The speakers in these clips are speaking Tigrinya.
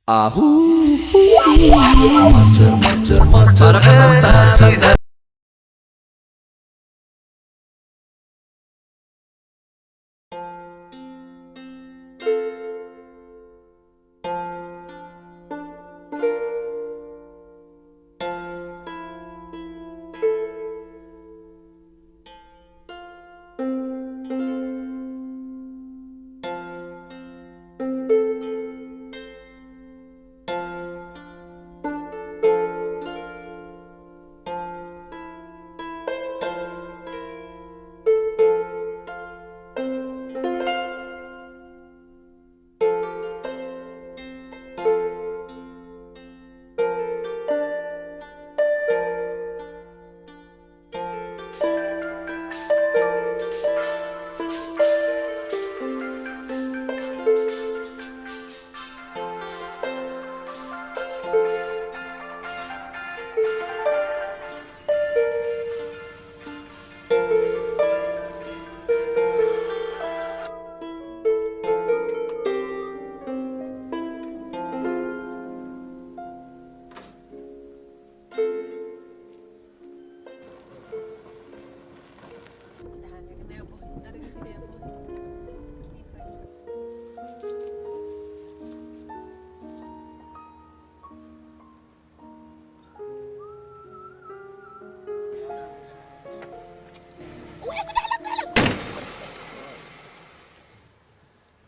ኣሁ ማስተር ማስተር ማስተር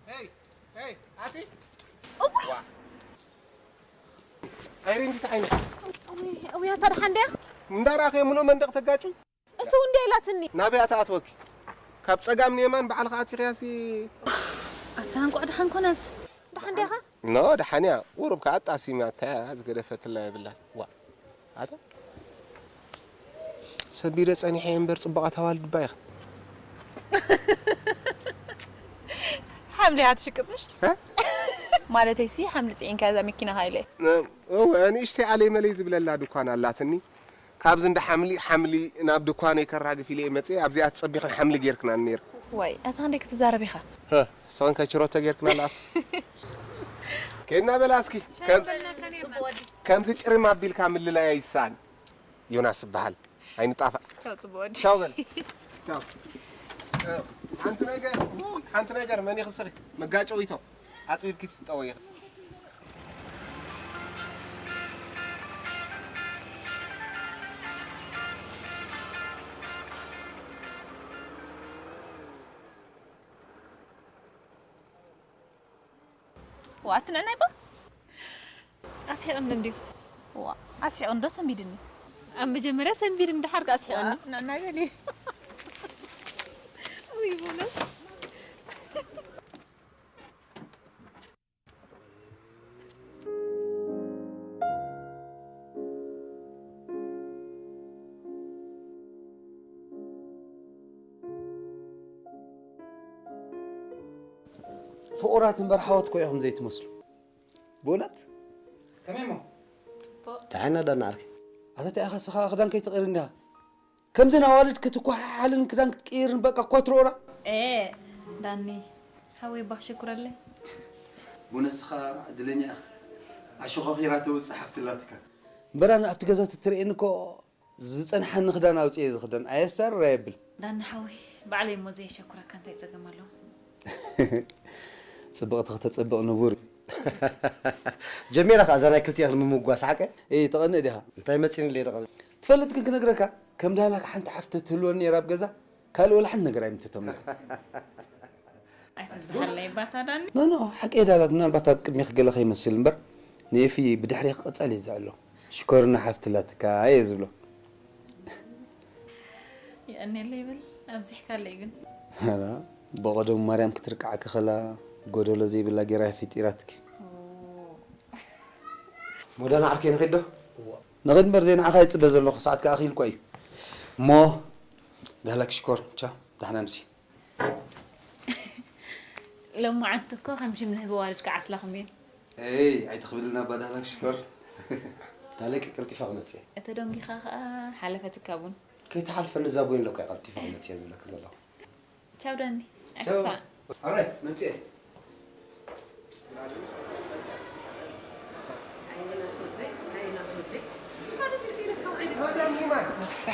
ሄይ፣ ሄይ፣ ኣቲ? እዋይ! ዋ! ኣይሪ እንዲት ዓይነት? እውይ፣ እውይ፣ ኣታ ደሓን ድያ? እንዳረኣኸ ምሉእ መንደቕ ተጋጩ? እቲ እውን ድያ ኢላትኒ? ናበይ ኣታ ኣትወኪ? ካብ ጸጋም ንየማን ባዕልኻ ኣቲኽያሲ። ኣታ እንቋዕ ደሓን ኮነት። ደሓን ድያኻ? ኖ፣ ደሓን እያ። ቁሩብ ከኣ ኣጣሲማ፣ እንታይ እያ ዝገደፈትላ የብላን። ዋ! ኣታ ሰቢረ ጸኒሐ እየ እምበር ጽቡቓት ኣዋልድ እባ ኢኽን። ሓምሊ እያ ትሽቅጥ ምሽ? እ? ማለተይሲ ሓምሊ ጽዒንካ እዛ መኪናኻ ኢለ። እ፣ እወ፣ ንእሽተይ ኣለይ መለይ ዝብለላ ድኳን ኣላትኒ። ካብዚ እንዳ ሓምሊ፣ ሓምሊ ናብ ድኳነይ ከራግፍ ኢለ እየ መጽየ። ኣብዚኣ ትጸቢኽን ሓምሊ ጌርክናን ነይርክን። ዋይ፣ ኣታ ክንደይ ክትዛረብ ኢኻ? ሀ፣ ንስኽን ከ ችሮቶ ጌርክና ኣለኣፍ። ከይድና በላ እስኪ። ከም-፣ ጽቡቕ ወዲ። ከምዚ ጭርም ኣቢልካ ምልላይ ኣይሳን። ዮናስ ዝበሃል። ኣይንጣፋእ። ቻው፣ ጽቡቕ ወዲ። ቻው በል። ቻው። እ፣ ሓንቲ ነገር፣ ውይ፣ ሓንቲ ነገር መን ይኽስኺ? መጋጨዊቶ። ኣጽቢብኪ ትስጠወ ኢኺ። ዋት ንዕናይ ባ? ኣስሒቕኒ እንድዩ። ዋ፣ ኣስሒቕኒ ዶ ሰንቢድኒ? ኣብ መጀመርያ ሰንቢድኒ፣ ደሓር ከ ኣስሒቕኒ። ዋ፣ ንዕናይ በሊ። ውይ፣ በሎ። ፍቑራት እምበር ሓወት እኮ ኢኹም ዘይትመስሉ። ብእውነት? ከመይ እሞ? ጽቡቕ። ደሓና ዳና ዓርከይ? ኣታ እንታይ ኢኻ ንስኻ ክዳን ከይትቕይር እንዲኻ? ከምዘን ኣዋልድ ክትኳሓሓልን ክዳን ክትቅይርን በቃ እኳ ትረኡራ። ኤ፣ ዳኒ፣ ሓወይ ባኽ ሽኩረለይ። ብእውነት ንስኻ ዕድለኛ ኢኻ። ኣሸኾኺራ ተውጽእ ሓፍቲ ኣላትካ። እምበር ኣነ ኣብቲ ገዛ ትትርእየኒ እኮ ዝጸንሓኒ ክዳን ኣውጽኤ ዝኽደን ኣየስተርር ኣየብል። ዳኒ ሓወይ፣ ባዕለይ እሞ ዘየሸኩረካ እንታይ ጸገም ኣለዎ? ጽብቕቲ ከተጸብቕ ንቡር እዩ። ጀሚራ ኸኣ እዛ ናይ ክልቲኤኽን ምምጓስ ሓቀ? እይ፣ ተቐንእ ዲኻ? እንታይ መጺእኒ ኢለ ተቐንእ? ትፈልጥ ግን ክነግረካ፣ ከም ዳህላክ ሓንቲ ሓፍቲ ትህልወኒ ነይራ ኣብ ገዛ፣ ካልእ ወላ ሓንቲ ነገር ኣይምተተምና። ኣይትብዝሓለይ ባታ ዳኒ። ኖ፣ ኖ፣ ሓቂ እየ ዳላክ፣ ምናልባት ኣብ ቅድሜኺ ገለ ከይመስል እምበር፣ ንኤፊ ብድሕሬኺ ቀጻሊ እየ ዝዕሎ። ሽኮርና ሓፍቲ ኣላትካ እየ ዝብሎ። የቐንየለይ ይብል፣ ኣብዚሕካለይ ግን። ኣላ፣ ብቐደሙ ማርያም ክትርቅዓኪ ከላ፣ ጎደሎ ዘይብላ ጌራ እያ ፈጢራትኪ። ኦ። ሞዳና ዓርከይ ንኺድ ዶ? እዋ። ንኺድ እምበር ዘይንዓኻ ይጽበ ዘለኹ፣ ሰዓት ከኣ ኣኺሉ እኳ እዩ። እሞ፣ ዳህላክ ሽኮር፣ ቻው፣ ደሕና ምሲ። ሎማዓንቲ እኮ ከም ሽም ንህቢ ኣዋልድካ ዓስላኹም እየን። ኤይ፣ ኣይትኽብልና ባዳላክ ሽኮር። ዳለቂ ቀልጢፋ ክመጽእ። እተ ደንጊኻ ኸኣ ሓለፈትካ ቡን። ከይትሓልፈኒ እዛ ቡን ኢለ እኮ እየ ቀልጢፋ ክመጽእ እየ ዝብለኪ ዘለኹ። ቻው ዳኒ። ቻው። ኣይትጥፋእ። ኣራይ፣ መጽእ እየ። ማይ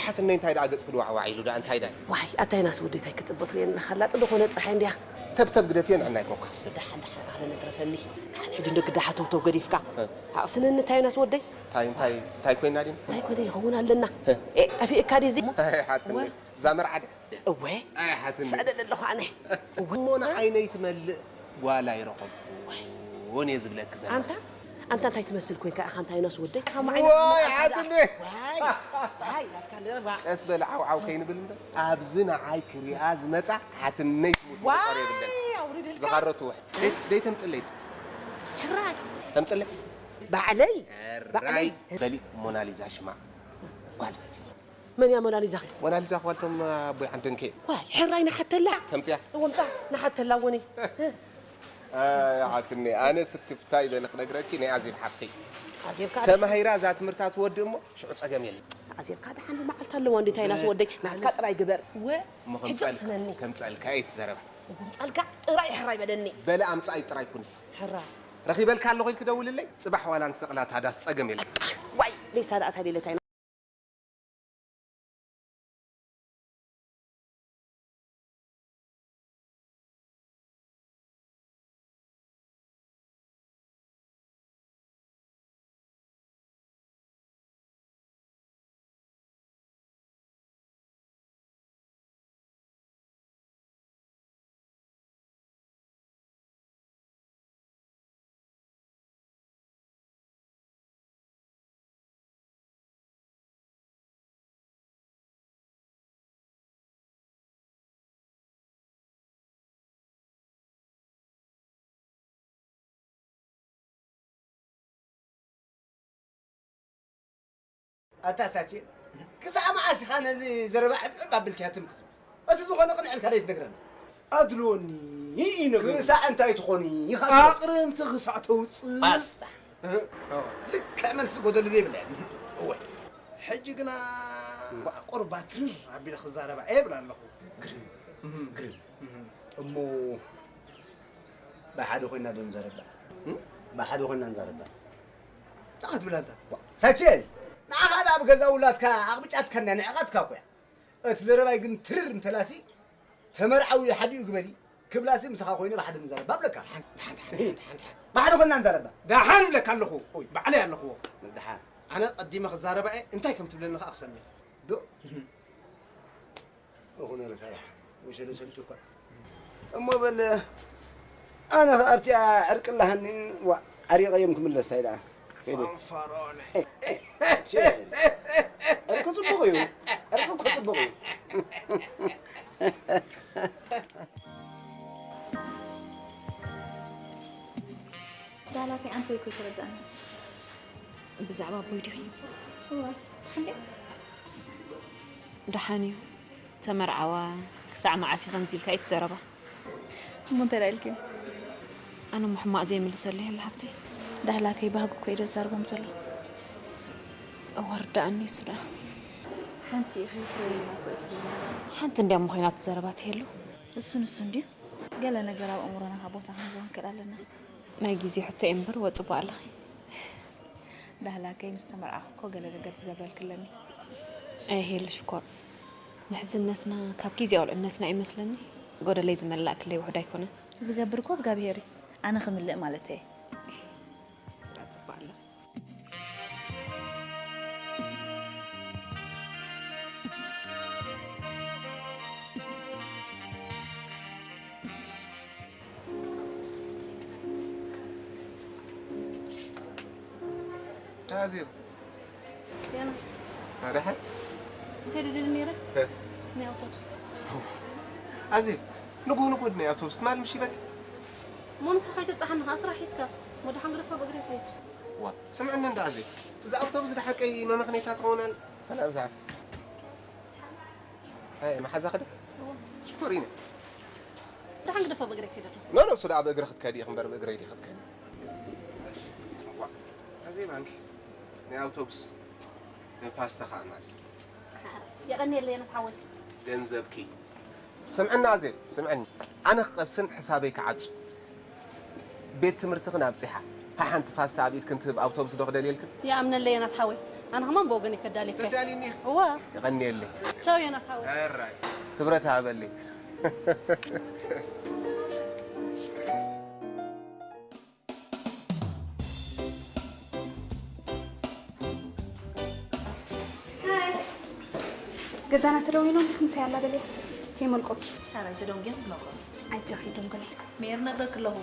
ሓትነይ እንታይ ደኣ ገጽ ክድዋዕዋዕ ኢሉ ደኣ እንታይ ደኣ? ዋይ ኣታ ዮናስ ወደይ እንታይ ክጽብቕ ትርእየኒ ኣለኻ? ላጽ ዝኾነ ጸሓይ እንድያ። ተብተብ ግደፍዮ ንዕናይ ኮካ ክስተ። ደሓን ደሓን ኣረ ነትረፈኒ። ደሓን ሕጂ እንዶ ግዳ ሓተውተው ገዲፍካ። እ። ኣቕስነኒ ኣታ ዮናስ ወደይ። እንታይ እንታይ እንታይ ኮይና ዲና? እንታይ ኮይና ይኸውን ኣለና? እ። ኤ ጠፊእካ ድዩ እዚ? ኣይ ሓትነይ። እዛ መርዓ ድ- እወ። ኣይ ሓትነይ። ስእደለለኹ ኣነ። እወ። እሞ ንዓይነይ ትመልእ ጓል ኣይረኸብኩን እየ ዝብለኪ ዘለኹ። ኣንታ ኣንታ እንታይ ትመስል ኮንካ ኢኻ እንታይ ዮናስ ወደይ? ኢኻ መዓይ ዋይ ሓትነይ። ዋይ ዋይ ናትካ ለባ። ቀስ በል ዓው ዓው ከይንብል እምበር ኣብዚ ንዓይ ክሪኣ ዝመጻ ሓትነይ ትሙት መቆጸሪ የብለን። ኣውርደልካ። ዝኻረቱ ውሕድ። ደይ- ደይ ተምጽለይ። ሕራይ። ተምጽለይ። ባዕለይ። ሕራይ። ባዕለይ። በሊ ሞናሊዛ ሽማ ጓል ፈትየ። መን እያ ሞናሊዛ? ሞናሊዛ ኳልቶም ኣቦይ ዓንደንከ። ኳል ሕራይ ንሓተላ። ተምጽያ። እወ ምጻ ንሓተላ ወኒ። ኣይ ዓትኒ ኣነ ስክፍታ ይበል ክነግረኪ ናይ ኣዜብ ሓፍተይ። ኣዜብ ካኣ ተማሂራ እዛ ትምህርታ ትወድእ እሞ ሽዑ ጸገም የለን። ኣዜብ ካኣ ደሓን መዓልቲ ኣለዋ እንዴ እንታይ ናስ ወደይ ናትካ ጥራይ ግበር። ወ እሞ ከም ሕጂ ጸልካ ስነኒ። ከም ጸልካ እየ ትዘረባ። እወ ምጻልካ ጥራይ ሕራይ በለኒ። በለ ኣምጻይ ጥራይ ኩንስ። ሕራይ። ረኺበልካ ኣለኹ ኢልክ ደውልለይ ጽባሕ ዋላ ንስቕላ ታዳስ ጸገም የለን። ዋይ ሌሳ ደኣ ታዲለታይ ኣታ ሳቼ ክሳዕ መዓስ ኢኻ ነዚ ዘረባ ዕብዕብ ኣቢልካያ ትምክቶ? እቲ ዝኾነ ቅንዕ ኢልካ ደይትነግረና? ኣድልወኒ ይነግረኒ። ክሳዕ እንታይ ትኾኒ ኢኻ ትወስድ? ኣቕርንቲ ክሳዕ ተውፅእ። ባስታ። እህ። ልክዕ መልሲ ጎደሉ ዘይብላ እያ እዚኣ። እወ። ሕጂ ግና ቁሩብ ባትርር ኣቢለ ክዛረባ እየ እብል ኣለኹ። ግርም። ግርም። እሞ ብሓደ ኮይና ዶ ንዛረባ? እም? ብሓደ ኮይና ንዛረባ። እንታይ ክትብል ኣንታ? ዋ፣ ሳቼ፣ ንዓኻ ደኣ ኣብ ገዛ ውላድካ ኣቕብጫትካን ንዕቓትካ እኮ እያ። እቲ ዘረባይ ግን ትርር እንተላሲ፣ ተመርዓዊ ሓዲኡ ግበሪ፣ ክብላሲ ምሳኻ ኮይነ ብሓደ ንዛረባ እብለካ። ሓንቲ፣ ሓንቲ፣ ሓንቲ፣ ሓንቲ፣ ሓንቲ። ብሓደ ኮይና ንዛረባ። ደሓን እብለካ ኣለኹ። ኦይ፣ ባዕለይ ኣለኹዎ። ደሓን። ኣነ ቀዲመ ክዛረባ እየ፣ እንታይ ከም ትብለኒ ኸኣ ክሰምዕ። ዶ? እኹነልካ ደሓን። ወሸለ ሰምጡ እኳ። እሞ በል፣ ኣነ ኸኣ ኣብቲኣ ዕርቂ ኣለሃኒ፣ ዋ፣ ዓሪቐዮም ክምለስ ታይ ደኣ። ከይደ። ፋንፋሮነ። ዕርቂ ጽቡቕ እዩ። ዕርቂ እኮ ጽቡቕ እዩ። ዳላከይ ኣንቶይ እኮ ኣይተረዳእናን። ብዛዕባ ኣቦይ ዲኺ? እወ፣ እንዴ? ደሓን እዩ። ተመርዓዋ፣ ክሳዕ መዓስ እዩ ከምዚ ኢልካ እዩ ትዘረባ? እሞ እንታይ ደኣ ኢልክዮ? ኣነ እሞ ሕማቕ ዘይምልሰሉ የለ ሃብተይ። ዳህላከይ ባህጊ እኮ እዩ ዘዛርቦም ዘሎ። እወ፣ ርድኣኒ እሱ ደኣ። ሓንቲ ኢኺ ፍረይና እኮ እቲ ዘረባ። ሓንቲ እንድያ እሞ ኮይና እቲ ዘረባ ትህሉ። እሱ ንሱ እንድዩ። ገለ ነገር ኣብ ኣእምሮና ካብ ቦታ ክንህቦ ክንክእል ኣለና። ናይ ግዜ ሕቶ እዩ እምበር ወጽቦ ኣለኺ። ዳህላከይ ምስ ተመርዓኹ እኮ ገለ ነገር ዝገብረልኪ ኣለኒ። ኣይ ሄሉ ሽኮር፣ ምሕዝነትና ካብ ግዜ ቁልዕነትና እዩ መስለኒ። ጎደለይ ዝመላእክለይ ውሑድ ኣይኮነን። ዝገብር እኮ እግዚኣብሄር እዩ። ኣነ ክምልእ ማለተይ እየ። ስራሕ ጽቡቕ ኣሎ። ኣዜብ። ዮናስ። ኣደሓ? እንታይ ደደሊ ነይረ? እ። ናይ ኣውቶቡስ። ኣዜብ፣ ንጉህ ንጉህ ናይ ኣውቶቡስ ትማል ምሽ ይበል? እሞ ንስኻ ኣይተብጽሓኒ ኸዓ ስራሕ ሒዝካ። እሞ ደሓን ግደፋ ብእግሪ ትኸይድ። ዋ፣ ስምዕኒ እንዳ ኣዜብ። እዛ ኣውቶቡስ ደሓቀይ መመኽነይታ ትኸውን ኣላ። ሰላም ዝሓፍት። ኣይ፣ መሓዛ ክደ? እዎ። ሽኮር ኢነ። ደሓን ግደፋ ብእግሪ ከይደ ኣለኹ። ኖ፣ ኖ፣ እሱ ደኣ ብእግሪ ክትከዲ ኢኺ እምበር ብእግረይ ዲኺ ክትከዲ? ኣዜብ ኣንኪ፣ ናይ ኣውቶቡስ፣ ናይ ፓስታ ኸኣ ማለት እዩ። የቐንየለይ፣ ዮናስ ሓወይ። ገንዘብኪ። ስምዕኒ ኣዜብ፣ ስምዕኒ። ኣነ ክቐስን ሕሳበይ ክዓጹ። ቤት ትምህርትኽን ኣብጺሓ። ሓንቲ ፋስታ ኣብ ኢድክን ትህብ ኣውቶቡስ ዶ ክደልየልክን? ይኣምነለይ ዮናስ ሓወይ። ኣነ ከማን ብወገን ይከዳልየካ። ከዳልየኒ? እወ። የቐንየለይ። ቻው ዮናስ ሓወይ። ሕራይ። ክብረት ሃበለይ። ገዛና ተደዊሎም ምሳይ ኣላ በልያ። ከይመልቆኪ። ኧረ ተደንጉየ ክነግሮ። ኣጆኺ ደንጉኒ። ሜር ነግረክ ኣለኹ።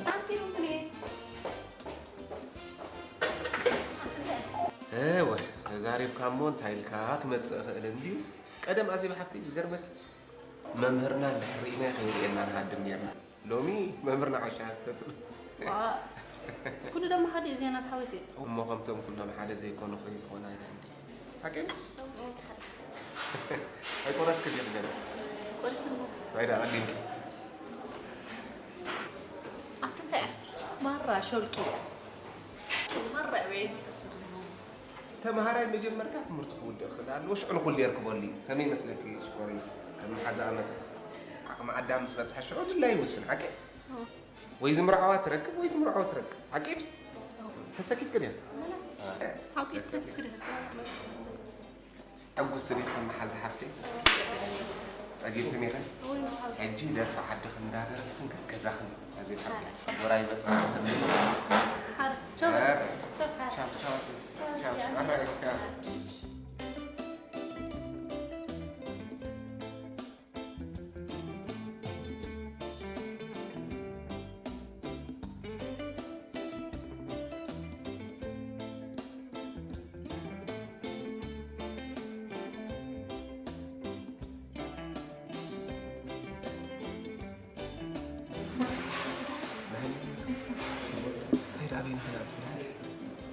እወ፣ ተዛሪብካ እሞ እንታይ ኢልካ ክመጽእ እኽእል እንድዩ። ቀደም ኣዜብ ሓፍተይ ዝገርመኪ መምህርና እንድሕር ርኢናዮ ከይርእየና ንሃድም ኔርና። ሎሚ መምህርና ዓሻ ኣስተትሉ። ኩሉ ደሞ ሓደ እዩ ዜና ሓወይሲ። እሞ ከምቶም ኩሎም ሓደ ዘይኮኑ ከይትኾና ኢላ እንዲ። ሓቂ ኣይቆረስክን ዲኺ ገዛ? ቆሪሰ እሞ። ባይዳ ቀዲምኪ። ኣቲ እንታይ እያ? ማራ ሾልቂ እያ። ማራ ቤት። ተምሃራይ መጀመርታ ትምህርቱ ክውድእ ክእል ኣለዎ። ሽዑ ንኹሉ የርክበሉ እዩ። ከመይ ይመስለኪ ሽኮሪ? ከም መሓዛ ኣመት ዓቕሚ ኣዳም ምስ በጽሐ ሽዑ ድላይ ይውስን። ሓቂ? ወይ ዝምርዓዋ ትረክብ ወይ ትምርዓው ትረክብ። ሓቂ ድዩ? ተሰኪፍኪ ድያ? ሓቂ ተሰኪፍኪ ድያ? ሕጉስቲ ዲኺ ከም መሓዛ ሓፍተይ? ጸጊብክን ኢኽን? ሕጂ ደርፊ ዓድኽን እንዳደረፍክን ገዛኽን ኣዜብ ሓፍተይ። ጎራይ በጻሕትን። ሓር ቻው። ቻው ቻው ኣዜብ። ቻው። ኣራይ ቻው።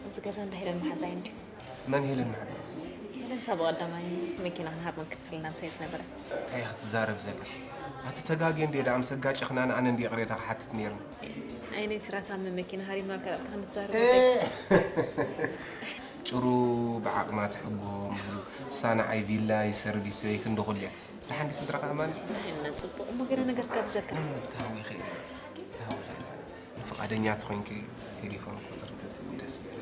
እዚ ገዛ እንዳ ሄለን መሓዛይ እንድዩ። መን ሄለን መሓዛይ? ሄለን እታ ብቐዳማይ መኪና ክንሃብ ምክልክልና ምሳይ ዝነበረ። እንታይ ክትዛረብ ዘላ? ኣቲ ተጋግየ እንድየ ደኣ ምስ ኣጋጨኽናኒ ኣነ እንድየ ይቕሬታ ክሓትት ነይርኒ። ኣይነይ ትራታ መመኪና ሃሪምና ልካ ዳልካ ክንትዛረብ ጭሩ ብዓቕማ ትሕጎም እሳ ንዓይ ቪላይ ሰርቪሰይ ክንዲ ኩሉ እያ። ደሓን ድዩ ስድራኻ ኣማን? ንሕና ጽቡቕ እሞ ገለ ነገር ካብዘካ። ታዊኸ ኢለ ታዊኸ ኢለ ንፍቓደኛ ተኾይንኪ ቴሌፎን ቁጽሪ ተትህቢ ደስ ምበለኒ።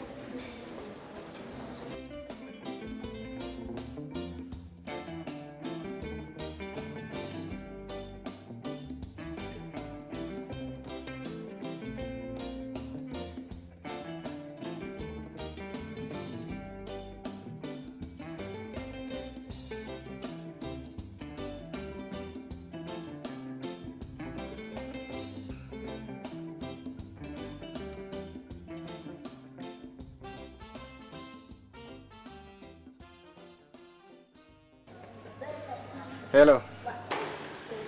ሄሎ።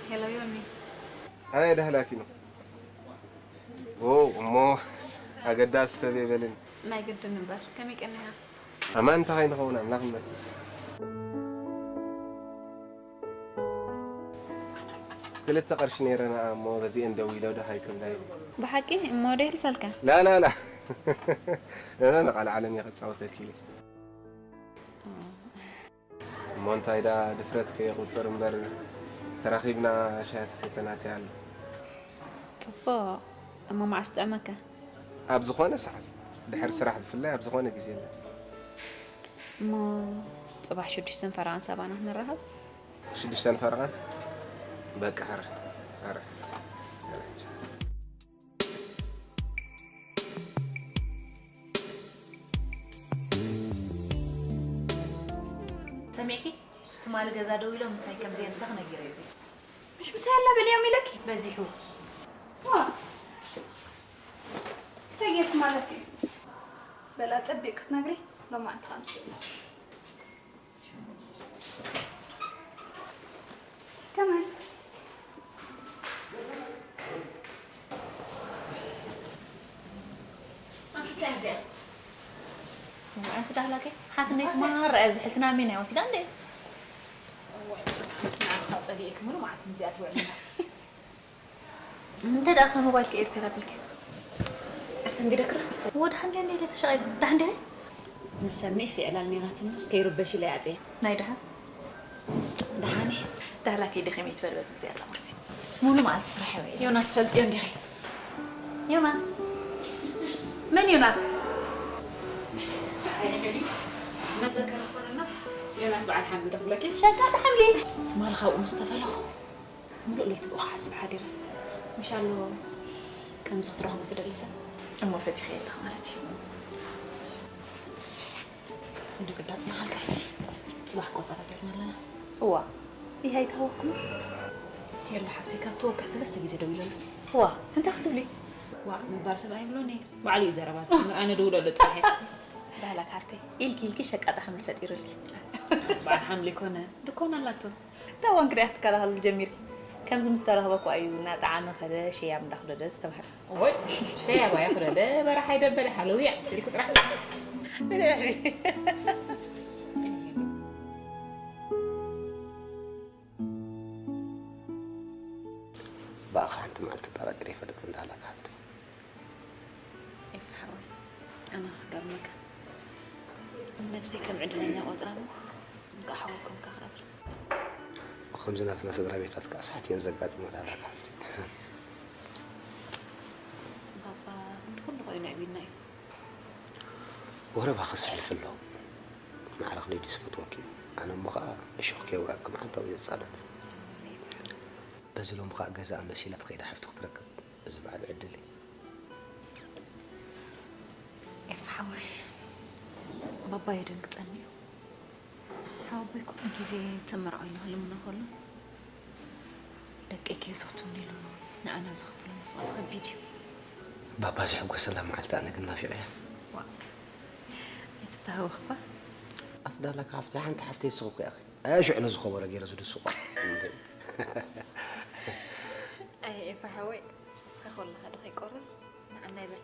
ሄሎ ዮኒ። ኣበይ ዳህላኪ ነው? ኦ እሞ ኣገዳሲ ሰብ የበልን። ናይ ግድን እምበር ከመይ ቀኒኻ? ኣማን እንታይ ንኸውን ኣምላኽ ይመስገን። ክልተ ቅርሺ ነይረና እሞ በዚአን ደው ኢለው ደሃይ ክብላ እዩ። ብሓቂ እሞ ዶ ይልፈልካ? ላላላ እነ ንቃል ዓለም እየ ክፃወተኪ ኢሉ። እሞ እንታይ ዳ ድፍረት ከየቁፅር እምበር ተራኺብና ሻሂ ተሰተናቲ ኣሎ። ፅቡቕ። እሞ መዓስ ጥዕመካ? ኣብ ዝኾነ ሰዓት ድሕሪ ስራሕ ብፍላይ ኣብ ዝኾነ ግዜ የለን። እሞ ፅባሕ ሽዱሽተን ፈረቓን ሰባና ክንራኸብ? ሽዱሽተን ፈረቓን በቃ ሕረ ሕረ። ሰሚዕኪ? ትማሊ ገዛ ደው ኢሎም ምሳይ ከም ዘየምሰኽ ነጊረዮ። ምሽ ምሳይ ኣላ በልዮም ኢለኪ? በዚሑ። ዋ እንታይ ጌርክ ማለት እዩ? በላ ጸቢቕ ክትነግሪ ሎማዓንቲ ከምሲ ኢላ። ከመይ? ኣንቲ ዳህላከይ ሓትነይ ስማራ እያ ዝሕልትና ሜና ወሲዳ እንደ ንዓኻ ጸሊእክ ሙሉ መዓልቲ ምዚኣ ትውዕል። እንተ ደኣ ሞባይል ከኤርትራ ቢልከ ኣሰንቢደክራ ወድሓን ድያ እንደ ተሻቒሉ ዳሕን ድያ ንሰኒ ፊዕላል ኔራትኒ እስከ ይርበሽ ኢለ ያጽየ ናይ ደሓን ደሓኒ ዳህላ ከይደ ከመይ ትበልበል ብዚኣ ኣላ ኩርሲ ሙሉ መዓልቲ ስራሕ እያ ዮናስ ትፈልጥዮ እንዲኺ ዮናስ መን ዮናስ? መዘከሪ ኮነናስ ዮናስ በዓል ሓምሊ ዶ ክብለኪ? ሸቃጥ ሓምሊ። ትማሊ ካብኡ ምስ ተፈለኹ ምሉእ ለይቲ ብኡ ክሓስብ ሓዲረ። ምሻሎ ከምዚ ክትረኽቦ ትደሊ ሰብ እሞ ፈቲኸ የለኽ ማለት እዩ። ስንዱ ቅዳጽ መዓልቲ ሕጂ ጽባሕ ቆጸራ ጌርና ኣለና። እዋ ይህ ኣይታወኩም። የለ ሓፍተይ ካብ ተወቅዕ ሰለስተ ግዜ ደዊለሉ። እዋ እንታይ ክትብሊ? ዋዕ ምባል ሰብ ኣይብሎን እየ። ባዕሉ እዩ ዘረባ ዝጅምር፣ ኣነ ደውለሉ ጥራሕ እየ። ባህላክ ሓፍተይ ኢልኪ ኢልኪ ሸቃጣ ሓምሊ ፈጢሩልኪ። ጽባሕ ሓምሊ ኮነ ድኮን ኣላቶ። ታዋን ክዳይ ክትከላኸሉ ጀሚርኪ። ከምዚ ምስ ተረኽበ እኳ እዩ እናጠዓመ ከደ ሸያም እንዳኽደደ ዝተባህለ። ወይ ሸያባ ያኽደደ በረሓይ ደበለ ሓለዊ ዓሲልኪ ጥራሕ። ብኣኻ ሓንቲ መዓልቲ ጠራጢረ ይፈልጥ እንዳላካ ሃብቲ። ኤፍር ሓወይ ኣነ ክገርመካ ነብሰይ ከም ዕድለኛ ቆፅራ እሞ እንቃ ሓወይ ኮንካ ክእብር። ከምዚ ናትና ስድራ ቤታት ከዓ ሳሕት እየን ዘጋጥማ ዳላካ ሃብቲ። ባባ ንኩሉ ኮይኑ ዕቢና እዩ። ወረ ባኸ ስሕልፍ ኣሎ። ማዕረ ክንደይ ድዩ ዝፈትወኪ እዩ። ኣነ እሞ ከዓ እሾኽ ከይወጋእኪ መዓልታዊ እየ ዝፃለት። በዚ ሎም ከዓ ገዛኣ መሲላ ትኸይዳ ሓፍቲ ክትረክብ እዚ በዓል ዕድል እዩ። ኤፍ ሓወይ ባባ የደንግፀኒ እዩ። ሓወቦይ ኩሉ ግዜ ተመርዖ ኢሉ ክልምኖ ከሎ ደቂ ከይዘኽትምኒ ኢሉ ንዓና ዝኸፍሎ መስዋእቲ ከቢድ እዩ። ባባ ዝሕጎሰላ መዓልቲ ኣነ ግን ናፊቐያ። ዋ ኣይትተሃወኽባ። ኣትዳላ ካብቲ ሓንቲ ሓፍተይ ስኹ እኮ ያኺ ኣያ ሽዕሎ ዝኸበረ ገይረ ዝድስቆ። ኣየ ኤፋ ሓወይ ንስኻ ከለኻ ዶ ከይቆርር ንዓና ይበል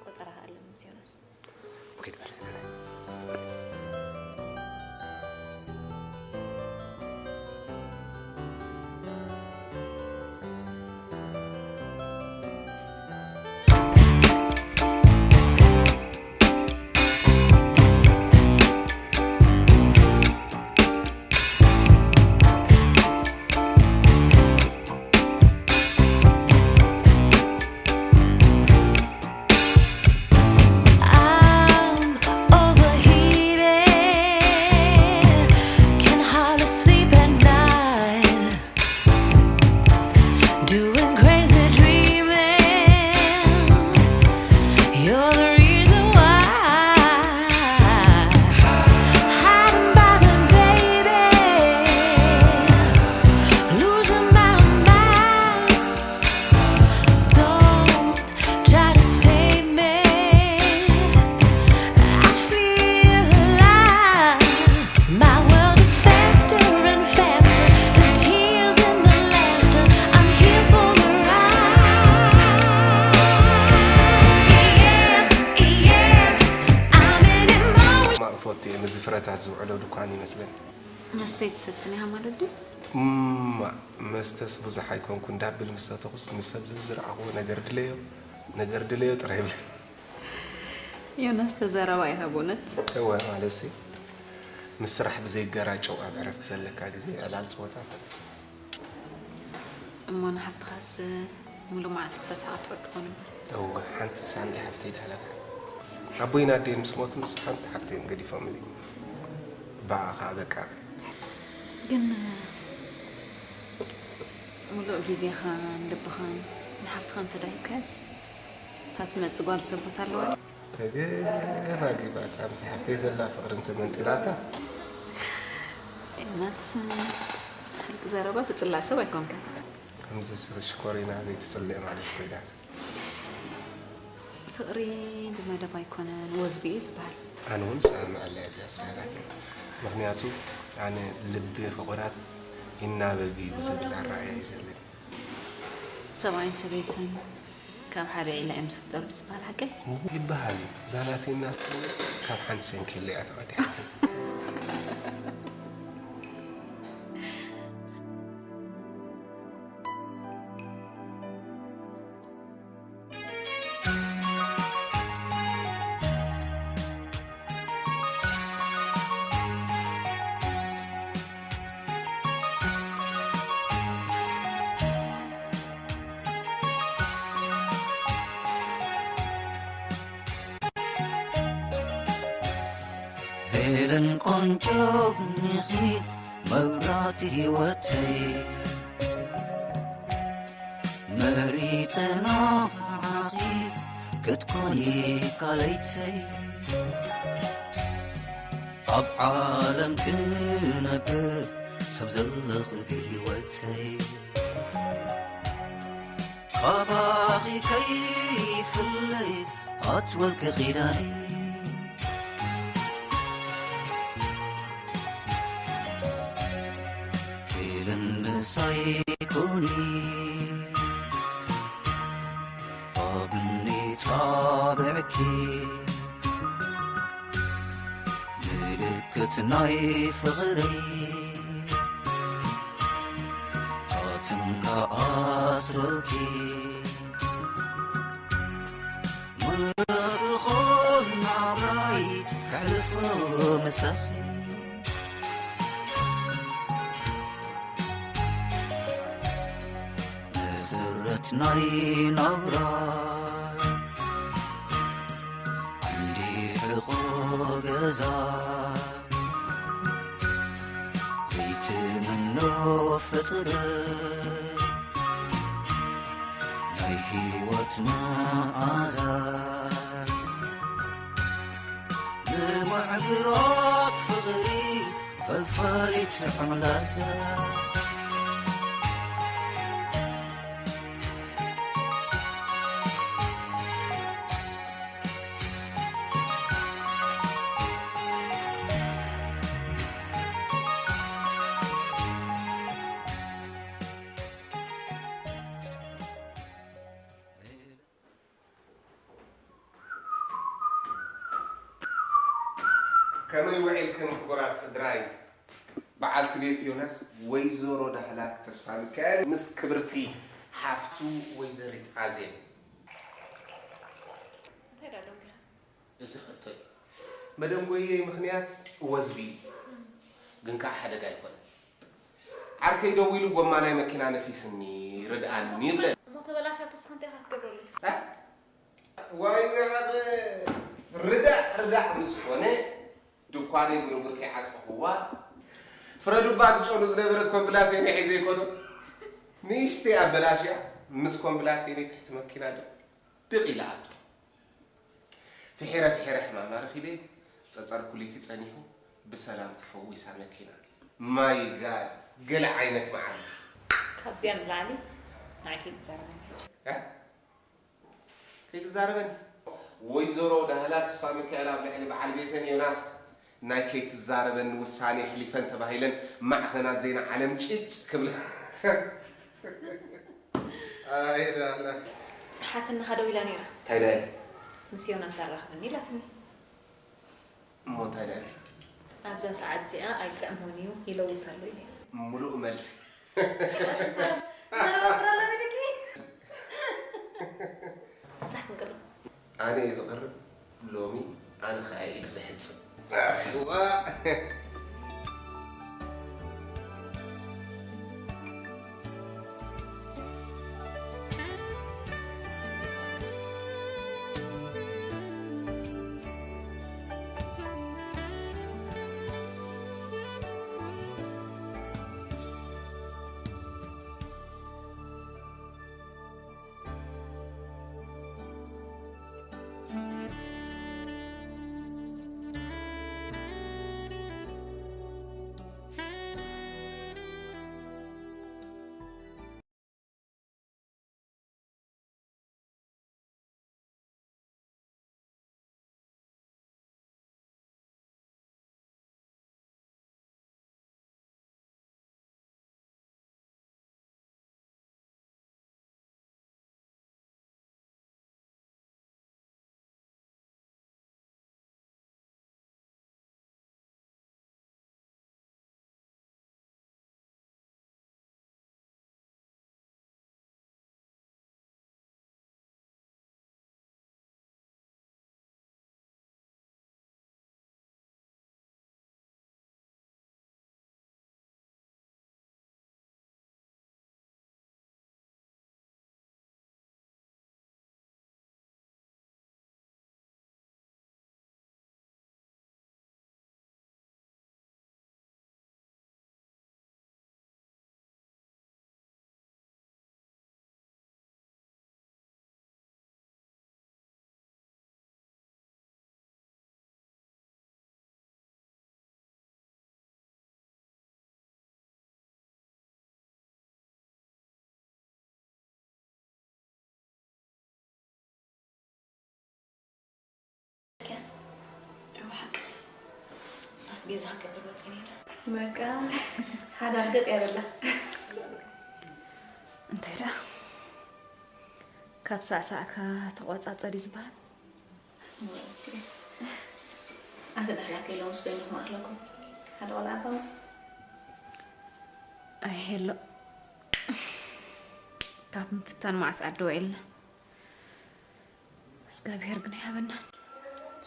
ቆፀራኻ ኣለኒ ምስ ዮናስ። ኦኬ ትበል። I'm overheated, can hardly sleep at night. Doing crazy dreaming. You're the reason why. Hiding by the baby. Losing my mind. Don't try to save me. I feel alive. My world is faster and faster. The tears and the laughter. I'm here for the ride. Yes, yes, I'm in emotion. ማእ ፎቲ ምስ ፍረታት ዝውዕሎ ድኳን ይመስለኒ። መስተ ኣይትሰትን ኢኻ ማለት ድዩ? እማ መስተስ ብዙሕ ኣይኮንኩን ዳብል ምስ ሰተኹስ ንሰብ ዘዝረኣኽዎ ነገር ድለዮ ነገር ድለዮ ጥራይ ይብል። ዮናስ ተዛራባ ኢኻ ብእውነት። እወ ማለትሲ ምስ ስራሕ ብዘይገራጨው ኣብ ዕረፍቲ ዘለካ ግዜ ዕላል ፀወታታት። እሞ ንሓፍትኻስ ሙሉእ መዓልቲ ክተስሕቓ ትፈቱ ኮን እምበር። እወ ሓንቲ ሳንዲ ሓፍተይ ዳህለካ ኣቦይን ኣደይን ምስ ሞቱ ምስ ሓንቲ ሓፍተይ እዮም ገዲፎምለይ። ብኣ ከዓ በቃ። ግን ሙሉእ ግዜኻን ልብኻን ንሓፍትኻ እንተዳሂብካያስ እታ ትመጽእ ጓል ሰብ ቦታ ኣለዋ። ተገባጊባታ ምስ ሓፍተይ ዘላ ፍቕሪ እንተመንጢላታ። ኤናስ ሓቂ ዘረባ ትጽላእ ሰብ ኣይኮንካን። ከምዚ ሽኮሪና ዘይትጽልእ ማለት ኮይና። ፍቕሪ ብመደብ ኣይኮነን ወዝቢ እዩ ዝበሃል። ኣነ እውን ሰኣምዐላ እዚኣ ስራሕላትን ምኽንያቱ ኣነ ልቢ ፍቑራት ይናበብ እዩ ዝብል ኣረኣያ እዩ ዘለኒ። ሰብኣይን ሰበይትን ካብ ሓደ ዒላ እዮም ዝፍጠሩ ዝበሃል ሓቀይ? ይበሃል እዩ። እዛ ናተይ እናፍለየ ካብ ሓንቲ ሰንኬለ እያ ተቐዲሓ። ሄለን ቆንጆ ብኒኺ መብራቲ ህይወተይ መሪጸ ናባኺ ክትኮኒ ካልኣይተይ ኣብ ዓለም ክነብር ሰብ ዘለኺ ብህይወተይ ካባኺ ከይፍለይ ኣትወልኪ ኺዳነይ ሄለን ምሳይ ኩኒ ኣብኒ ጻብዕኪ ምልክት ናይ ፍቕረይ ኣትንካ ኣስረልኪ ምልእኾን ናብራይ ከሕልፎ ምሳኺ መሰረት ናይ ናብራ ዓንዲ ሕቖ ገዛ ዘይትምኖ ፍጥረት ናይ ህይወት መኣዛ ንምዕግራት ፍቕሪ ፈልፈሊት ዕምላዛ ከመይ ውዒልክን ክቡራት ስድራይ? በዓልቲ ቤት ዮናስ ወይዘሮ ዳህላክ ተስፋሚካኤል ምስ ክብርቲ ሓፍቱ ወይዘሪት ኣዜብ። እንታይ ደኣ ደንጒኻ? እዚ ሕቶ እዩ። መደንጎየይ ምኽንያት ወዝቢ እዩ። ግን ከኣ ሓደጋ ኣይኮነን። ዓርከይ ደው ኢሉ ጎማ ናይ መኪና ነፊስኒ ርድኣኒ ይብለ። እሞ ተበላሽያቶ ንስኻ እንታይ ኢኻ ክትገብረሉ? እ? ዋይ ንዕቕ ርዳእ ርዳእ ምስ ኮነ ድኳነይ ብንቡር ከይዓጸኽዋ ፍረዱባ ትጨኑ ዝነበረት ኮምብላሴነይ ሒዘ ኣይኮኖ ንእሽተይ ኣበላሽያ ምስ ኮምብላሴነይ ትሕቲ መኪና ዶ ድቕ ኢላ ኣዶ ፍሒረ ፍሒረ ሕማማ ረኺበ ጸጸር ኩሊቲ ጸኒሑ ብሰላም ተፈዊሳ መኪና ማይ ጋድ ገለ ዓይነት መዓልቲ ካብዚኣ ንላዕሊ ንዓይ ከይትዛረበኒ ሕጂ እ? ከይትዛረበኒ ወይዘሮ ዳህላ ተስፋ ሚካኤል ኣብ ልዕሊ በዓል ቤተን ዮናስ ናይ ከይትዛረበኒ ውሳኔ ኣሕሊፈን ተባሂለን ማዕኸናት ዜና ዓለም ጭጭ ክብላ ኣይ ዳህላ ሓትንኻ ደው ኢላ ነይራ እንታይ ዳይ ምስ ዮናስ ኣራኽበኒ ኢላትኒ እሞ እንታይ ደኣ ኣብዛ ሰዓት እዚኣ ኣይጥዕሞን እዩ ይለውስ ኣሎ ኢለ ምሉእ መልሲ ብዛሕ ክንቅርብ ኣነ እየ ዝቕርብ ሎሚ ኣነ ኸኣ እየ ዝሕጽብ ኣስቤዛ ክገብር ወፂእ ነይረ። በቃ ሓዳር ገጥ ያበላ። እንታይ ደኣ ካብ ሳዕሳዕካ ተቋጻጸር እዩ ዝበሃል። ኣቲ ዳሕላከይ ሎምስ በይንኹም ኣለኩም። ሓደ ቆልዓ ኣምጽእ። ኣይ ሄሎ፣ ካብ ምፍታን መዓስ ዓዲ ውዒልና። እግዚኣብሄር ግን ኣይሃበናን።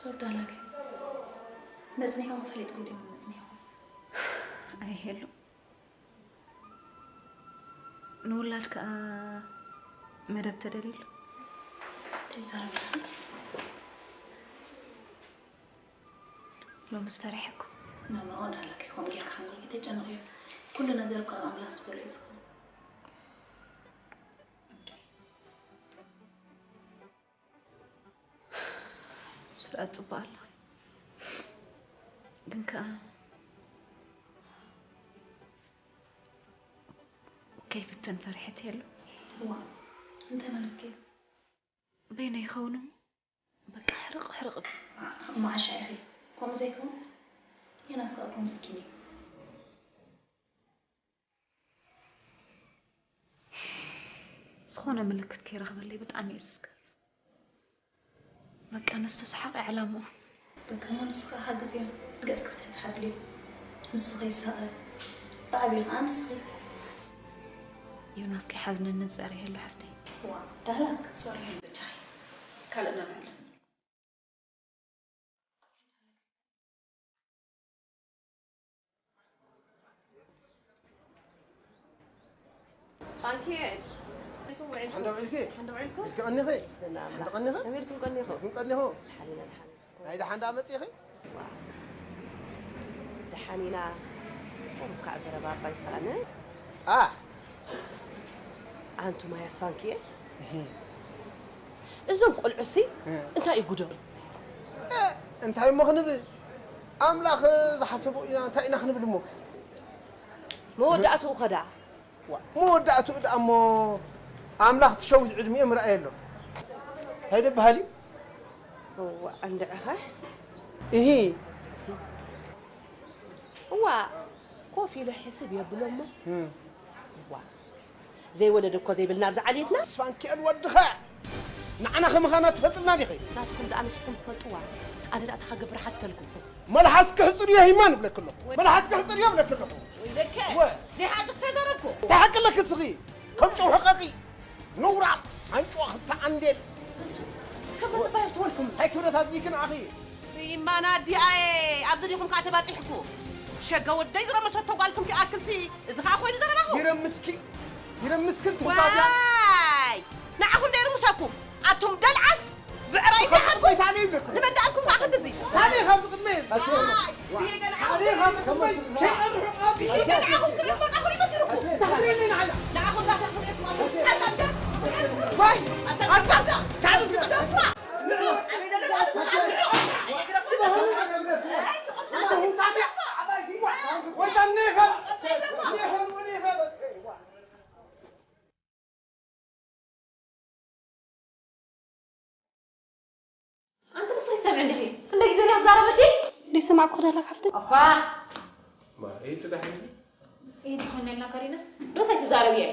ሶሪ ዳሕላከይ፣ መጽኒሖም ፈሊጦም ድዮም መጽኒሖም? ኣይ ሄሎ፣ ንውላድ ከኣ መደብ ተደልዩሉ። ተዛረብና። ሎምስ ፈሪሐኩም። ናናኦ ዳሕላከይ ከምኡ ጌርካ ሓንጎል ከይተጨንቕዮ። ኩሉ ነገር እኮ ኣብ ኣምላኽ ዝበሎ እዩ ዝኸውን። እሱ ደኣ ጽቡቕ ኣለኺ። ግን ከኣ ከይፍተን ፈሪሐ እየ ኣሎ። እዋ፣ እንታይ ማለትኪ እዩ? በይነይ ይኸውን እሞ በቃ ሕርቕ ሕርቕ። ኣ-፣ እሞ ዓሻ ኢኺ። ከምኡ ዘይከውን ዮናስ ከኣ እኮ ምስኪን እዩ። ዝኾነ ምልክት ከይረኽበለይ ብጣዕሚ እየ ዝስከፍ። በቃ ንሱ ሰሓቕ ዕላምኡ። በቃ እሞ ንስኻ ሓግዝዮ፣ ገጽ ክፍትሕቲ ሓብልዮ። ንሱ ከይሳቐ፣ ብዓብዩ ከኣ ንስኺ። ዮናስ ከይሓዝነኒ ዝጸረየ ኣሎ ሓፍተይ። ዋ፣ ዳህላክ፣ ሶሪ። በጃኺ፣ ካልእ ነብዕል። ሳንኪ፣ ሓንዳ ውዒልኪ? ሓንዳ ውዒልኩም? ኢልኪ ቀኒኺ? ምስጋና ሓንዳ ኣምላኽ። ቀኒኺ? ከመይ ኢልኩም ቀኒኹም? ኢልኩም ቀኒኹ? ሓሊና ድሓን። ናይ ደሓን ደኣ መጺእኺ? ዋ። ደሓን ኢና። ቁሩብ ከኣ ዘረባ እባ ይሰኣነ። ኣ። ኣንቱም ኣያስ ፋንክኤል፣ እህ። እዞም ቆልዑሲ እ። እንታይ እዩ ጉዶም? እ፣ እንታይ እሞ ክንብል? ኣምላኽ ዝሓሰቦ ኢና፣ እንታይ ኢና ክንብል እሞ? መወዳእትኡ ኸ ደኣ? ዋ፣ መወዳእትኡ ደኣ እሞ ኣምላኽ ትሸዊት ዕድሚኦም ርኣየ ኣሎ። እንታይ ደበሃል እዩ? እዋ፣ እንድዕኸ? እሂ። እዋ፣ ኮፍ ኢለ ሕስብ የብሎ እሞ። እም። እዋ፣ ዘይወለደ እኮ ዘይብልና ኣብዚ ዓሌትና። ስፋንኪኤል ወድኸ ንዓና ከምኻና ትፈልጥና ዲኺ? ናትኩም ደኣ ንስኹም ትፈልጥዋ። ኣነ ደኣ ተኻገብር ሓትተልኩም። መልሓስኪ ሕጹር እየ ሂማ ንብለኪ ኣለኹ። ወይ መልሓስኪ ሕጹር እየ ብለኪ ኣለኹ። ወይለከ፣ ወ- ዘይሓቂ ዝተዘረብኩ። እንታይ ሓቂ ኣለኪ እስኺ? ከም ጨው ሕቐቂ። ነውራም፣ ኣንጭዋ ክልተ ዓንዴል። ከም መጽባይ ትወልኩም። እንታይ ክብረት ኣድሊኪ ንዓኺ? ይማና ኣዲኣየ፣ ኣብዚ ዲኹም ከኣ ተባጺሕኩ። ትሸገ ወደይ ዝረመሰቶ ጓልኩም ክኣክልሲ፣ እዚ ከኣ ኮይኑ ዘረባኹም። ይረምስኪ፣ ይረምስክን ትውጣት እያ። ዋይ! ንዓኹም ዶ ይርምሰኩም? ኣቱም ደልዓስ፣ ብዕራይ ከመይ እንዳኸድኩም፣ ታኔ ይብለኩም? ንመን ደኣልኩም ከኣ ክንድዚ? ታኔ ካብ ዝቕድመ የለ። ኣይ፣ ብሄገ ንዓኹም ታኔ ካብ ዝቕድመ ሸይጣን ርሑቕ ኣብ ብሄገ ንዓኹም ክርኢ ዝመጻኹ ይመስልኩም? ታኔ ንዓላ። ንዓኹም ዳታ ክርእየኩም ኣለኹ። ጸልማት ዶ? ዋይ! ኣታ ኣታ ታዕርፍ ዝጸደፍዋ! ንዑ! ኣበይ ደለና? ንዑ! ወይ ታኔ ይኸል! ይኸል ወይ ይኸል! ኣንቲ ንስኺ ሰምዒ እንዲኺ? ክንደይ ግዜ እየ ክዛረበኪ? ዘይሰማዕኩ ክደላ ካብቲ። ኣባ! እባ፣ እይ ትዳሕኒ? እይ ትኾነልና ካሪና? ዶስ ኣይትዛረቢ እየ?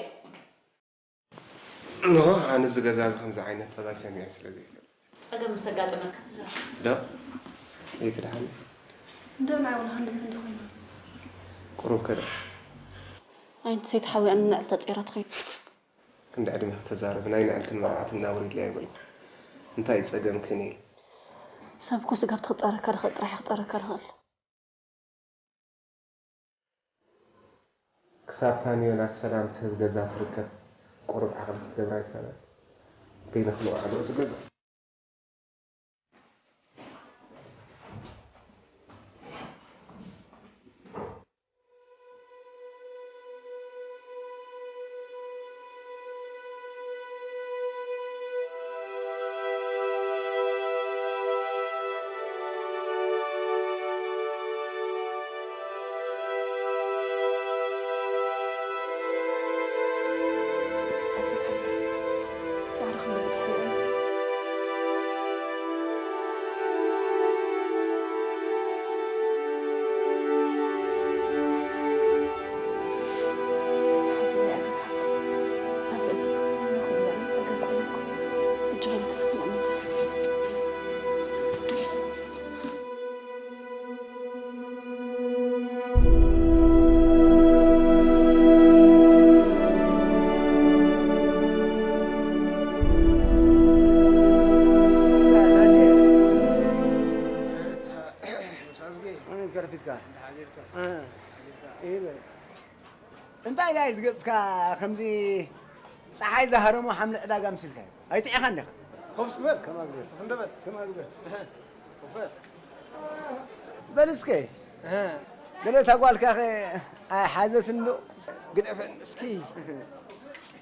ኖ፣ ኣነ ኣብዚ ገዛ እዚ ከምዚ ዓይነት ጠባይ ሰሚዐ ስለ ዘይፈልጥ። ጸገም ምስ ኣጋጠመካ ትዛረብ። ዶ? እይ ትዳሕኒ? እንዶ ናይ ወላ ክንደበት እንዲኾይና። ቁሩብ ከደ። ኣይ፣ እንቲ ሰይቲ ሓዊ ኣነ ንዕልታ ጸይራ ትኸይድ። ክንዲ ዕድመ ክተዛረብ ናይ ንዕልትን መርዓትን እናውሪድለይ ኣይበልኩ። እንታይ ጸገምክን ኢል? ሰብ እኮ ስጋብ ትኽጠረካ ድኽእል ጥራሕ እዩ ክጠረካ ድኽእል። ክሳብ ታንዮና ሰላም ትህብ ገዛ ትርከብ ቁሩብ ዓቕሊ ክትገብር ኣይትኽእልን? በይንኽን ውዓሉ እዚ ገዛ። ከረፊትካ። ሓዚርካ። እ። ሓዚርካ። ይበል። እንታይ ዳይ ዝገጽካ ከምዚ ጸሓይ ዝሃረሞ ሓምሊ ዕዳጋ ምሲልካ እዩ? ኣይጥዒኻን ዲኻ? ኮፍ እስኪ በል። ከማግበር። ክንደ በል። ከማግበር። ኮፍ በል። በል እስከ። እ። ገለ እታ ጓልካኸ ኣይሓዘትን ዶ? ግደፈን እስኪ።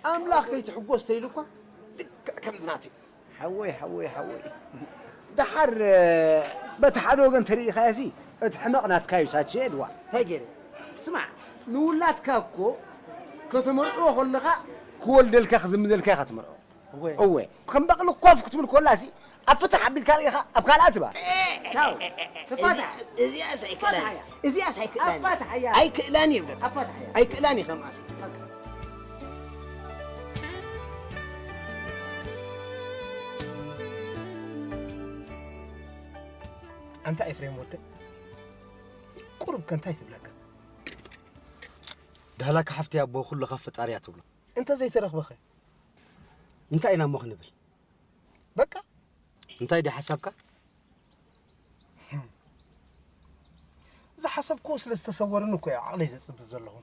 ኣምላኽ ከይትሕጎስ ተይሉ እኳ ልክዕ ከምዚ ናቱ እዩ። ሓወይ፣ ሓወይ፣ ሓወይ። ደሓር፣ በቲ ሓደ ወገን ተሪኢኻዮሲ፣ እቲ ሕመቕ ናትካ እዩ፣ ሳቼ፣ ድዋ። እንታይ ገይረ? ስማዕ፣ ንውላድካ እኮ ከተመርዕዎ ከለኻ ክወልደልካ፣ ክዝምደልካ ኢኻ ትመርዖ። እወ። እወ። ከም በቕሊ ኮፍ ክትብል ከላሲ፣ ኣብ ፍትሕ ኣቢልካ ርኢኻ፣ ኣብ ካልኣ ትባ። ቻው። ተፋትሕ። እዚኣስ ኣይክእላን። ተፋትሕ እያ። እዚኣስ ኣይክእላን። ኣፋትሕ እያ። ኣይክእላን ይብለካ። ኣፋትሕ እያ። ኣይክእላን እዩ ከምኣስ። ኣንታ ኤፍሬም ወደይ፣ ቁሩብ ከ እንታይ ትብለካ? ዳህላካ ሓፍተይ ኣቦ፣ ኩሉ ካብ ፈጣሪ እያ ትብሎ። እንተ ዘይተረኽበኸ? እንታይ ኢና እሞ ክንብል? በቃ። እንታይ ድዩ ሓሳብካ? ዝሓሰብክዎ ስለ ዝተሰወረኒ እኮ እየ ዓቕለይ ዘጽብብ ዘለኹ።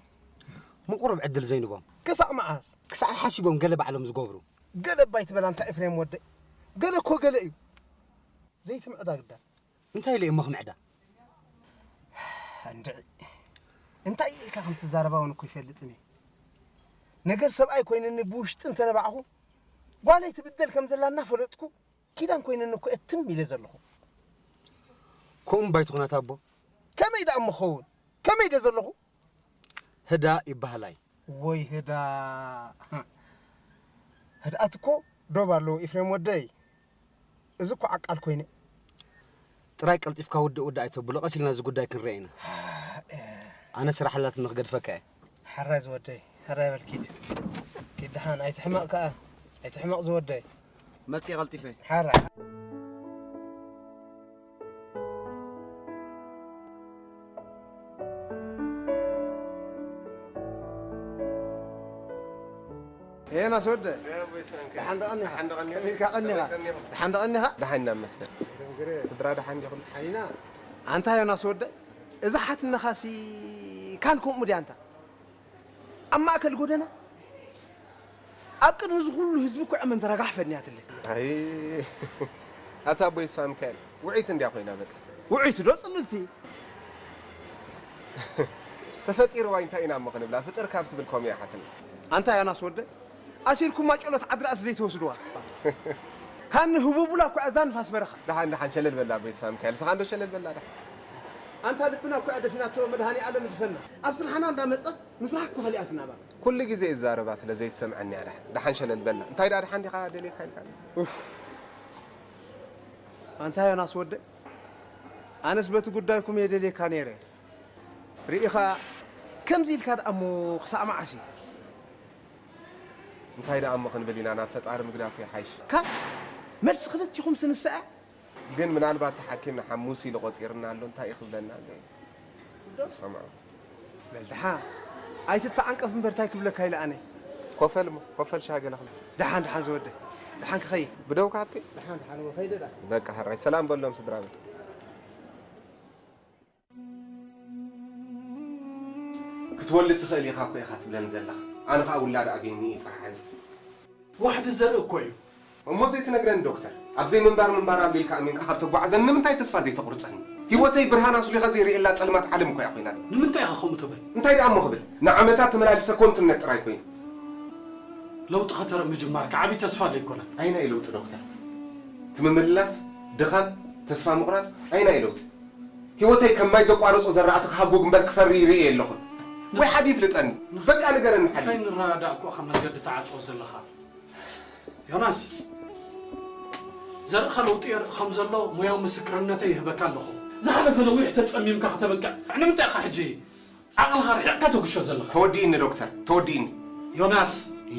ምቁሩብ ዕድል ዘይንቦም። ክሳዕ መዓስ? ክሳዕ ሓሲቦም ገለ ባዕሎም ዝገብሩ። ገለ እባ ኣይትበል ኣንታ ኤፍሬም ወደይ። ገለ እኮ ገለ እዩ። ዘይትምዕዳ ግዳ። እንታይ ኢለ እሞ ክምዕዳ? እንድዒ። እንታይ ኢልካ ከም ትዛረባ እውን እኮ ይፈልጥን እየ። ነገር ሰብኣይ ኮይነኒ ብውሽጢ እንተነባዕኹ፣ ጓለይ ትብደል ከም ዘላ እናፈለጥኩ፣ ኪዳን ኮይነኒ እኮ እየ ትም ኢለ ዘለኹ። ከምኡ እምባይ ትኹናት ኣቦ። ከመይ ደኣ እሞ ክኸውን? ከመይ ደ ዘለኹ? ህዳ ይበሃላይ። ወይ ህዳ። ህድኣት እኮ ዶብ ኣለዎ፣ ኤፍሬም ወደይ። እዚ እኮ ዓቃል ኮይነ። ጥራይ ቀልጢፍካ ውድእ ውድእ ኣይተብሎ፣ ቀስ ኢልና እዚ ጉዳይ ክንርአ ኢና። እ። ኣነ ስራሕ ኣላትኒ ክገድፈካ እየ። ሓራይ ዝወደይ፣ ሓራይ በል ኪድ። ኪድ ደሓን፣ ኣይትሕመቕ ከኣ፣ ኣይትሕመቕ ዝወደይ። መጽየ ቀልጢፈ። ሓራይ። ዮናስ ወደ። እ፣ ኣቦይ ሰንከ። ደሓን ደቐኒኻ? ደሓን ደቐኒኻ? ከመይ ኢልካ ቀኒኻ? ከመይ ቀኒኻ? ደሓን ደቐኒኻ? ደሓን ኢና መስገን። ግረ። ስድራ ደሓን ዲኹም? ሓይና። ኣንታ ዮናስ ወደ፣ እዛ ሓትነኻሲ ካን ከምኡ ድያ ኣንታ? ኣብ ማእከል ጎደና፣ ኣብ ቅድሚ እዚ ኩሉ ህዝቢ እኮ ዕመን ተረጋሕፈ እኒኣትለ። ኣይ፣ ኣታ ኣቦይ ተስፋ ሚካኤል፣ ውዕይቲ እንድያ ኮይና በቃ። ውዕይቲ ዶ ጽልልቲ? ተፈጢርዋ እንታይ ኢና እሞ ክንብላ፣ ፍጥር ካብ ትብል ከምኡ እያ ሓትነይ። ኣንታ ዮናስ ወደ፣ ኣሲርኩማ ጨሎት ዓድራእሲ ዘይትወስድዋ። ካን ህቡቡላ እኮ እዛ ንፋስ በረኻ። ደሓን፣ ደሓን፣ ሸለል በላ ኣቦይ ተስፋ ሚካኤል፣ ንስኻ እንዶ ሸለል በላ ደሓን። ኣንታ ልብና እኮ እያ ደፊናቶ፣ መድሃኔ ኣለም ይድፈና። ኣብ ስራሕና እንዳመጸት ምስራሕ እኮ ከሊኣትና እባ። ኩሉ ግዜ እዛረባ ስለ ዘይትሰምዐኒ እያ ደሓን። ደሓን ሸለል በላ። እንታይ ደኣ ደሓን ዲኻ ደልየካ ኢልካ? ኡፍ። ኣንታ ዮናስ ወደ፣ ኣነስ በቲ ጉዳይኩም እየ ደልየካ ነይረ። ርኢኻ፣ ከምዚ ኢልካ ደኣ እሞ ክሳዕ መዓስ እዩ? እንታይ ደኣ እሞ ክንብል ኢና፣ ናብ ፈጣሪ ምግዳፍ ይሓይሽ። ካብ መልሲ ክልቲኹም ስንስዐ? ግን ምናልባት እቲ ሓኪም ንሓሙስ ኢሉ ቆጺርና ኣሎ፣ እንታይ እዩ ክብለና ኣሎ? ሰምዖ። በል ደሓን፣ ኣይትተዓንቀፍ እምበር እንታይ ክብለካ ኢለ ኣነ። ኮፈል እሞ፣ ኮፈል ሻሂ ገለ ክብል። ደሓን፣ ደሓን ዝወደይ፣ ደሓን ክኸይድ። ብደውካ ክትከይድ? ደሓን፣ ደሓን እሞ ከይደ ደኣ። በቃ ሕራይ፣ ሰላም በሎም ስድራ ቤት። ክትወልድ ትኽእል ኢኻ እኮ ኢኻ ትብለኒ ዘለኻ። ኣነ ኸኣ ውላድ ኣቢኒ እዩ ጥራሕ። ዋሕዲ ዘርኢ እኮ እዩ። እሞ ዘይትነግረኒ ዶክተር፣ ኣብ ዘይምንባር ምንባር ኣሎ ኢልካ ኣሚንካ ካብ ተጓዕዘኒ ንምንታይ ተስፋ ዘይተቑርጸኒ? ህይወተይ ብርሃን ኣስሊኻ ዘይርእየላ ጸልማት ዓለም እኮ እያ ኮይናት። ንምንታይ ኢኻ ከምኡ ትብል? እንታይ ደኣ እሞ ክብል? ንዓመታት ተመላሊሰ ኮንትነት ጥራይ ኮይኑ። ለውጢ ከተርኢ ምጅማር ከዓቢ ተስፋ ዶ ኣይኮነን? ኣየናይ ለውጢ ዶክተር? እቲ ምምልላስ፣ ድኻም፣ ተስፋ ምቑራጽ፣ ኣየናይ ለውጢ? ህይወተይ ከም ማይ ዘቋረጾ ዘራእቲ ክሃጉግ እምበር ክፈሪ ይርእየ የለኹን። ወይ ሓደ ይፍልጠኒ። በቃ ንገረኒ ሓደ። ከይንረዳዳእ እኮ ኢኻ መንገዲ ትዓጽዎ ዘለኻ። ዮናስ፣ ዘርእኻ ለውጢ የርኢ ከም ዘሎ ሞያዊ ምስክርነተይ ይህበካ ኣለኹ። ዝሓለፈ ነዊሕ ተጸሚምካ ከተብቅዕ፣ ንምንታይ ኢኻ ሕጂ ዓቕልኻ ርሒቕካ ተጉሾ ዘለኻ? ተወዲእኒ ዶክተር፣ ተወዲእኒ። ዮናስ፣ እሂ።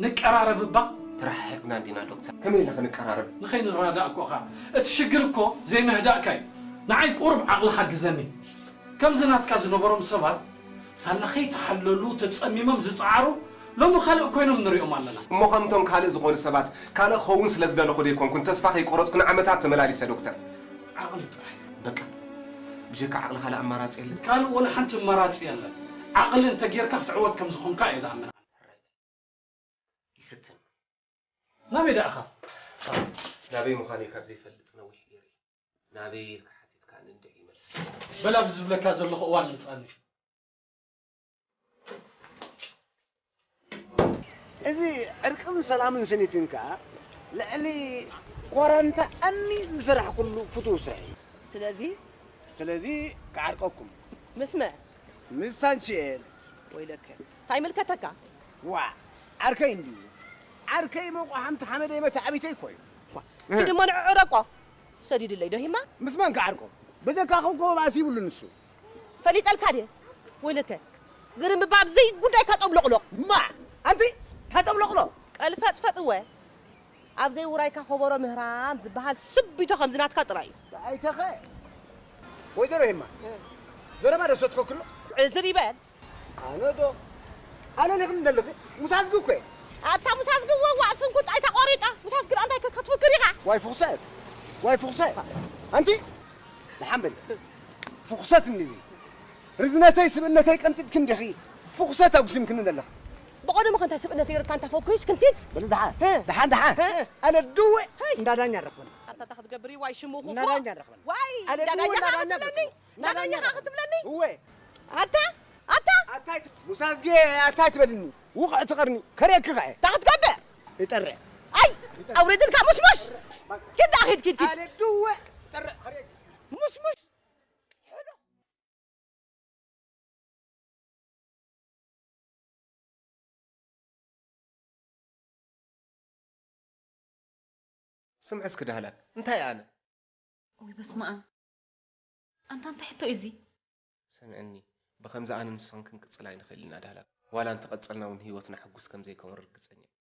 ንቀራረብ እባ። ተረሓሒቕና እንዲና ዶክተር። ከመይ ኢልና ክንቀራረብ? ንኸይንረዳዳእ እኮ ኢኻ። እቲ ሽግር እኮ ዘይምህዳእካ እዩ። ንዓይ ቁሩብ ዓቕሊ ሓግዘኒ። ከምዚ ናትካ ዝነበሮም ሰባት ሳላ ከይተሓለሉ ተጸሚሞም ዝጸዓሩ ሎሚ ካልእ ኮይኖም ንሪኦም ኣለና። እሞ ከምቶም ካልእ ዝኾኑ ሰባት ካልእ ክኸውን ስለ ዝደለኹ ዶ ኣይኮንኩን ተስፋ ከይቆረጽኩ ንዓመታት ተመላሊሰ ዶክተር? ዓቕሊ ጥራይ። በቃ። ብጀካ ዓቕሊ ካልእ ኣማራጺ የለን። ካልእ ወላ ሓንቲ ኣማራጺ የለን። ዓቕሊ እንተጌርካ ክትዕወት ከም ዝኾንካ እየ ዝኣምን። ይፍትን። ናበይ ደኣ ኢኻ? ናበይ ምዃነይ ካብ ዘይፈልጥ ነዊሕ ገይሩ። ናበይ ኢልካ ሓቲትካኒ እንድዒ መልሲ። በል ኣብዚ ዝብለካ ዘለኹ እዋን ምጻኒ። እዚ ዕርቅን ሰላምን ስኒትን ከኣ ልዕሊ ኳራንታ ኣኒ ዝሰራሕኩሉ ፍቱው ስራሕ እዩ። ስለዚ ስለዚ ክዓርቀኩም። ምስ መ? ምስ ሳንቺኤል። ወይለከ። እንታይ ይምልከተካ? ዋ፣ ዓርከይ እንድዩ። ዓርከይ መቑ ሓምቲ ሓመደይ መተዓቢተይ እኮ እዩ። ዋ፣ እዚ ድማ ንዕዑ ረቆ ሰዲድለይ ዶ ሂማ? ምስ መን ክዓርቆ? በጀካ ከውከቦ ባእሲ ይብሉ ንሱ። ፈሊጠልካ ድየ? ወይለከ። ግርም እባ ኣብዘይ ጉዳይካ ጠብሎቕሎቕ። ማ? ኣንቲ ታጠብሎቕሎ? ቀልፈጽፈጽወ። ኣብ ዘይውራይካ ኮቦሮ ምህራም ዝበሃል ስቢቶ ከምዚ ናትካ ጥራይ እዩ። ኣይተኸ ወይዘሮ ሄማ፣ ዘረባ ዶ ሰትኮክሎ? ዕዝር ይበል። ኣነ ዶ? ኣነ ሊኽን እንደልኺ ሙሳዝጊ እኮ እየ። ኣታ ሙሳዝጊ ወዋ ስንኩ ጣይ ተቆሪጣ። ሙሳዝጊ እንታይ ከ-፣ ክትፍክር ኢኻ? ዋይ ፍኹሰት፣ ዋይ ፍኹሰት። ኣንቲ ንሓምበል ፍኹሰት እንዲዚ ርዝነተይ ስብእነተይ ቀንጢጥኪ እንዲኺ ፍኹሰት ኣጉሲምክኒ ዘለኺ። ብቐደሙ ከ እንታይ ስብእነት ነይርካ እንታ ፈኩስ ክንቲት? በል ደሓን፣ ህ። ደሓን፣ ደሓን። ህ። ኣነ ድወ ሄይ። እንዳ ዳኛ ረኽበና። ኣታ እንታይ ክትገብር እዩ? ዋይ ሽሙ ክፉእ። እንዳ ዳኛ ረኽበና። ዋይ ኣነ እንዳ ድወ ዳኛ እንዳ ዳኛ ክትብለኒ? ረኽበና። እንዳ ዳኛ እንዳ ዳኛ ረኽበና። ክትብለኒ? እወ። ኣታ፣ ኣታ። ኣታ ይት-፣ ሙሳዝጌ ኣታ ትበልኒ። ውቕዕ ትቐርኒ። ከርእየኪ ኸዐ። እንታይ ክትገብር? ይጠርዕ። ኣይ፣ ኣውርድልካ ሙሽሙሽ። ኪድ ዳ ኪድ፣ ኪድ፣ ኪድ። ኣነ ድወ ይጠርዕ። ከርእየኪ። ሙሽሙሽ። ስምዒ እስኪ ዳህላክ፣ እንታይ ኣነ? ወይ በስመ ኣብ። ኣንታ እንታይ ሕቶ እዩ እዚ? ስምዕኒ፣ ብኸምዚ ኣነ ንስኽን ክንቅጽል ኣይንኽእልን ኢና ዳህላክ። ዋላ እንተቐጸልና እውን ህይወትና ሕጉስ ከም ዘይከውን ርግጸኛ እየ።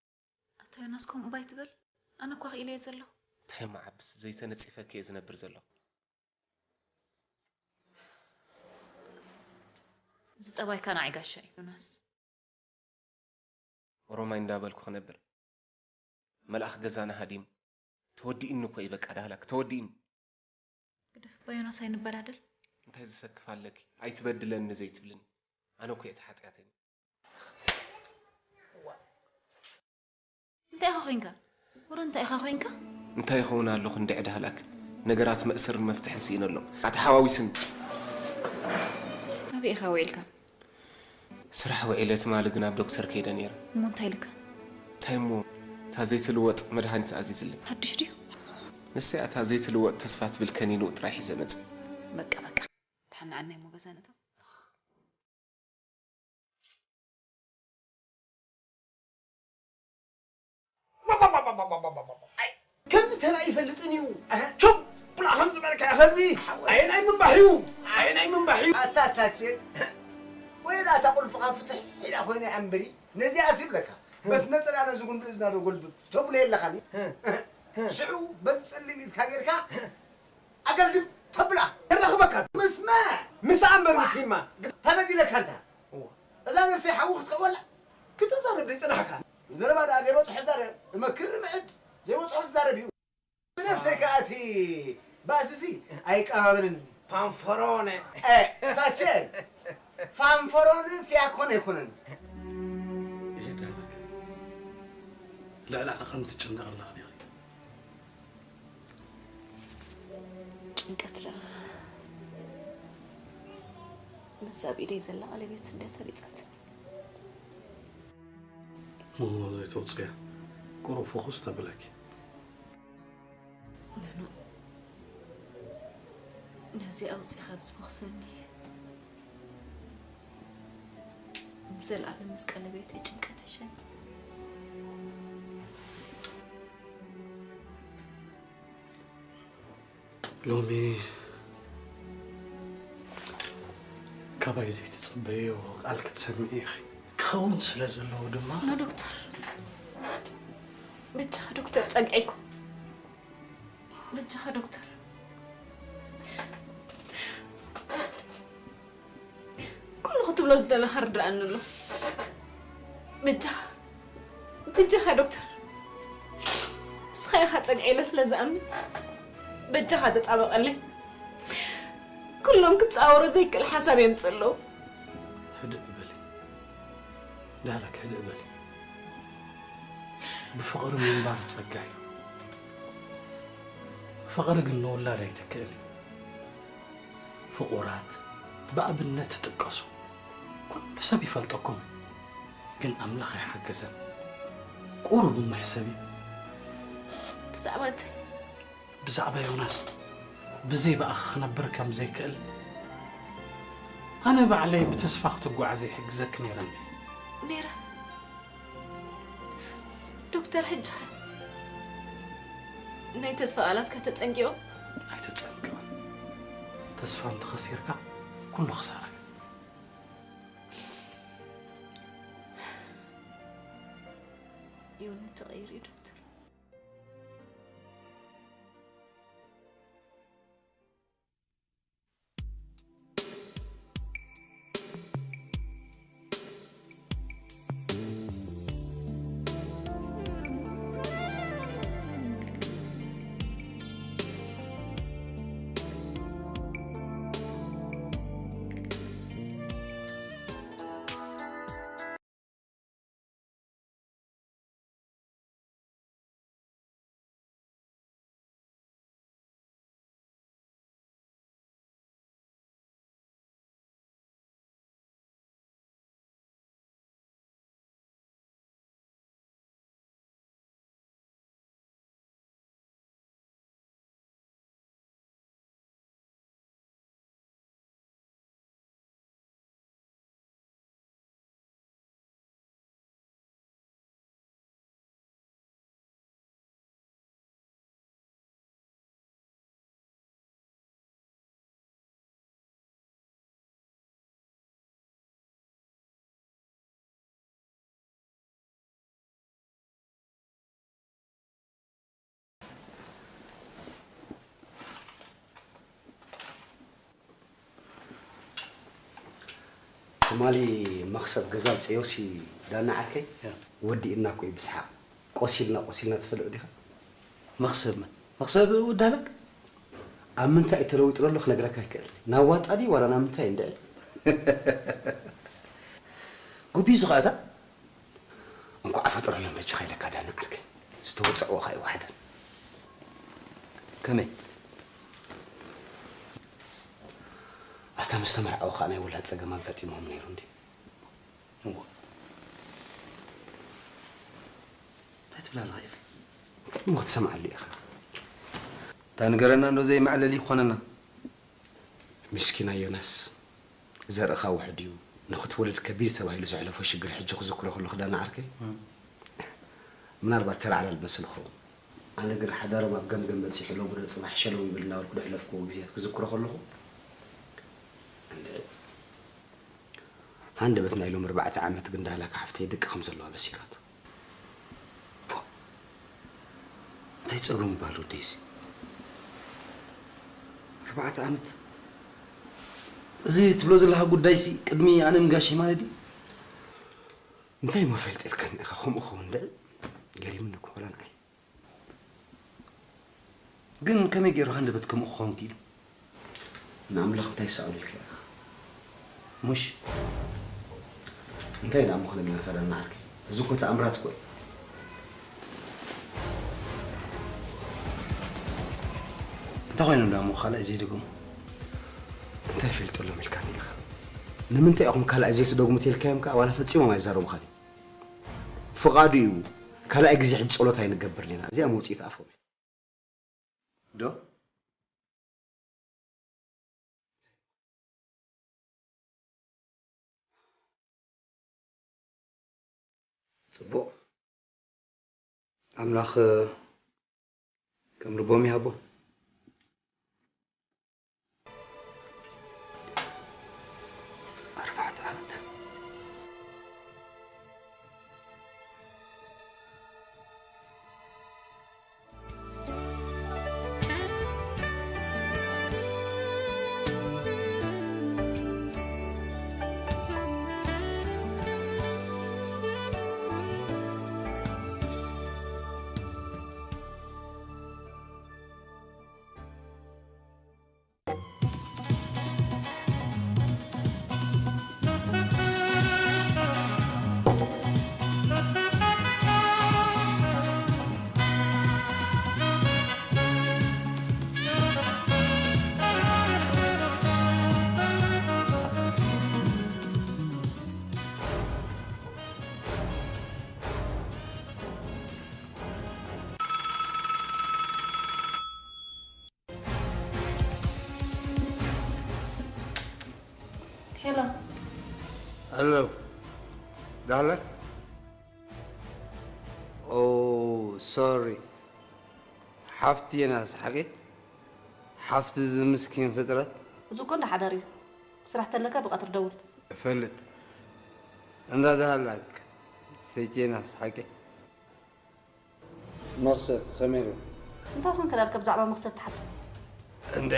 ኣቶ ዮናስ ከምኡ እባ ኣይትበል። ኣነ እኳ ክኢለ እየ ዘለኹ። እንታይ እሞ ዓብስ፣ ዘይተነጺፈኪ እየ ዝነብር ዘለኹ። እዚ ጠባይካ ንዓይ ጋሻ እዩ ዮናስ። ኦሮማይ እንዳበልኩ ክነብር። መልኣኽ ገዛና ሃዲሙ። ተወዲእኒ እኮ እዩ በቃ ዳህላክ፣ ተወዲእኒ። ግደፍ እባ ዮናስ ኣይንበዳደል። እንታይ ዝሰክፍ ኣለኪ? ኣይትበድለኒ ዘይትብልኒ። ኣነ እኮ እየ እቲ ሓጢኣተኛ። እንታይ ኢኻ ኮይንካ? ወረ እንታይ ኢኻ ኮይንካ? እንታይ ይኸውን ኣለኹ እንድዒ ዳህላክ። ነገራት መእሰርን መፍትሕን ስኢነ ኣሎ። ኣተሓዋዊስኒ። ኣበይ ኢኻ ውዒልካ? ስራሕ ውዒለ ትማሊ ግን ኣብ ዶክተር ከይደ ነይረ። እሞ እንታይ ኢልካ? እንታይ እሞ? እታ ዘይትልወጥ መድሃኒት ኣዚዝለይ። ሓድሽ ድዩ? ንሰይ እታ ዘይትልወጥ ተስፋ ትብል ከኒንኡ ጥራይ ሒዘ መጽእ። በቃ በቃ። ደሓን ንዓናይ እሞ ገዛ ንእቶ። ከምዚ ተራእዩ ይፈልጥን እዩ። ኣሃ። ቹብ ብላ ከም ዝበልካ ከልቢ። ሓወይ። ኣየናይ ምንባሕ እዩ? ኣየናይ ምንባሕ እዩ? ኣታ ሳችን። ወይ ዳ እታ ቁልፍኻ ፍትሕ ኢላ ኮይነ እምበሪ፣ ነዚኣስ ይብለካ። በቲ ነጸላ ነዚ ጉንዲ እዝና ዶ ጎልብብ ተብሎ የለኻን። ህ። ህ። ሽዑ በዚ ጸሊም ኢድካ ጌርካ ኣገልድም ተብላ። ተረኽበካ። ምስማ። ምሳ እምበር ምስ ሂማ። ተበዲለካ እንታ። እዋ። እዛ ነፍሰይ ሓዊ ክትቀበላ? ክትዛረብ ዘይጸናሕካ። ዘረባ ደኣ ዘይበጽሖ ዛረብ። እመክር ምዕድ። ዘይበጽሖ ዝዛረብ እዩ። ብነፍሰይ ከኣ እቲ ባእስሲ ኣይቀባበልን። ፋንፈሮነ። እ፣ ሳቸ። ፋንፈሮን ፊያኮን ኣይኮነን። ይሄዳለክ። ልዕሊ ዓቐን ትጭነቕ ኣለኽ ዲኺ? ጭንቀት ደኣ ምስዛ ኣብ ኢደይ ዘላ ቀለቤት እንድያ ሰሪጻትኒ። እሞ ዘይተውጽእያ ቁሩብ ፍኹስ ተብለኪ። ኖኖ፣ ነዚ ኣውጺኻ ኣብ ዝፈኽሰኒ፣ ንዘለኣለም ምስ ቀለቤተይ ጭንቀት ይሸኒ። ሎሚ ካባይ ዘይትጽበዮ ቃል ክትሰምዒ ኢኺ። ክኸውን ስለ ዘለዎ ድማ ኖ ዶክተር፣ በጃኻ ዶክተር ጸግዒኩ። በጃኻ ዶክተር። ኩሉ ክትብሎ ዝደለኻ ርድኣኒ ኣሎ። በጃኻ፣ በጃኻ ዶክተር። ንስኻ ኢኻ ጸግዒ ኢለ ስለ ዝኣምን፣ በጃኻ ተጣበቐለይ። ኩሎም ክጻወሮ ዘይክእል ሓሳብ የምጽእ ኣለዉ። ህድእ በሊ። ዳህላክ ህድእ በሊ። ብፍቕሪ ምንባር ጸጋ እዩ። ፍቕሪ ግን ንውላድ ኣይትክእን እዩ። ፍቑራት ብኣብነት ትጥቀሱ። ኩሉ ሰብ ይፈልጠኩም። ግን ኣምላኽ ኣይሓገዘን። ቁሩብ እሞ ሕሰቢ። ብዛዕባ እንታይ? ብዛዕባ ዮናስ ብዘይ ብኣኺ ክነብር ከም ዘይክእል ኣነ ባዕለይ ብተስፋ ክትጓዓዘ ይሕግዘኪ ነይረኒ። ነይረ። ዶክተር፣ ሕጂ ኸ ናይ ተስፋ ቃላትካ ተጸንጊዖም? ኣይተጸንግዕን። ተስፋ እንተኸሲርካ ኩሉ ክሳራ እዩ። ዮኒ ተቐይሩ እዩ ዶክተር። ትማሊ መኽሰብ ገዛ ኣምፅኦሲ ዳና ዓርከይ? ያ። ወዲእና እኮ እዩ ብስሓቕ። ቆሲልና ቆሲልና ትፈልጥ ዲኻ? መኽሰብ መን? መኽሰብ ወዲ ኣለክ? ኣብ ምንታይ እዩ ተለዊጡ ዘሎ ክነግረካ ኣይክእል። ናብ ዋጣ ድዩ ዋላ ናብ ምንታይ እንድዒ? ጉቢ ዝኸኣታ? እንኳዕ ፈጠረሎም በጃኻ ኢለካ ዳና ዓርከይ። ዝተወፅዕዎ ኸኣ ይወሓደን። ከመይ? ኣታ ምስ ተመርዓዉ ኸኣ ናይ ውላድ ጸገም ኣጋጢሞም ነይሩ እንድዩ። እወ። እንታይ ትብል ኣለኻ ኤፍሬም? እንታይ እሞ ክትሰምዓሉ ኢኻ? እታ ንገረና እንዶ ዘይመዕለሊ ይኾነና። ምስኪና ዮናስ፣ ዘርእኻ ውሑድ እዩ፣ ንኽትወልድ ከቢድ ተባሂሉ ዘሕለፎ ሽግር ሕጂ ክዝክሮ ከለኹ ዳና ዓርከይ፣ እም። ምናልባት ተላዕላል መስል ክኸውን። ኣነ ግን ሓዳሮም ኣብ ገምገም በጺሑ ሎሚ ዶ ጽባሕ ሸለው ይብል እናበልኩ ዘሕለፍክዎ ግዜያት ክዝክሮ ከለኹ፣ እንድዒ። ሃንደበት ናይ ሎሚ ኣርባዕተ ዓመት ግን ዳህላክ ሓፍተይ ድቂ ከም ዘለዋ በሲራቶ። ፖ! እንታይ ጸገሙ በሃል ወደይሲ? ኣርባዕተ ዓመት? እዚ ትብሎ ዘለኻ ጉዳይሲ ቅድሚ ኣነ ምጋሸይ ማለት ድዩ? እንታይ እሞ ፈልጥ ኢልካኒ ኢኻ? ከምኡ ክኸውን እንድዒ ገሪሙኒ እኮ ዋላ ንዓይ። ግን ከመይ ገይሩ ሃንደበት ከምኡ ክኸውን ክኢሉ? ንኣምላኽ እንታይ ይሰኣኖ ኢልካ ኢኻ? ሙሽ? እንታይ ደኣ ምኾነ ኢልና ታዲያ ንዓርከይ? እዚ እኮ ተኣምራት እኮ እዩ። እንታይ ኮይኖም ደኣ እሞ ካልኣይ ዘይደገሙ? እንታይ ፈልጠሎም ኢልካኒ ኢኻ? ንምንታይ ኢኹም ካልኣይ ዘይትደግሙ ተልካዮም ከኣ ዋላ ፈጺሞም ኣይዛረቡኻን እዮም። ፍቓዱ እዩ። ካልኣይ ግዜ ሕጂ ጸሎት ኣይንገብርን ኢና። እዚኣ መውጽኢት ኣፎም እያ። ዶ? ጽቡቕ። ኣምላኽ ከም ልቦም ይሃቦም። ኣርባዕተ ዓመት። ሄሎ። ሄሎ። ዳለ? ኦ፣ ሶሪ። ሓፍቲ የናስ ሓቂ? ሓፍቲ እዚ ምስኪን ፍጥረት? እዚ እኮ እንዳ ሓዳር እዩ። ስራሕ ተለካ ብቐትሪ ደውል። እፈልጥ። እንዳ ዳህላክ ሰይቲ የናስ ሓቂ? መኽሰብ ከመይ ኣሎ? እንታይ ኮንካ ዳርካ ብዛዕባ መኽሰብ ትሓቶ? እንደ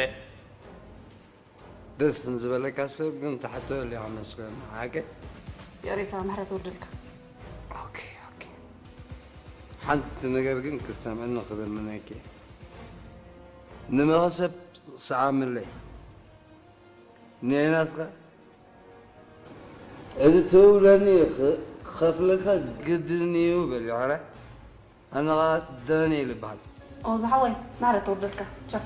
ደስ ንዝበለካ ሰብ ግን ትሓቶ እልያ መስለኒ። ሓቂ? ይቕሬታ፣ ምሕረት ወርደልካ። ኦኬ፣ ኦኬ። ሓንቲ ነገር ግን ክትሰምዕኒ ክልምነኪ እየ። ንመኽሰብ ሰዓምለይ። ንኤናስ ከ? እዚ ትብለኒ ኽ-፣ ክኸፍለካ ግድን እዩ በል፣ ኧረ። ኣነ ኸኣ ዳንኤል እበሃል። ኦ፣ ዝሓወይ፣ ማዕረ ተወደድካ። ቻው።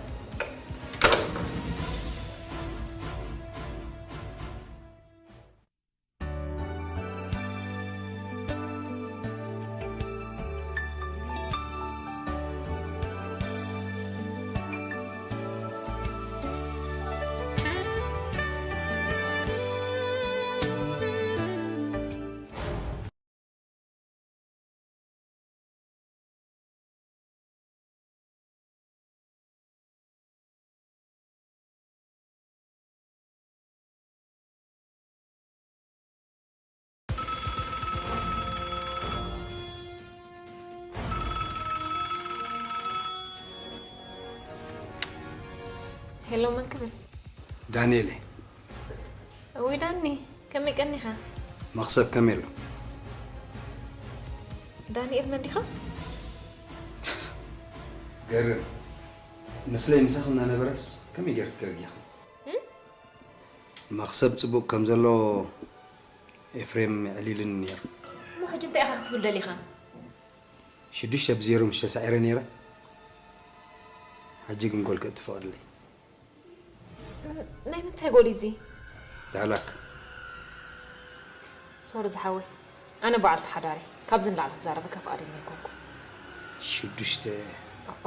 ሄሎ፣ መን ክብል? ዳንኤል እየ። እውይ ዳኒ፣ ከመይ ቀኒኻ? መኽሰብ ከመይ ኣሎ? ዳንኤል መን ዲኻ? ገርም። ምስለይ ምሳኺ እናነበረስ ከመይ ጌርኪ ተረዲእኺ? እም? መኽሰብ ጽቡቕ ከም ዘሎ ኤፍሬም የዕሊልኒ ነይሩ። እሞ ሕጂ እንታይ ኢኻ ክትብል ደሊኻ? ሽዱሽተ ብዜሮ ምስ ተሳዒረ ነይረ። ሕጂ ግን ጎል ከእቱ ፍቐድለይ። ን-፣ ናይ ምንታይ ጎል እዩ እዚ? ዳህላክ። ሶሪ ዝሓወይ፣ ኣነ በዓልቲ ሓዳር እየ። ካብዚ ንላዕሊ ክዛረበካ ፍቓደኛ ኣይኮንኩን። ሽዱሽተ። ኣፋ።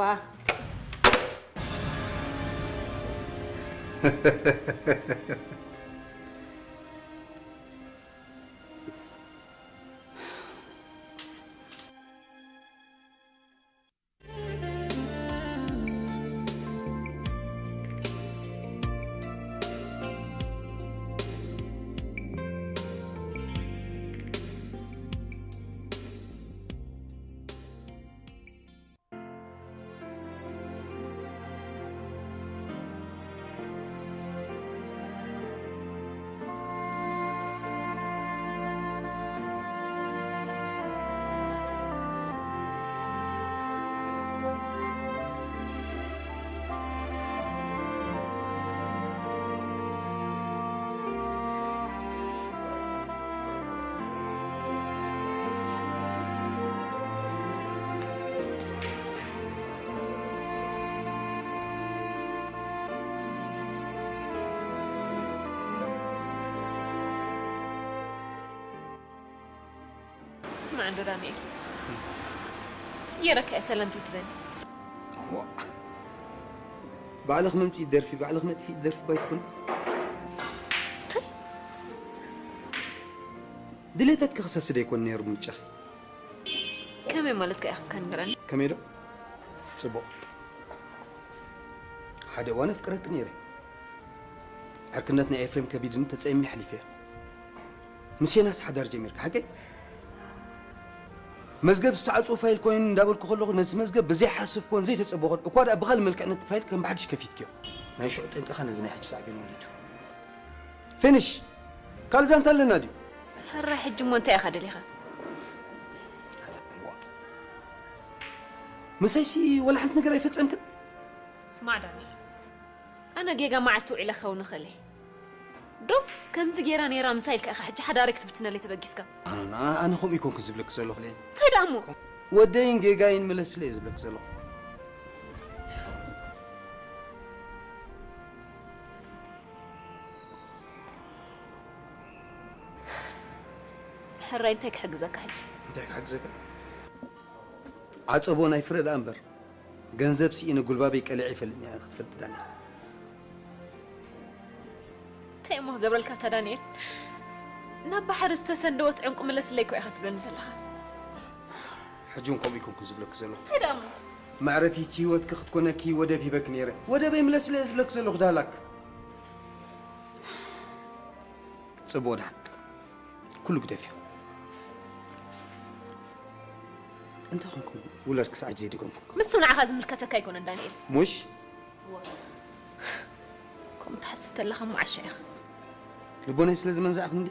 ስማዕ እንዶ ዳንኤል፣ የረካ እየ ሰላም ዘይትበኒ። እዋ፣ ባዕልኽ መምፅኢ ደርፊ፣ ባዕልኽ መጥፊኢ ደርፊ ባይትኹን። እንታይ? ድሌተትኪ ክሰስድ ኣይኮን ነይሩ ምርጫኺ። ከመይ ማለትካ ኢኻ እስካ ንገረኒ? ከመይ ዶ? ጽቡቕ። ሓደ እዋን ኣፍቅረኪ ነይረ። ዕርክነት ናይ ኤፍሬም ከቢድኒ ተጸሚመ ሓሊፈዮ። ምስ ዮናስ ሓዳር ጀሚርካ፣ ሓቀይ? መዝገብ ዝተዓጽወ ፋይል ኮይኑ እንዳበልኩ ከለኹ፣ ነዚ መዝገብ ብዘይሓሰብክዎን ዘይተጸበኹን፣ እኳ ደኣ ብኻልእ መልክዕ ነቲ ፋይል ከም ብሓድሽ ከፊትክዮ። ናይ ሽዑ ጠንቅኻ ነዚ ናይ ሕጂ ሳዕቤን ወሊዱ። ፊኒሽ! ካልእ ዛንታ ኣለና ድዩ? ሕራይ ሕጂ እሞ እንታይ ኢኻ ደሊኻ? ምሳይሲ ወላ ሓንቲ ነገር ኣይፈጸምክን? ስማዕ ዳኒ፣ ኣነ ጌጋ መዓልቲ ውዒለ ክኸውን እኽእል እየ። ዶስ ከምዚ ጌራ ነይራ ምሳይ ኢልካ ኢኻ ሕጂ ሓዳረይ ክትብትነለይ ተበጊስካ? ኣነ፣ ኣነ፣ ኣነ ከምኡ ኣይኮንኩ ዝብለኪ ዘለኹ። እንታይ ደኣ እሞ? ወደይን ጌጋይን ምለስለይ እየ ዝብለኪ ዘለኹ። ሕራይ እንታይ ክሕግዘካ ሕጂ? እንታይ ክሕግዘካ? ዓጸቦ ናይ ፍረ ደኣ እምበር፣ ገንዘብ ስኢነ ጉልባበይ ቀሊዐ ይፈልጥኒ እየ፣ ክትፈልጢ ዳኒ። እንታይ እሞ ክገብረልካ እታ ዳንኤል፣ ናብ ባሕሪ ዝተሰንደወት ዕንቁ ምለስለይ እኮ ኢኻ ትብለኒ ዘለኻ። ሕጂ እውን ከምኡ ይኮንኩ ዝብለኪ ዘለኹ። እንታይ ደኣ እሞ? መዕረፊት ህይወትኪ ክትኮነኪ ወደብ ሂበኪ ነይረ። ወደበይ ምለስለ ዝብለኪ ዘለኹ ዳህላክ። ጽቡቕ ደሓን። ኩሉ ግደፍዮ። እንታይ ኮንኩም ውላድ ክሳዕ ሕጂ ዘይደገምኩም? ምስ ንዓኻ ዝምልከተካ ኣይኮነን ዳንኤል። ሙሽ? ከምኡ ትሓስብ ተለኻ እሞ ዓሻ ኢኻ። ልቦናይ ስለ ዝመንዛዕኩ እንዲ።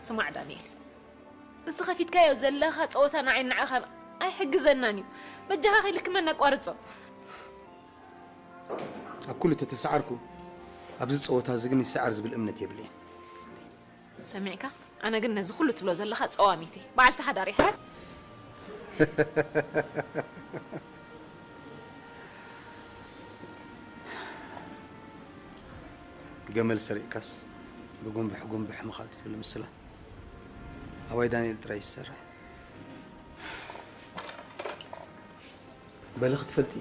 ስማዕ ዳንኤል፣ እዚ ከፊትካዮ ዘለኻ ጸወታ ንዓይ ንዓኻ ኣይሕግዘናን እዩ። በጃኻ ከይልክመና ኣቋርጾ። ኣብ ኩሉ ተተሰዓርኩ ኣብዚ ጸወታ እዚ ግን ይሰዓር ዝብል እምነት የብለይን። ሰሚዕካ? ኣነ ግን ነዚ ኩሉ ትብሎ ዘለኻ ጸዋሚት እየ። በዓልቲ ሓዳር እየ። ገመል ሰሪቕካስ ብጉንብሕ ጉንብሕ ምኻድ ዝብል ምስላ ኣባይ ዳንኤል ጥራይ ይሰርሕ። በሊ ክትፈልጢ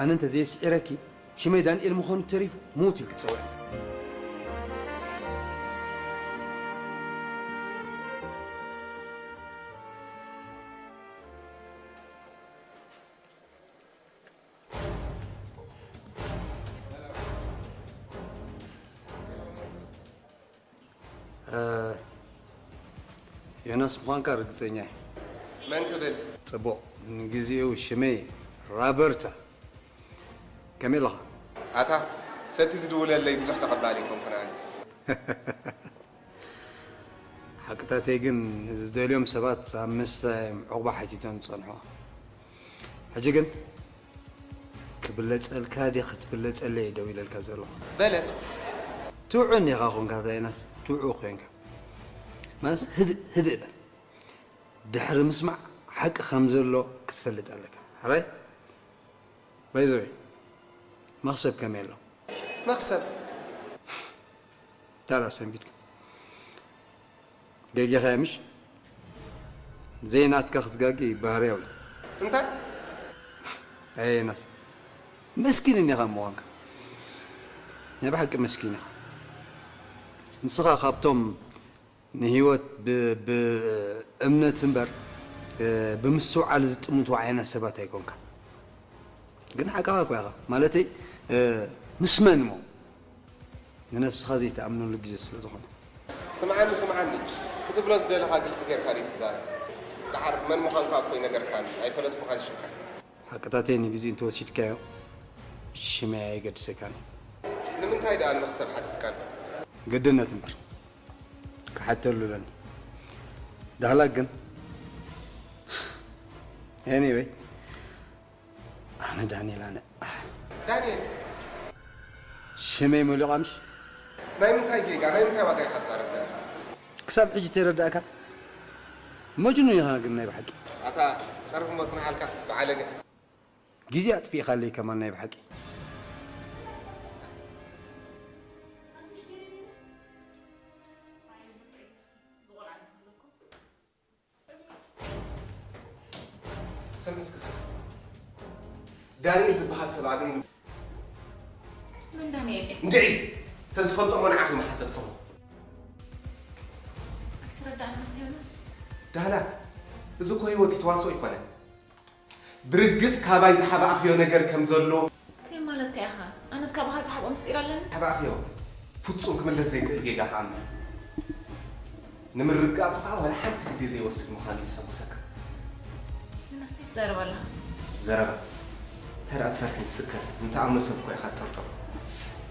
ኣነ እንተዘየስዒረኪ ሽመይ ዳንኤል ምዃኑ ተሪፉ ምዉት ኢልኪ ትጸውዒ። ዮናስ ምዃንካ ርግጸኛ እየ። መን ክብል? ጽቡቕ፣ ንግዜኡ ሽመይ ራበርታ። ከመይ ኣለኻ? ኣታ፣ ሰቲ ዝድውለለይ ብዙሕ ተቐባሊ ኣይኮንኩን ኣነ። ሓቅታተይ ግን ንዝደልዮም ሰባት ኣብ መስተ እዮም ዕቑባ ሓቲቶም ዝጸንሑ። ሕጂ ግን ክብለጸልካ ድየ ክትብለጸለይ እየ ደው ኢለልካ ዘለኹ። በለጽ። ትውዑን ኢኻ ኾንካ ዮናስ፣ ትውዑ ኮንካ። ማለት ህድእ ህድእ በል። ድሕሪ ምስማዕ ሓቂ ከም ዘሎ ክትፈልጥ ኣለካ። ሕራይ? ባይዘወይ መኽሰብ ከመይ ኣሎ? መኽሰብ ታራ ሰንቢድካ ገጊኻያ ምሽ? ዘይናትካ ክትጋጊ ባህርያዊ። እንታይ? ኣየናስ መስኪን እኒኻ ምዃንካ ናይ ብሓቂ መስኪን ኢኻ። ንስኻ ካብቶም ንህይወት ብእምነት እምበር ብምስትውዓል ዝጥምቱ ዓይነት ሰባት ኣይኮንካ። ግን ሓቅኻ እኮ ኢኻ። ማለተይ ምስ መን እሞ ንነብስኻ ዘይትኣምነሉ ግዜ ስለ ዝኾነ። ስምዓኒ ስምዓኒ ክትብሎ ዝደለኻ ግልፂ ጌርካ ድዩ ትዛረብ? ደሓር መን ምዃንካ እኮ ኣይነገርካን ኣይፈለጥኩኻን ሽምካ። ሓቅታተይ ንግዜኡ እንተወሲድካዮ ሽመይ ኣየገድሰካን እዩ። ንምንታይ ደኣ ንመኽሰብ ሓቲትካሉ? ግድነት እምበር ክሓተሉ ኣለኒ። ዳህላክ ግን anyway ኣነ ዳንኤል ኣነ ዳንኤል ሽመይ መሊቑ ኣምሽ ናይ ምንታይ ጌጋ ናይ ምንታይ ዋጋ ኢኻ ትዛረብ ዘለኻ? ክሳብ ሕጂ ተይረዳእካ መጅኑን ኢኻ ግን ናይ ብሓቂ። ኣታ ጸርፊ እሞ ጽንሓልካ ብዓለገ። ግዜ ኣጥፊእኻለይ ከማን ናይ ብሓቂ። ስምዒ እስኪ ስምዒ። ዳንኤል ዝበሃል ሰብ ኣበይ መን ዳንኤል እዩ? እንድዒ ተዝፈልጦ እሞ ንዓኺ ምሓተትክዎ። ኣይትረዳእን ዮናስ። ዳህላክ እዚ እኮ ህይወት እዩ ተዋስኦ ኣይኮነን። ብርግጽ ካባይ ዝሓባእኽዮ ነገር ከም ዘሎ። ከመይ ማለትካ ኢኻ? ኣነስ ካባኻ ዝሓብኦ ምስጢር ኣለኒ? ዝሓባእኽዮ ፍጹም ክምለስ ዘይክእል ጌጋ ከኣ ኣሎ። ንምርግጋጹ ከኣ ዋላ ሓንቲ ግዜ ዘይወስድ ምዃኑ እዩ ዘሐጉሰካ። ዮናስ እንታይ ትዛረብ ኣለኻ? ዘረባ እንታይ ደኣ ትፈርሕን ትስከፍን? ንትኣምኖ ሰብ እኮ ኢኻ ትጥርጥሮ።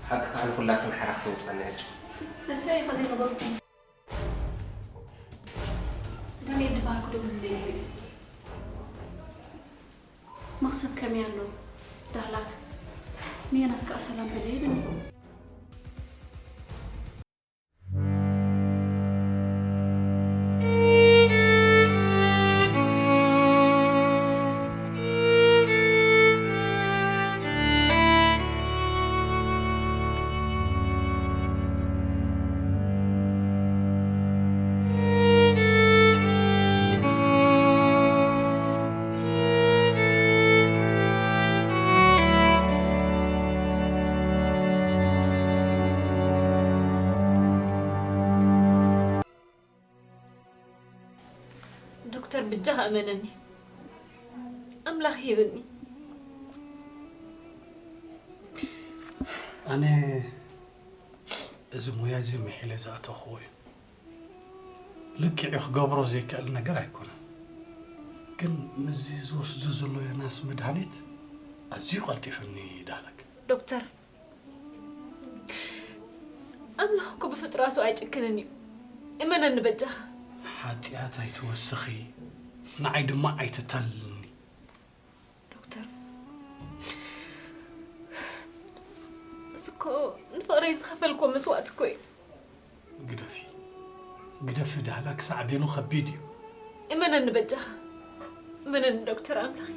ሓቂ ከኣ ንኹላትና ሓራ ክተውጽኣና እያ ጆ። ንሱ ኢኻ ዘይነገርኩ። ዳንኤል ዝበሃል ክደውለለይ ነይሩ እዩ። መኽሰብ ከመይ ኣሎ ዳህላክ? ንየናስ ከኣ ሰላም በለይ ኢሉኒ። ዶክተር፣ ብጃኻ እመነኒ። ኣምላኽ ሂብኒ። ኣነ እዚ ሞያ እዚ ምሒለ ዝኣተኽዎ እዩ። ልክዕ እዩ፣ ክገብሮ ዘይክእል ነገር ኣይኮነን። ግን ምስዚ ዝወስዶ ዘሎ ዮናስ መድሃኒት ኣዝዩ ቀልጢፍኒ ዳህለክ። ዶክተር፣ ኣምላኽ እኮ ብፍጥራቱ ኣይጭክንን እዩ። እመነኒ በጃኻ። ሓጢኣት ኣይትወስኺ፣ ንዓይ ድማ ኣይተታልልኒ። ዶክተር፣ እዚ እኮ ንፍቕረይ ዝኸፈልክዎ መስዋእቲ እኮ እዩ። ግደፊ፣ ግደፊ ዳህላ ክሳዕ ቤኑ ከቢድ እዩ። እመነኒ በጃኻ፣ እመነኒ ዶክተር ኣምላኽ።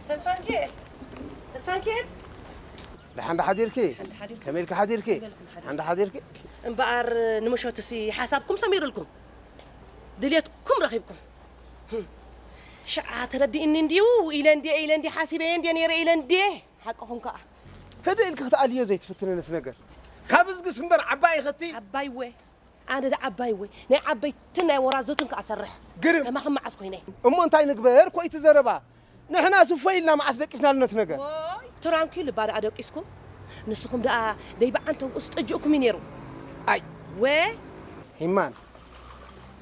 ተስፋንኪ፣ ተስፋንኪ። ደሓን ዶ ሓዲርኪ? ሓንቲ ሓዲርኩ። ከመይ ኢልኪ ሓዲርኪ? ይበልኩም ሓዲርኩ። ሓንቲ ሓዲርኪ? እምበኣር ንምሸቱሲ ሓሳብኩም ሰሚሩልኩም፣ ድልየትኩም ረኺብኩም። ህም። ሽዓ ተረዲእኒ እንድዩ፣ ኢለ እንድየ፣ ኢለ እንድየ፣ ሓሲበየ እንድየ ነይረ፣ ኢለ እንድየ። ሓቅኹም ከኣ። ህድእ ኢልኪ ክትኣልዮ ዘይትፍትኒ ነቲ ነገር። ካብ እዝግስ እምበር ዓባይ ኢኸቲ። ዓባይ እወ። ኣነ ደኣ ዓባይ እወ። ናይ ዓበይትን ናይ ወራዙትን ከኣ ሰርሕ። ግርም። ከማኹም መዓስ ኮይነ። እሞ እንታይ ንግበር ኮይቲ ዘረባ? ንሕና ስፎ ኢልና መዓስ ደቂስናሉ ነቲ ነገር? ወይ፣ ትራንኩ ልባ ደኣ ደቂስኩም። ንስኹም ደኣ ደይ ብዓንተው እስጠጅእኩም እዩ ነይሩ። ኣይ። ወ? ሂማን።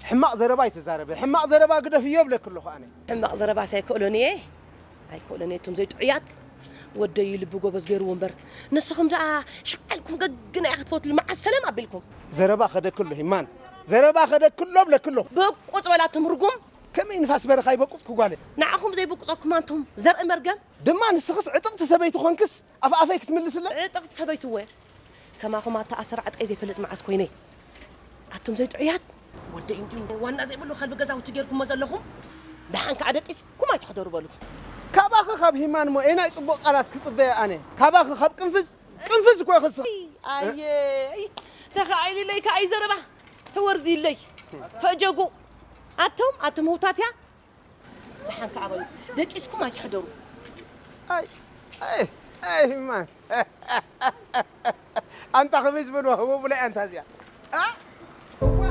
ሕማቕ ዘረባ ኣይትዛረቢ። ሕማቕ ዘረባ ግደፍዮ እብለኪ ኣለኹ ኣነ። ሕማቕ ዘረባስ ኣይክእሎን እየ። ኣይክእሎን እየ፣ እቶም ዘይጥዑያት። ወደይ ልቢ ጎበዝ ገይርዎ እምበር። ንስኹም ደኣ ሸዓልኩም ገግና ኢኻ ክትፈትሉ መዓስ ሰላም ኣቢልኩም? ዘረባ ከደኪ ኣሎ ሂማን። ዘረባ ከደኪ ኣሎ እብለኪ ኣለኹ። በቁጽ በላ እቶም ርጉም። ከመይ ንፋስ በረኻ ይበቁጽ ክጓለ? ንዓኹም ዘይብቁጸኩም ኣንቱም ዘርኢ መርገም። ድማ ንስኽስ ዕጥቕቲ ሰበይቲ ኾንክስ ኣፍ ኣፈይ ክትምልስለ? ዕጥቕቲ ሰበይቲ እወ። ከማኹም ኣታ ኣሰራዕጣይ ዘይፈልጥ መዓስ ኮይነ። ኣቱም ዘይጥዑያት። ወደይ እንድዩ ዋና ዘይብሉ ከልቢ ገዛውቲ ጌርኩሞ ዘለኹም። ደሓን ከኣ ደቂስኩም ኣይትሕደሩ በሉ። ካባኺ ካብ ሂማን እሞ ኤናይ ጽቡቕ ቃላት ክጽበየ ኣነ? ካባኺ ካብ ቅንፍዝ? ቅንፍዝ እኮ ኢኺ እስኺ። ኣየ፣ ተኻኢልለይ ከኣ እዩ ዘረባ። ተወርዚለይ። ፈጀጉ። ኣቶም፣ ኣቶም ህውታትያ። ደሓን ከኣ በሉ። ደቂስኩም ኣይትሕደሩ። ኣይ፣ ኣይ፣ ኣይ፣ ማን። ኣንታ ኸመይ ዝበልዋ ህቦ ብላይ ኣንታ እዚኣ። ኣ? እዋ።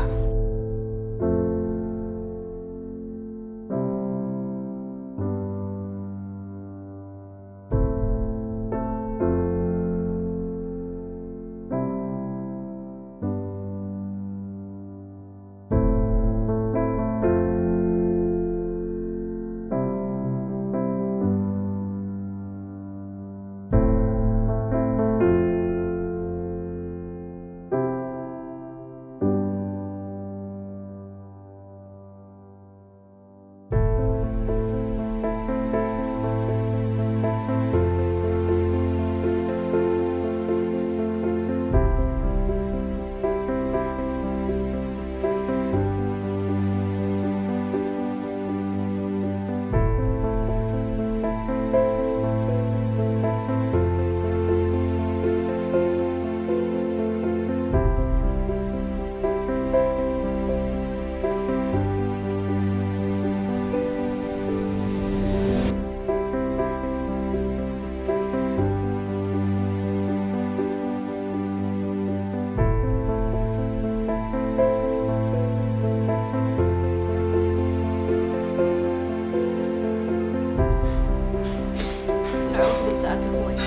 ንዕኡ ክብል ዝኣተዎ እዩ።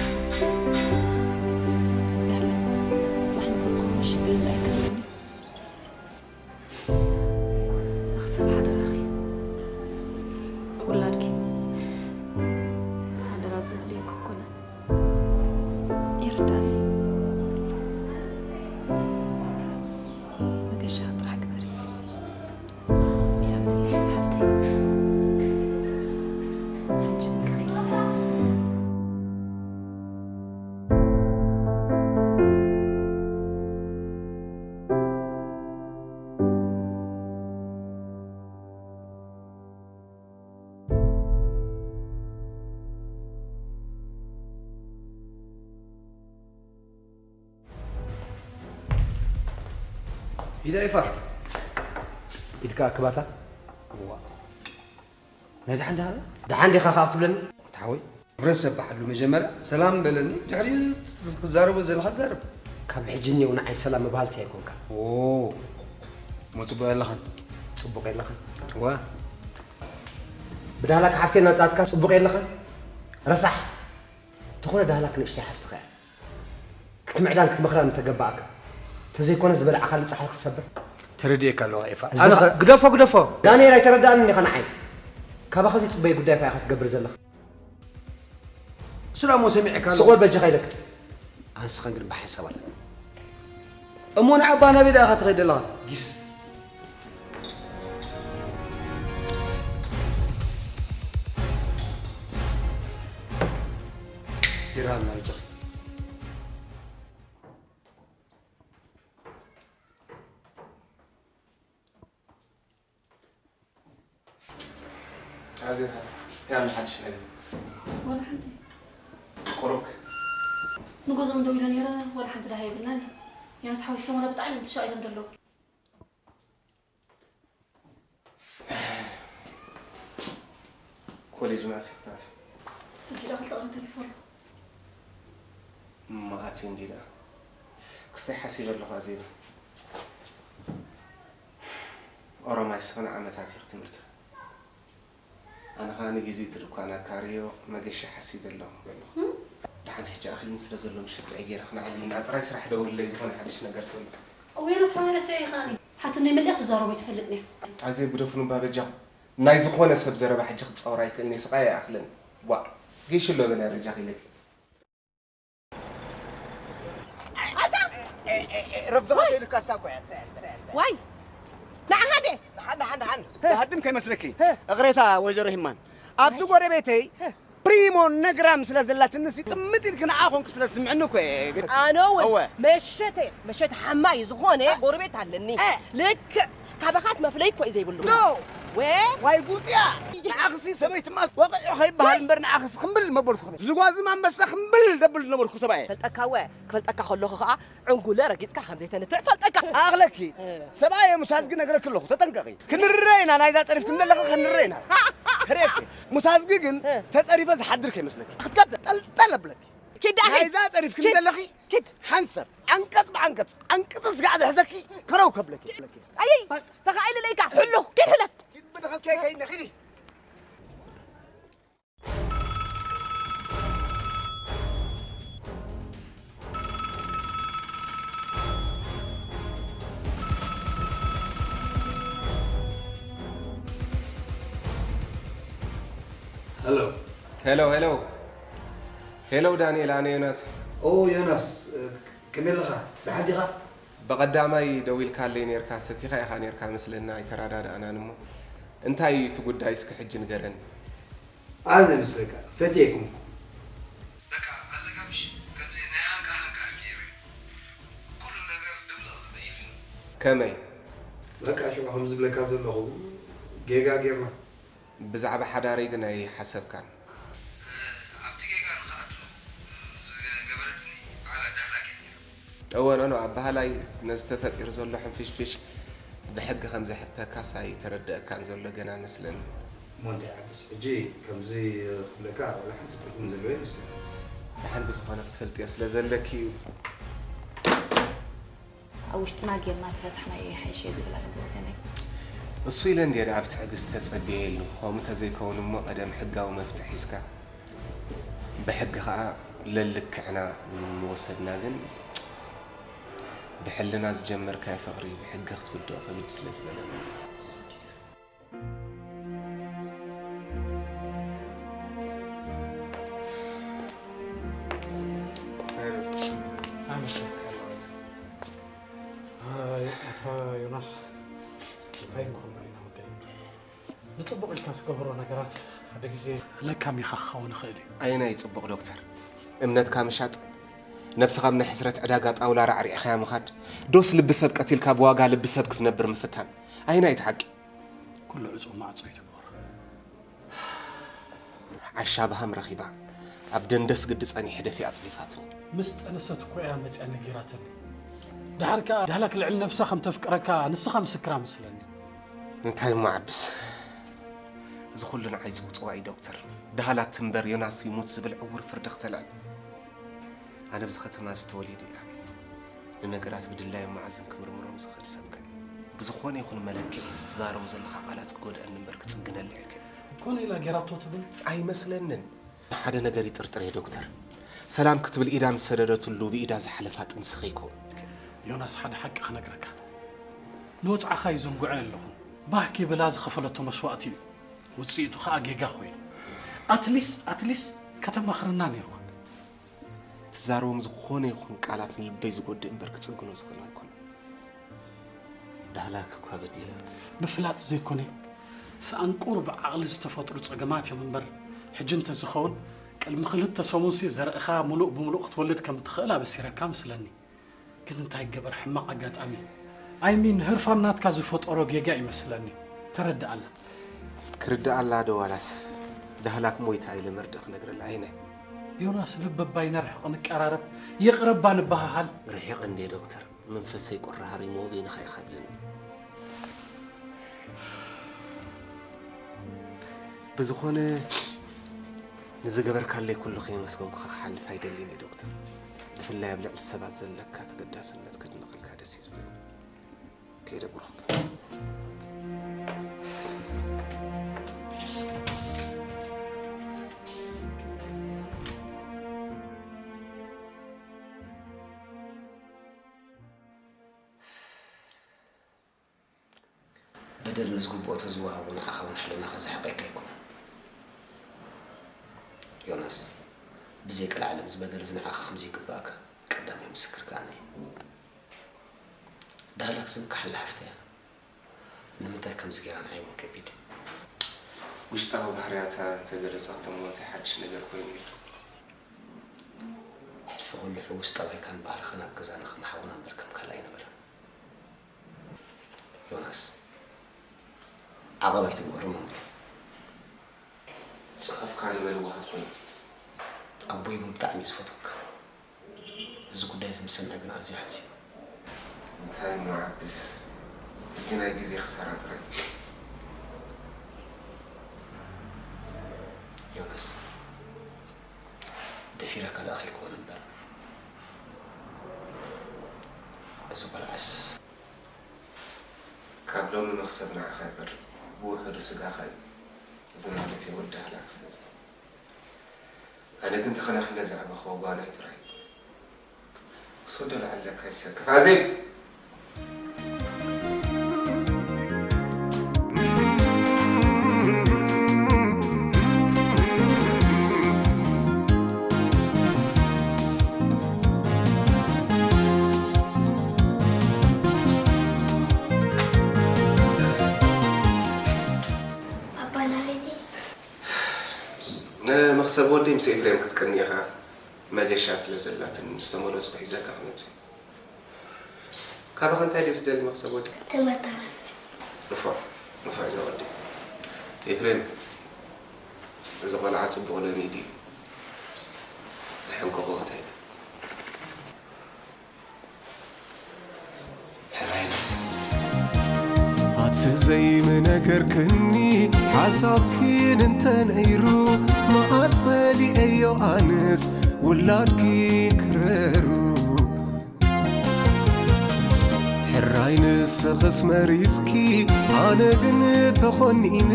ዳላ፣ ጽባሕ ንጎሆ ምሽ ገዛ ኣይከድን። ኣኽሰብ ሓደራኺ፣ ውላድኪ ሓደራ ዘድልየኪ ኮነ። ይርዳኒ። መገሻ ጥራሕ ግበሪ። ይኣምን እየ ሓፍተይ። ሕጂ ክኸይድ። ኢዳ ይፋ። ኢድካ ኣክባታ። እዋ። ናይ ደሓን ደሓን? ደሓን ዲኻ ከኣ ክትብለኒ? እቲ ሓወይ፣ ሕብረተሰብ በሓሉ መጀመርያ ሰላም በለኒ፣ ድሕሪኡ ክዛረቦ ዘለኻ ዛረብ። ካብ ሕጂ እኒኦ ንዓይ ሰላም ምባልሲ ኣይኮንካ። ኦ፣ እሞ ጽቡቕ የለኻን። ጽቡቕ የለኻን። ዋ። ብዳህላክ ሓፍቴ ናጻትካ ጽቡቕ የለኻን። ረሳሕ። ተኾነ ዳህላክ ንእሽተይ ሓፍትኻ እያ። ክትምዕዳን ክትመኽራን ምተገባእካ። ተዘይኮነ ዝበላዕኻሉ ጻሕሊ ክትሰብር። ተረዲኤካ ኣለኹ ኤፋ። እዚ ኣነ ኸ-፣ ግደፎ፣ ግደፎ። ዳንኤል ኣይተረዳእንን ኢኻ ንዓይ። ካባኻ ዘይጽበዮ ጉዳይ እኳ ኢኻ ትገብር ዘለኻ። እሱ ደኣ እሞ ሰሚዐካ ኣለኹ። ስቕ በል በጃኻ ኢለካ። ኣንስኻ ግን ብሓንሳብ ኣለና። እሞ ንዓባ ናበይ ደኣ ኢኻ ትኸይድ ዘለኻ? ጊስ። ቢራ ሃብና በጃኺ። ኣዜብ ሃብቲ፣ እንታይ ኣሎ ሓድሽ ነገር? ዋላ ሓንቲ። ቁሩብክ? ንገዝኦም ደው ኢለ ነይረ፣ ዋላ ሓንቲ ደሃይ የብልናን እዩ። ያንስ ሓዊስ ሰሞና ብጣዕሚ እዮም ተሻቒሎም ዘለዉ። ኮሌጅ መኣስ ኢኹም ትኣትዩ? ሕጂ ደኣ ክልተ ቀን ተሪፉ ኣሎ። እሞ ኣትዩ እንድዩ ደኣ። ክስታይ ሓሲበ ኣለኹ ኣዜብ። ኦሮማይ ስኽን ዓመታት ኢኺ ትምህርቲ። ኣነ ኸኣ ንግዜኡ እቲ ድኳን ኣካርዮ መገሻ ሓሲበ ኣለኹ ዘለኹ። እም? ደሓን ሕጂ ኣኽሊል ስለ ዘሎ ምሸት ጥዑይ ገይረ ክነዕልልና ጥራይ ስራሕ ደውለይ ዝኾነ ሓድሽ ነገር ተሎ። እወ፣ የነስ ሓወይ ረሲዐ ኢኻ ኣኒ። ሓትነይ መጺኣ ትዛረቦ ኣይትፈልጥን እያ። ኣዜብ ግደፉ እባ በጃኹም። ናይ ዝኾነ ሰብ ዘረባ ሕጂ ክጻወር ኣይክእልን እየ፣ ስቓይ ኣይኣኽልን። ዋእ፣ ጌሽ ኣሎ በልያ በጃኺ ኢለኪ። ረፍድኻ ከይልካ እሳ እኮ እያ። ዋይ፣ ንዓኻ ድየ? ደሓን፣ ደሓን፣ ደሓን። ህ። ዝሃድም ከይመስለኪ። ህ። እቕሬታ ወይዘሮ ሂማን። ኣብቲ ህ። ጎረቤተይ ህ። ፕሪሞ ነግራም ስለ ዘላትንሲ ቅምጥ ኢልኪ ንዓ ኮንክ ስለ ዝስምዕኒ እኮ እየ። ኣነ እውን እወ። መሸተ፣ መሸተ ሓማይ ዝኾነ እ። ጎረቤት ኣለኒ። እ። ልክዕ ካባኻስ መፍለይ እኮ እዩ ዘይብሉ። ኖ። ወ? ዋይ ጉጥያ። ንዓኽሲ ሰበይትማ ወቕዑ ከይበሃል እምበር ንዓኽስ ክምብል መበልኩ። ዝጓዝም ኣንበሳ ክምብል ደብል ነበርኩ ሰብኣየ። ፈልጠካ እወ። ክፈልጠካ ከለኹ ኸኣ ዕንጉለ ረጊጽካ ከም ዘይተንትዕ ፈልጠካ። ኣኽለኪ። እ። ሰብኣየ ሙሳዝጊ ነግረኪ ኣለኹ፣ ተጠንቀቒ። ክንረ ኢና፣ ናይዛ ጸሪፍኪ እንደለኺ ክንረ ኢና። ከርእየኪ። ሙሳዝጊ ግን እ። ተጸሪፈ ዝሓድር ከይመስለኪ። ክትገብር። ጠልጠል ኣብለኪ። ኪድ ዳኺ። ናይዛ ጸሪፍኪ ኪድ። እንደለኺ ኪድ። ሓንሰብ፣ ዓንቀጽ ብዓንቀጽ፣ ዓንቀጽ ስጋዕ ዝሕዘኪ፣ ከረው ከብለኪ። ኣየይ፣ ተኻኢልለይካ፣ ሕሉኽ፣ ኪድ ሕለፍ። ኪድ ብድኸት ከይ ከይነ፣ ኪዲ። ሄሎ። ሄሎ፣ ሄሎ። ሄሎ፣ ዳንኤል፣ ኣነ ዮናስ። ኦ፣ ዮናስ፣ ከመይ ኣለኻ? ደሓን ዲኻ? ብቐዳማይ ደዊልካለይ ኔርካ፣ ሰቲኻ ኢኻ ኔርካ መስለኒ፣ ኣይተረዳዳእናን እሞ። እንታይ እዩ እቲ ጉዳይ እስኪ ሕጂ ንገረኒ። ኣነ ምስለካ ፈትየ ኣይኮንኩ። በቃ ኣለካ ምሽ ከምዚ ናይ ሃንቃ ሃንቃ ገይረ ኩሉ ነገር ድብልቕልቕ ኢሉ። ከመይ? በቃ ሽዑ ከም ዝብለካ ዘለኹ ጌጋ ጌርና። ብዛዕባ ሓዳረይ ግን ኣይሓሰብካን። ኣብቲ ጌጋ ንኽኣቱ ዝገበረትኒ ባዕላ ዳህላክ እያ ነይራ። እወ፣ ኖኖ፣ ኣበሃላይ ነዚ ተፈጢሩ ዘሎ ሕንፍሽፍሽ ብሕጊ ከም ዘሕተካስ ኣይተረድአካን ዘሎ ገና መስለኒ። እሞ እንታይ ዓብስ፣ ሕጂ ከምዚ ክብለካ ዋላ ሓንቲ ትርጉም ዘለዎ ይመስለኒ። ደሓን ብዝኾነ ክትፈልጥዮ ስለ ዘለኪ እዩ። ኣብ ውሽጥና ጌርና ተፈታሕናዮ ይሓይሽ እየ ዝብል ኣነ ብወገነይ። እሱ ኢለ እንድየ ደኣ ብትዕግስቲ ተጸብየ ኢሉ። ከምኡ ተዘይከውን እሞ ቀደም ሕጋዊ መፍትሒ ሒዝካ ብሕጊ ኸኣ ለልክዕና ምወሰድና፣ ግን ብሕልና ዝጀመርካዮ ፍቕሪ ብሕጊ ክትውድኦ ከቢድ ስለ ዝበለኒ። ኣይ፣ ኣታ ዮናስ፣ እንታይ ንኾን ኢና ወደይ? ንጽቡቕ ኢልካ ትገብሮ ነገራት ሓደ ግዜ ለካሚኻ ክኸውን ይኽእል እዩ። ኣየናይ ጽቡቕ ዶክተር? እምነትካ ምሻጥ? ነብስኻ ኣብ ናይ ሕስረት ዕዳጋ ጣውላ ራዕሪዕኻያ ምኻድ? ዶስ ልቢ ሰብ ቀቲልካ ብዋጋ ልቢ ሰብ ክትነብር ምፍታን? ኣየናይ እቲ ሓቂ? ኩሉ ዕጹው ማዕጾ እዩ ትግበሮ። ዓሻ ብሃም ረኺባ፣ ኣብ ደንደስ ግዲ ጸኒሐ ደፊኣ ኣጽሊፋትኒ። ምስ ጠነሰት እኮ እያ መጺኣ ነጊራትኒ። ድሓር ከኣ ዳህላክ ልዕሊ ነብሳ ከም ተፍቅረካ ንስኻ ምስክራ መስለኒ። እንታይ እሞ ዓብስ፣ እዚ ኩሉ ንዓይ ጽውጽዋይ ዶክተር። ዳህላክ ትንበር ዮናስ ይሙት ዝብል ዕውር ፍርዲ ክተልዕል። ኣነ ኣብዚ ከተማ ዝተወልደ እየ። ንነገራት ብድላዮም መኣዝን ክምርምሮም ዝኽእል ሰብ ከ ብዝኾነ ይኹን መለክዒ ዝትዛረቦ ዘለኻ ቃላት ክጎድኣኒ እምበር ክጽግነለይ ኣይክእልን። ኮነ ኢላ ጌራቶ ትብል? ኣይመስለንን። ንሓደ ነገር ይጥርጥር እየ ዶክተር። ሰላም ክትብል ኢዳ ምስ ሰደደትሉ ብኢዳ ዝሓለፋ ጥንሲ ከይከውን። ዮናስ፣ ሓደ ሓቂ ክነግረካ። ንወጽዓኻ ይዝንግዖ ኣለኹ። ባህ ኪብላ ዝኸፈለቶ መስዋእቲ እዩ። ውጽኢቱ ኸኣ ጌጋ ኮይኑ። ኣትሊስ ኣትሊስ ከተማኽረና ነይርዋ። ትዛረቦም ዝኾነ ይኹን ቃላት ንልበይ ዝጎድእ እምበር ክጽግኖ ዝኽእል ኣይኮነን። ዳህላክ እኳ በዲለ። ምፍላጥ ዘይኮነ፣ ሰኣን ቁሩብ ዓቕሊ ዝተፈጥሩ ጸገማት እዮም እምበር፣ ሕጂ እንተዝኸውን፣ ቅድሚ ክልተ ሰሙንሲ ዘርእኻ ምሉእ ብምሉእ ክትወልድ ከም እትኽእል ኣበሲረካ መስለኒ። ግን እንታይ ይገበር ሕማቕ ኣጋጣሚ። I mean፣ ህርፋን ናትካ ዝፈጠሮ ጌጋ እዩ መስለኒ። ተረድኣላ። ክርድኣላ ዶ ዋላስ ዳህላክ ሞይታ ኢለ መርድእ ክነግረላ? ኣይነ። ዮናስ፣ ልቢ እባ ይነርሕቕ፣ ንቀራረብ፣ ይቕረ እባ ንበሃሃል። ርሒቕ እንዴ ዶክተር፣ መንፈሰይ ቁሪ ሃሪምዎ በይንኻ ኢኻ ብለኒ። ብዝኾነ ንዝገበርካለይ ኩሉ ከየመስገንኩኻ ክሓልፍ ኣይደልን እየ ዶክተር። ብፍላይ ኣብ ልዕሊ ሰባት ዘለካ ተገዳስነት ከድንቐልካ ደስ እዩ ዝብለኒ። ከይደ ብሩክ። በደል ንዝግብኦ ተዝወሃቦ ንዓኻ እውን ሕልናኻ ዘሕቐካ ኣይኮነን። ዮናስ፣ ብዘይ ቀልዓለም እዚ በደል እዚ ንዓኻ ከምዘይግብኣካ ቀዳማይ ምስክርካ ኣነ እየ። ዳህላክ ዝምክሓላ ሓፍተይ እያ። ንምንታይ ከምዚ ገይራ ንዓይ እውን ከቢድ እዩ። ውሽጣዊ ባህርያታ እንተገለጸቶ እሞ እንታይ ሓድሽ ነገር ኮይኑ የለን። ሕልፊ ኩሉ ሕውስ ጠባይካን ባህርኻን ኣብ ገዛና ከም ሓውና እምበር ከም ካልእ ኣይነበረን። ዮናስ፣ ዓቐብ ኣይትግበሮ መምህር። ጽሑፍካ ንመን ይወሃብ ኮይኑ? ኣቦይ እውን ብጣዕሚ እዩ ዝፈትወካ። እዚ ጉዳይ እዚ ምስ ሰምዐ ግን ኣዝዩ ሓዚኑ። እንታይ እሞ ዓብስ፣ ሕጂ ናይ ግዜ ክሳራ ጥራይ። ዮናስ፣ ደፊረካ ደኣ ከይኮነ እምበር፣ እዚ ቆልዓስ ካብ ሎሚ መኽሰብ ንዓኻ ይቐርብ፣ ብውሑዱ ስጋኻ እዩ። እዚ ማለት እየ ወዲ ኣህላክ ስለ ዝኾነ። ኣነ ግን ተኸናኺነ ዝዓበኽዎ ጓናይ ጥራይ እዩ። ክሰዶ ለዓለካ ይሰከፍ። ኣዜብ! ባባ ናበይ ድዩ? ንመኽሰብ ወደይ ምስ ኤፍሬም ክትቀኒ ኢኻ። መገሻ ስለ ዘላትን ዝተመለስኩ ሒዘካ ክመጽእ። ካባኻ እንታይ ድዩ ዝደሊ መኽሰብ ወደይ? ትምህርቲ ኣረፍ። ንፉዕ፣ ንፉዕ ዘወደይ። ኤፍሬም፣ እዚ ቆልዓ ጽቡቕ ለሚዱ እዩ። ንሕንቅቑ እንታይ ኢለ። ሕራይ ነስ ኣቲ ዘይምነገርክኒ ሓሳብኪን እንተነይሩ መኣት ጸሊኤዮ ኣንስ ውላድኪ ክረሩ ሕራይ ንስኽስ መሪጽኪ ኣነ ግን ተኾኒነ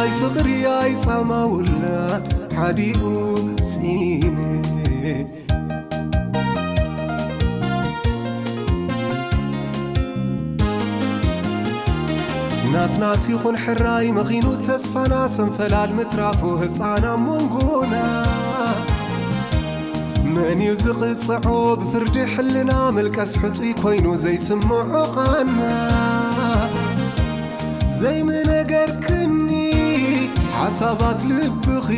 ኣይ ፍቕሪ ኣይ ጻማ ውላድ ሓዲኡ ሲነ ናትናስ ይኹን ሕራይ መኺኑ ተስፋና ሰንፈላል ምትራፉ ህፃን ኣብ መንጎና መን እዩ ዝቕፅዖ ብፍርዲ ሕልና መልቀስ ሕፁይ ኮይኑ ዘይስምዖ ቓና ዘይምነገርክኒ ሓሳባት ልብኺ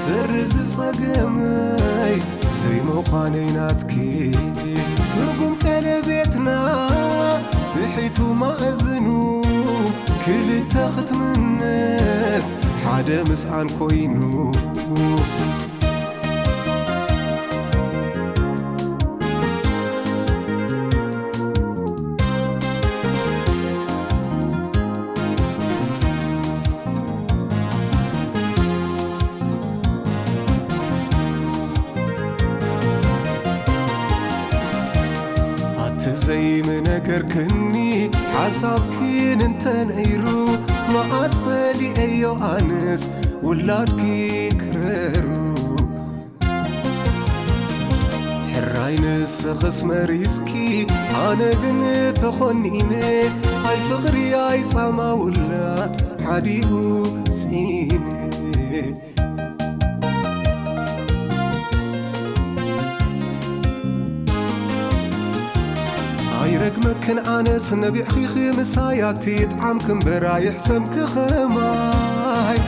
ሰርዚ ጸገመይ ዘይምዃነይ ናትኪ ትርጉም ቀለቤትና ስሒቱ ማእዝኑ ክልተ ክትምነስ ሓደ ምስኣን ኮይኑ ዘይምነገርክኒ ሓሳብኪን እንተነይሩ፣ መዓት ጸሊኤዮ ኣነስ ውላድኪ ክረሩ። ሕራይ ንስኽስ መሪጽኪ፣ ኣነ ግን ተኾኒነ። ኣይ ፍቕሪ ኣይ ጻማ ውላድ ሓዲኡ ስኢነ። ኣይረግመክን ኣነስ ነቢዕኺ ምሳይ፣ ኣቲ ይጥዓምኪ እምበር ኣይሕሰምኪ ኸማይ።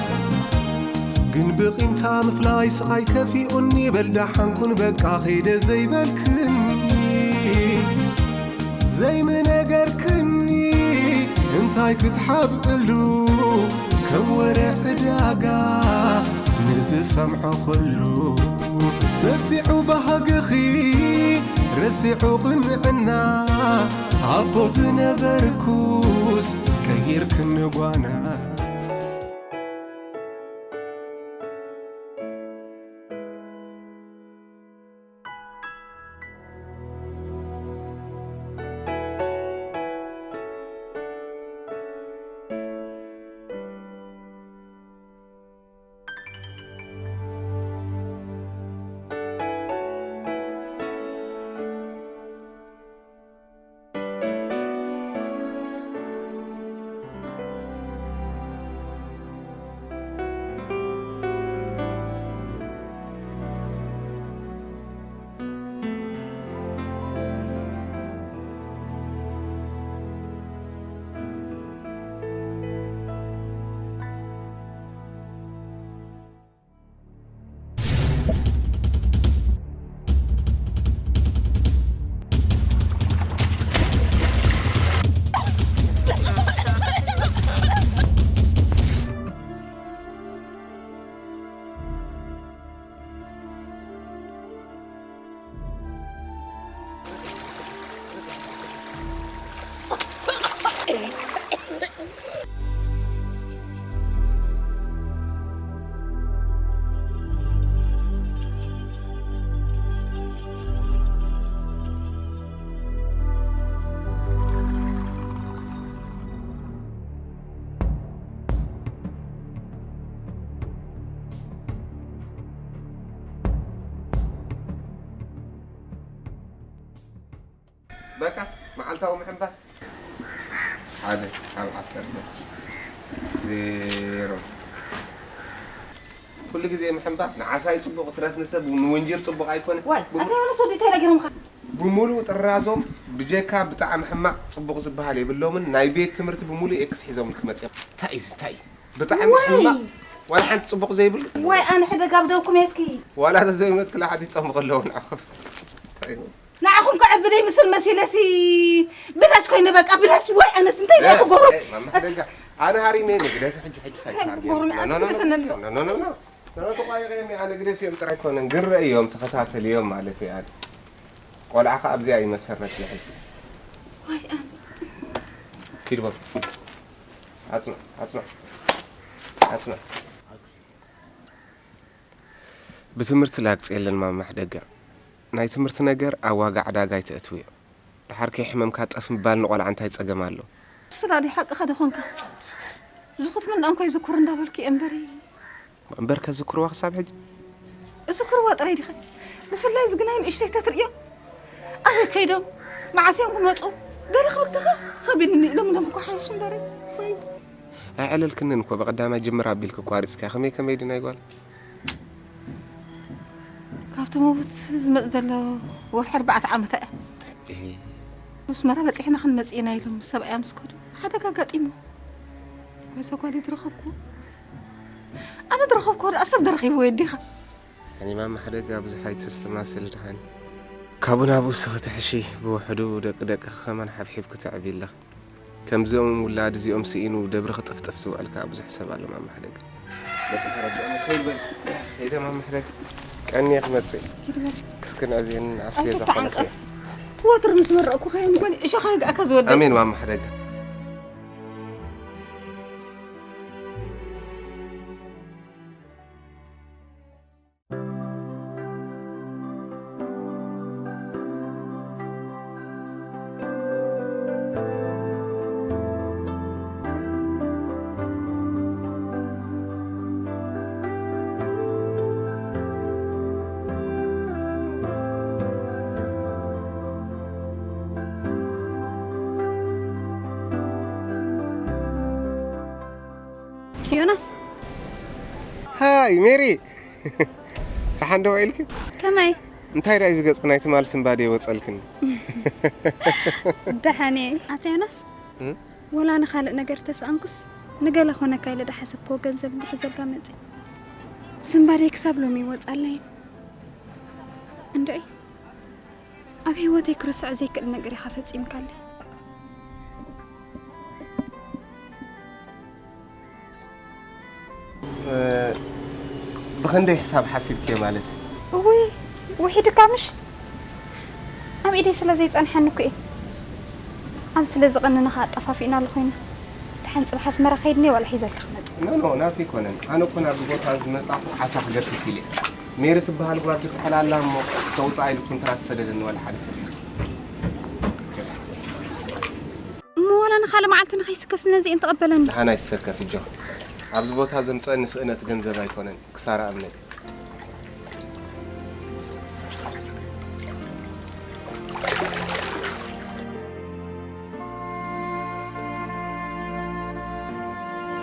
ግን ብቂምታ ምፍላይ ስቓይ ከፊኡኒ፣ በል ደሓንኩን በቃ ኸይደ ዘይበልክኒ። ዘይምነገርክኒ እንታይ ክትሓብእሉ፣ ከም ወረ ዕዳጋ ንዝሰምዖ ኩሉ። ሰሲዑ ባህግኺ ረሲዑ ቅንዕና፣ ኣቦ ዝነበርኩስ ቀይርክኒ ጓና። በቃ መዓልታዊ ምሕንባስ ሓደ ካብ ዓሰርተ ዜሮ። ኩሉ ግዜ ምሕንባስ ንዓሳይ ጽቡቕ ትረፍ ንሰብ ንውንጅር ጽቡቕ ኣይኮነ። ዋይ ኣታ ዮናስ ወዲ እንታይ ነጊሮምካ? ብሙሉእ ጥራዞም ብጀካ ብጣዕሚ ሕማቕ ጽቡቕ ዝበሃል የብሎምን። ናይ ቤት ትምህርቲ ብሙሉእ ኤክስ ሒዞም ክመጽኦም። እንታይ እዩ እዚ? እንታይ እዩ? ብጣዕሚ ዋይ! ሕማቕ። ዋላ ሓንቲ ጽቡቕ ዘይብሉ። ዋይ ኣነ ሕደጋ ብደውኩም የትኪ። ዋላ ተዘይመትክላ ሓቲጾም ከለዉ ንዓኹም። እንታይ እዩ? ንዓኹም ከዐብደይ ምስል መሲለሲ ብላሽ ኮይነ በቃ ብላሽ ወይ ኣነስ እንታይ ናይ ክገብሮ? ማማ ሕደጋ ኣነ ሃሪመ መግደፊ ሕጂ ሕጂ እንታይ ሳይት ክገብሩ? ኖ ኖ ኖ ኖ ኖ ኖ ኖ ኖ ተቋይቀ ኣነ ግደፊ እዮም ጥራይ ኮነን ግረ እዮም ተኸታተል እዮም ማለት እዩ። ኣነ ቆልዓ ከ ኣብዚኣ ይመሰረት ይሕጂ ወይ ኣነ ኪድ በል ኣጽና ኣጽና ኣጽና ብትምህርቲ ላግጺ የለን ማማ ሕደጋ። ናይ ትምህርቲ ነገር ኣብ ዋጋ ዕዳጋ ኣይተእትውዮ። ደሓር ከይሕመምካ ጠፍ ምባል ንቖልዓ እንታይ ጸገም ኣሎ? ስላዲ ሓቅኻ ዶ ኾንካ? ዝኹት ምንዳም ከይዝክሩ እንዳበልኩ እየ እምበሪ። እምበር ከዝክርዋ ክሳብ ሕጂ? እዝክርዋ ጥራይ ዲኻ? ብፍላይ ዝግናይ ንእሽተይ ተትርእዮ? ኣበይ ከይዶም? መዓስ እዮም ክመጹ? ገለ ክብል ተኸኸቢልኒ ኢሎም ኢሎም እኮ ሓይሽ እምበሪ። ወይ ኣይዕለልክንን እኮ ብቐዳማይ ጅምር ኣቢልክ ኣቋሪጽካ ከመይ ከመይ ድናይ ጓል? ካብቲ መውት ዝመጽእ ዘሎ ወርሒ ኣርባዕተ ዓመታ እያ። እህ። ኣስመራ በጺሕና ክንመጽእ ኢና ኢሎም ምስ ሰብኣያ ምስ ከዱ ሓደጋ ኣጋጢሙ። ወዛ ጓል ድረኸብኩ። ኣነ ድረኸብኩ ወደ ኣሰብ ደረኺቡ ወዲኻ። ኣነ ማማ ሓደጋ ብዙሕ ኣይተስተማስል ድሓን። ካብኡ ናብኡ ስኺ ትሕሺ ብውሕዱ ደቂ ደቅኺ ከማን ሓብሒብኪ ተዕብዪ ኣለኺ። ከምዚኦም ውላድ እዚኦም ስኢኑ ደብሪ ክጥፍጥፍ ዝውዕል ከኣ ብዙሕ ሰብ ኣሎ ማማ ሕደግ። በጺሐ ረድኦም ከይድ በል። ከይደ ማማ ሕደግ። ቀንየ ክመጽእ። ኪድ በል። ክስክን ኣዝየን ኣስቤዛ ኣይትተዓንቀፍ። ኮነክየ። ወትሩ ምስ መረቕኩኻ እዮም እኮ እሾኻ ይግኣካ ዝወደይ። ኣሜን ማማ ሕደግ። ዮናስ። ሃይ ሜሪ፣ ደሓን ዶ ውዒልኪ? ከመይ? እንታይ ደኣ እዩ ዝገጽኪ ናይ ትማል ስንባዴ ወጸልክኒ? ደሓን እየ ኣታ ዮናስ። እም? ወላ ንኻልእ ነገር ተሰኣንኩስ ንገለ ኮነካ ኢለ ዝሓሰብክዎ ገንዘብ እንዲሒዘልካ መጺ። ስንባዴ ክሳብ ሎሚ ይወጻለይን። እንድዒ ኣብ ህይወተይ ክርስዖ ዘይክእል ነገር ኢኻ ፈጺምካለይ። ብኽንደይ ሕሳብ ሓሲብክዮ ማለት እዩ? እውይ ውሒድካ ምሽ ኣብ ኢደይ ስለ ዘይጸንሐኒ እኮ እየ። ኣብ ስለ ዝቐንንኻ ኣጠፋፊእናሉ ኮይና። ደሓን ጽባሕ ኣስመራ ከይድኒ ዋላ ሒዘልካ ክመጽእ። ኖ ኖ ናቱ ኣይኮነን። ኣነ እኮ ናብዚ ቦታ እዚ ዝመጻኹ ዓሳ ክገፍፍ ኢለ እየ። ሜሪ ትበሃል ጓል ትጥሕል ኣላ እሞ ተውፅኣ ኢሉ ኮንትራት ዝሰደደኒ ዋላ ሓደ ሰብ የለን። እሞ ዋላ ንኻልእ መዓልቲ ንኸይስከፍስ ነዚ እንተቐበለኒ። ደሓን ኣይትሰከፊ ጆ። ኣብዚ ቦታ ዘምፀአኒ ስእነት ገንዘብ ኣይኮነን፣ ክሳራ እምነት እዩ።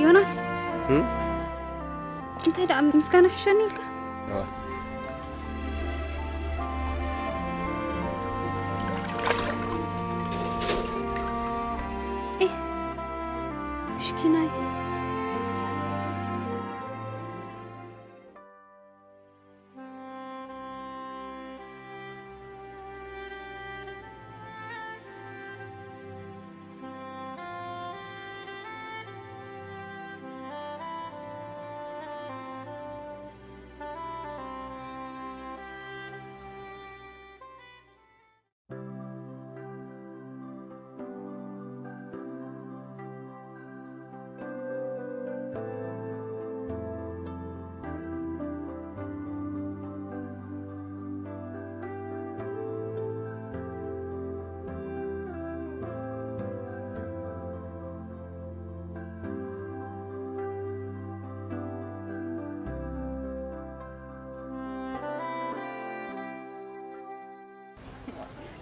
ዮናስ እም? እንታይ ደኣ ምስጋና ሕሸኒ ኢልካ? እዋ። ኤህ፣ ምሽኪናይ።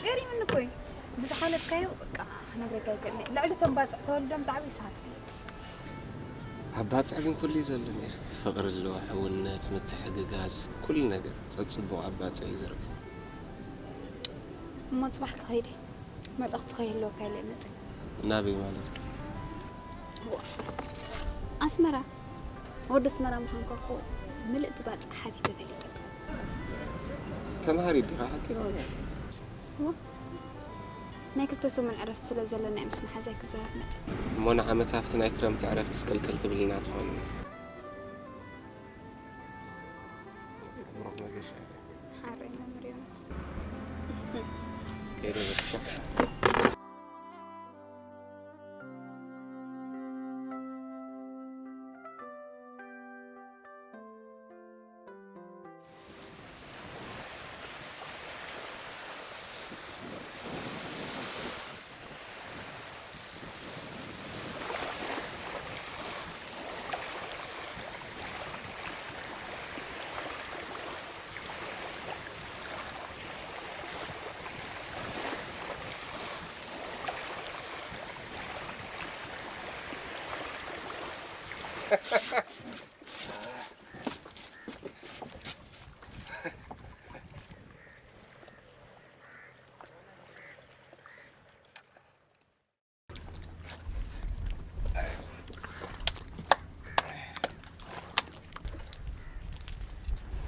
ገሪምኒ እኮ እዩ። ብዝሓለፍካዮ በቃ ክነግረካ ኣይክእልን እየ። ልዕሊ እቶም ባፅዕ ተወሊዶም ዝዓበዩ ንስኻ ትፈልጥ። ኣብ ባፅዕ ግን ኩሉ እዩ ዘሎ ሜሪ። ፍቕሪ ኣለዎ፣ ሕውነት፣ ምትሕግጋዝ፣ ኩሉ ነገር ፀፅቡቕ ኣብ ባፅዕ እዩ ዝርከብ። እሞ ፅባሕ ክኸይድ እየ። መልእኽቲ ከይህልወካ ኢለ እየ መፅእ። ናበይ ማለት እዩ? ኣስመራ። ወዲ ኣስመራ ምዃንካ እኮ ምልእቲ ባፅዕ ሓቲተ ፈሊጠ። ተምሃሪት ዲኻ ሓቂ ዋላ? እዋ። ናይ ክልተ ሰሙን ዕረፍቲ ስለ ዘለና እየ ምስ መሓዛይ ክዛወር መፅእ። እሞ ንዓመት ኣብቲ ናይ ክረምቲ ዕረፍቲ ስቅልቅል ትብልና ትኾንና። ብሩኽ መገሻ። ሓረይ መምህር ዮናስ። ከይደ በሻ።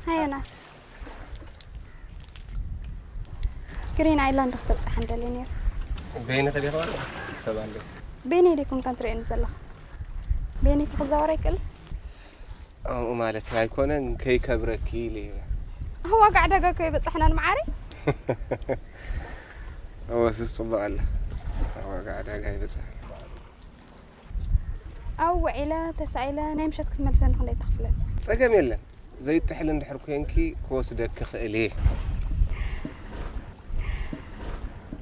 ሃየና ግሪን ኣይላንድ ክተብፅሓ እንደልየ ነይሩ። በይንኺ ዲኺ ዋላ ሰብ ኣለኪ? በይነይ ደይኮንካ ትርእየኒ ዘለኻ። በይነይ ክዛወር ኣይክእል። ከምኡ ማለት ኣይኮነን፣ ከይከብረኪ ኢለ እየ። ኣብ ዋጋ ዕዳጋ እኮ የበፃሕናን መዓረይ። እወ፣ ስስ ጽቡቕ ኣላ። ኣብ ዋጋ ዕዳጋ ይበጽሕ። ኣብ ውዒለ ተሳኢለ ናይ ምሸት ክትመልሰኒ ክንደይ ትኸፍለኒ? ጸገም የለን። ዘይትጥሕሊ እንድሕር ኮንኪ ክወስደኪ ክእል እየ።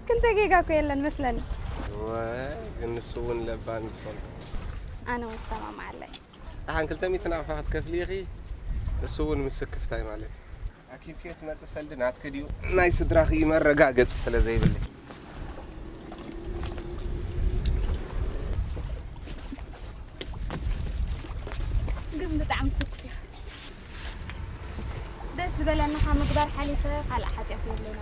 ክልተ ጌጋ እኮ የለን መስለኒ። እወ፣ ግን ንሱ እውን ለባም እዩ ዝፈልጦ። ኣነ እውን እሰማማዓለይ። ደሓን ክልተ ሚእቲ ናቕፋ ክትከፍሊ ኢኺ፣ እሱ እውን ምስ ስክፍታይ ማለት እዩ። ኣኪብክዮ ትመጽእ ሰልዲ ናትኪ ድዩ ናይ ስድራኺ እዩ መረጋገጺ ስለ ዘይብለይ። ብጣዕሚ ስክፍ ኢኻ። ደስ ዝበለና ካብ ምግባር ሓሊፈ ካልእ ሓጢኣት የብለይና።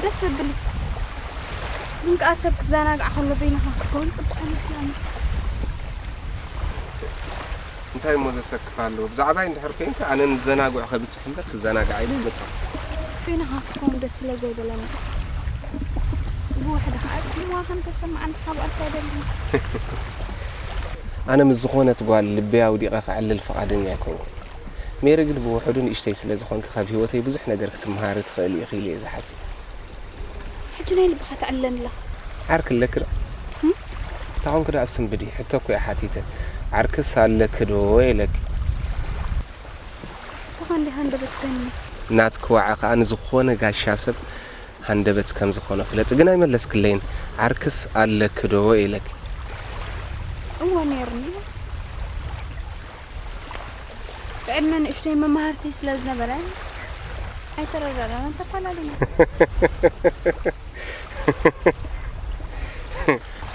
ደስ ዘብል እዩ። ግን ከኣ ሰብ ክዘናጋዕ ከሎ በይንኻ ክትከውን ጽቡቕ ኣይመስለኒ። እንታይ እሞ ዘሰክፍ ኣለዎ? ብዛዕባይ እንድሕር ኮይንካ ኣነ ንዘናግዑ ከብጽሕ እምበር ክዘናጋዕ ኢለ ኣይመጽኹ። በይንኻ ክትከውን ደስ ስለ ዘይበለኒ ብውሕዱ ከኣ ጽምዋ ከም ተሰምዓኒ ክሃብኣልካ ኣይደልን። ኣነ ምስ ዝኾነት ጓል ልበይ ኣውዲቐ ከዕልል ፍቓደኛ ኣይኮንኩን። ሜሪ ግን ብውሕዱ ንእሽተይ ስለ ዝኾንኪ ካብ ህይወተይ ብዙሕ ነገር ክትምሃሪ ትኽእሊ ኢኺ ኢለ እየ ዝሓስብ። ሕጂ ናይ ልብኻ ተዕልለኒ ኣለኻ። ዓርኪ ኣለኪ ዶ? እንተ ኾንኪ ደኣ ስንብዲ፣ ሕቶ እኮ እየ ሓቲተ። ዓርክስ ኣለኪ ዶ ኢለኪ። ተኾን ዲኻ ሃንደበት ኮይኑኒ። ናትኪ ዋዒ ከኣ ንዝኾነ ጋሻ ሰብ ሃንደበት ከም ዝኾኖ ፍለጢ። ግን ኣይመለስክለይን። ዓርክስ ኣለኪ ዶ ኢለኪ። እወ ነይሩኒ። ብዕድመ ንእሽተይ መማህርተይ ስለ ዝነበረ ኣይተረዳዳእናን ተፈላለና።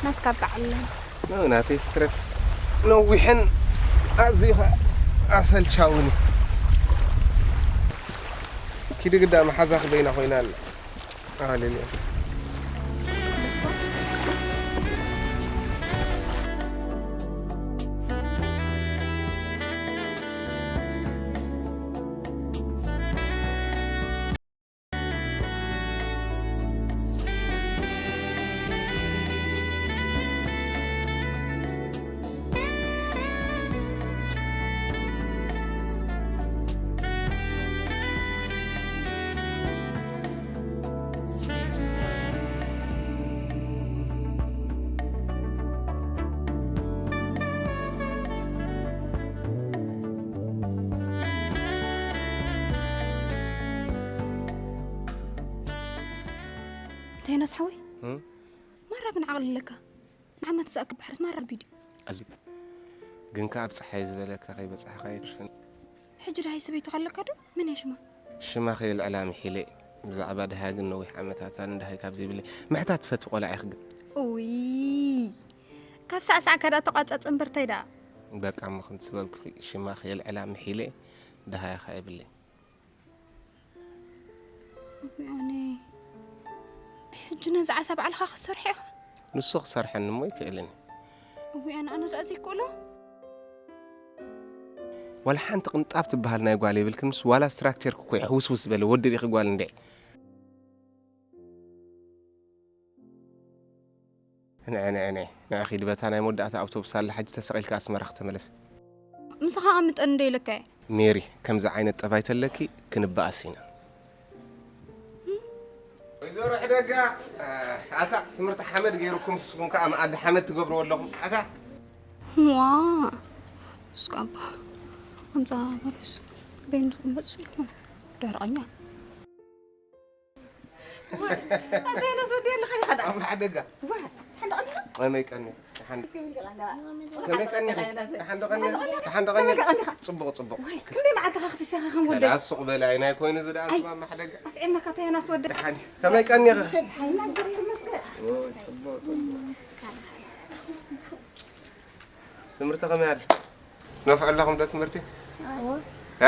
ናትካ ኣጣዕለና። ኖ ናተይ ስትረፍ ነዊሕን ኣዝዩ ኸኣ ኣሰልቻውን እዩ። ኪዲ ግዳ መሓዛኺ በይና ኮይና ኣላ። ኣሃልልያ። እንታይ ናስ ሓወይ? ማራ ግን ዓቕሊ ኣለካ። ንዓመት ዝኣክል ባሕርስ ማራ ከቢድ እዩ። ኣዚ ግን ከኣ ኣብ ጸሓይ ዝበለካ ከይበጻሕካ ኣይተርፍን። ሕጂ ደሃይ ሰበይትኻ ኣለካ ዶ? መን እያ ሽማ? ሽማ ከየልዕላ ምሒለ። ብዛዕባ ደሃ ግን ነዊሕ ዓመታት ኣነ ደሃይ ካብ ዘይብለይ። ምሕታት ትፈትዊ ቆልዓ ኢኺ ግን። እውይ ካብ ሳዕሳዕካ ደኣ ተቋጸጽ እምበር ታይ ደኣ። በቃ እሞ ከምቲ ዝበልኩኺ ሽማ ከየልዕላ ምሒለ ደሃይ ከኣ የብለይ። እዋነ ሕጂ ነዚ ዓሳ ባዕልኻ ክትሰርሖ ኢኻ? ንሱ ክሰርሐኒ እሞ ይክእልን እዩ። እዋነ ኣነ ደኣ ዘይክእሎ? ዋላ ሓንቲ ቅንጣብ ትበሃል ናይ ጓል የብልክንስ ዋላ ስትራክቸርኪ እኮ እዩ ሕውስውስ ዝበለ ወዲ ዲኺ ጓል እንድዒ። ንዐ ንዐ ንዐ ንዐ ኺዲ በታ ናይ መወዳእታ ኣውቶቡስ ኣላ ሓጂ ተሰቒልካ ኣስመራ ክተመለስ። ምሳኻ ኣምጠኒ ዶ ኢለካ እየ። ሜሪ ከምዚ ዓይነት ጠባይ ተለኪ ክንበኣስ ኢና። ወይዘሮ ሕደጋ ኣታ ትምህርቲ ሓመድ ገይሩኩም ንስኹም ከኣ መኣዲ ሓመድ ትገብርዎ ኣለኹም ኣታ። ዋ እስካባ ኣምፃ መሪስ በይኑ ዝቕመጥ ይኹን ደረቐኛ። ኣንተ የነስ ወዲ ኣለኻ ኢኻ ደኣ። ኣብ ሓደጋ። ዋ፣ ሓንደ ቀኒኻ? ከመይ ቀኒ? ሓንደ ከመይ ቀኒኺ? ሓንደ ቀኒ? ሓንደ ቀኒ? ጽቡቕ ጽቡቕ። ወይ፣ ክንደይ መዓልትኻ ክትሸኻኸም ወደይ? ከላ ሱቕ በላይ ናይ ኮይኑ ዝደኣ ኣይ። ዝባ ማሕደጋ። ኣትዒናካ ተየናስ ወደይ? ደሓን። ከመይ ቀኒኺ? ሓይና ዝገርም መስገ። ኦ፣ ጽቡቕ ጽቡቕ። ትምህርቲ ከመይ ኣሎ? ትነፍዑ ኣለኹም ዶ ትምህርቲ? ኣዎ።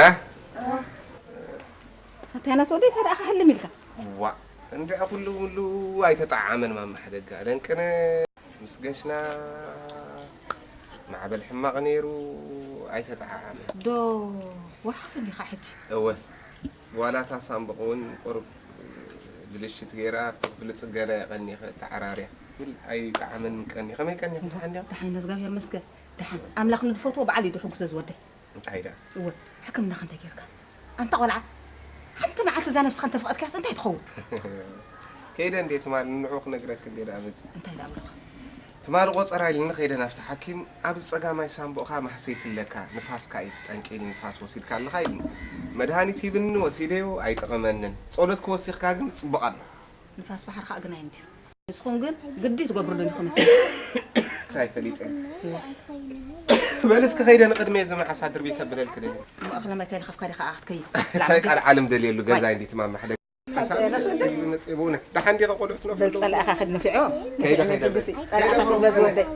እ? ኣታ ያናስ ወደይ፣ እንታይ ደኣ ክሕልም ኢልካ? ዋእ፣ እንድዒ ኩሉ ምሉ ኣይተጠዓዓመን ማማ ሕደጋ። ደንቅነ ምስ ገሽና ማዕበል ሕማቕ ነይሩ ኣይተጠዓዓመን። ዶ ወርሓቱ እንዲኻ ሕጂ? እወ። ዋላ እታ ሳምቡቕ እውን ቁሩብ ብልሽት ገይራ ኣብቲ ክፍሊ ጽገና እያ ቀኒኸ ተዓራርያ። ግን ኣይጠዓመንን ቀኒ። ከመይ ቀኒኹም? ደሓን ዲኹም? ደሓን፣ መዝጋብሔር መስገን። ደሓን። ኣምላኽ ንዝፈትዎ በዓል እዩ ዝሕጉሶ ዝወደይ። እንታይ ደኣ? እወ፣ ሕክምናኸ እንታይ ጌርካ? ኣንታ ቆልዓ፣ ሓንቲ መዓልቲ እዛ ነብስኻ እንተፍቐድካያስ እንታይ ትኸውን? ከይደ እንዴ ትማል ንዑ ክነግረክ እንዴ ደኣ መጺ። እንታይ ደኣ ብሉኻ? ትማሊ ቆጸራ ኢልኒ ከይደ ናብቲ ሓኪም፣ ኣብዚ ጸጋማይ ሳምቡእኻ ማህሰይቲ ኣለካ፣ ንፋስካ እዩ እቲ ጠንቂ ኢሉ ንፋስ ወሲድካ ኣለኻ ኢልኒ። መድሃኒት ሂብኒ ወሲደዮ ኣይጠቐመንን። ጸሎት ክወሲኽካ ግን ጽቡቕ ኣሎ። ንፋስ ባሕሪ ከኣ ግናይ እንድዩ። ንስኹም ግን ግዲ ትገብሩሉን ኢኹም። እንታይ ፈሊጠ? በል እስኪ ከይደ ንቕድሚ እዚ መዓስ ኣድርቢ ከብለልክ ደሊ። እሞ እኽለ መከይ ልኸፍካ ዲኻ ክትከይድ? እንታይ ቃል ዓለም ደልየሉ ገዛይ እንዴት ማማሕለ ሓሳብ ጸጊቡ መጽእ ብእውነት። ደሓን ዲኻ ቆልዑት ነፍልጡ? ጸላእኻ ከድንፊዖ። ከይደ፣ ከይደ። ንፍዕነ ቅዱስ ጸላእኻ ከይደ፣ ከድንፊዖ። ብሩኽ ዝወደይ።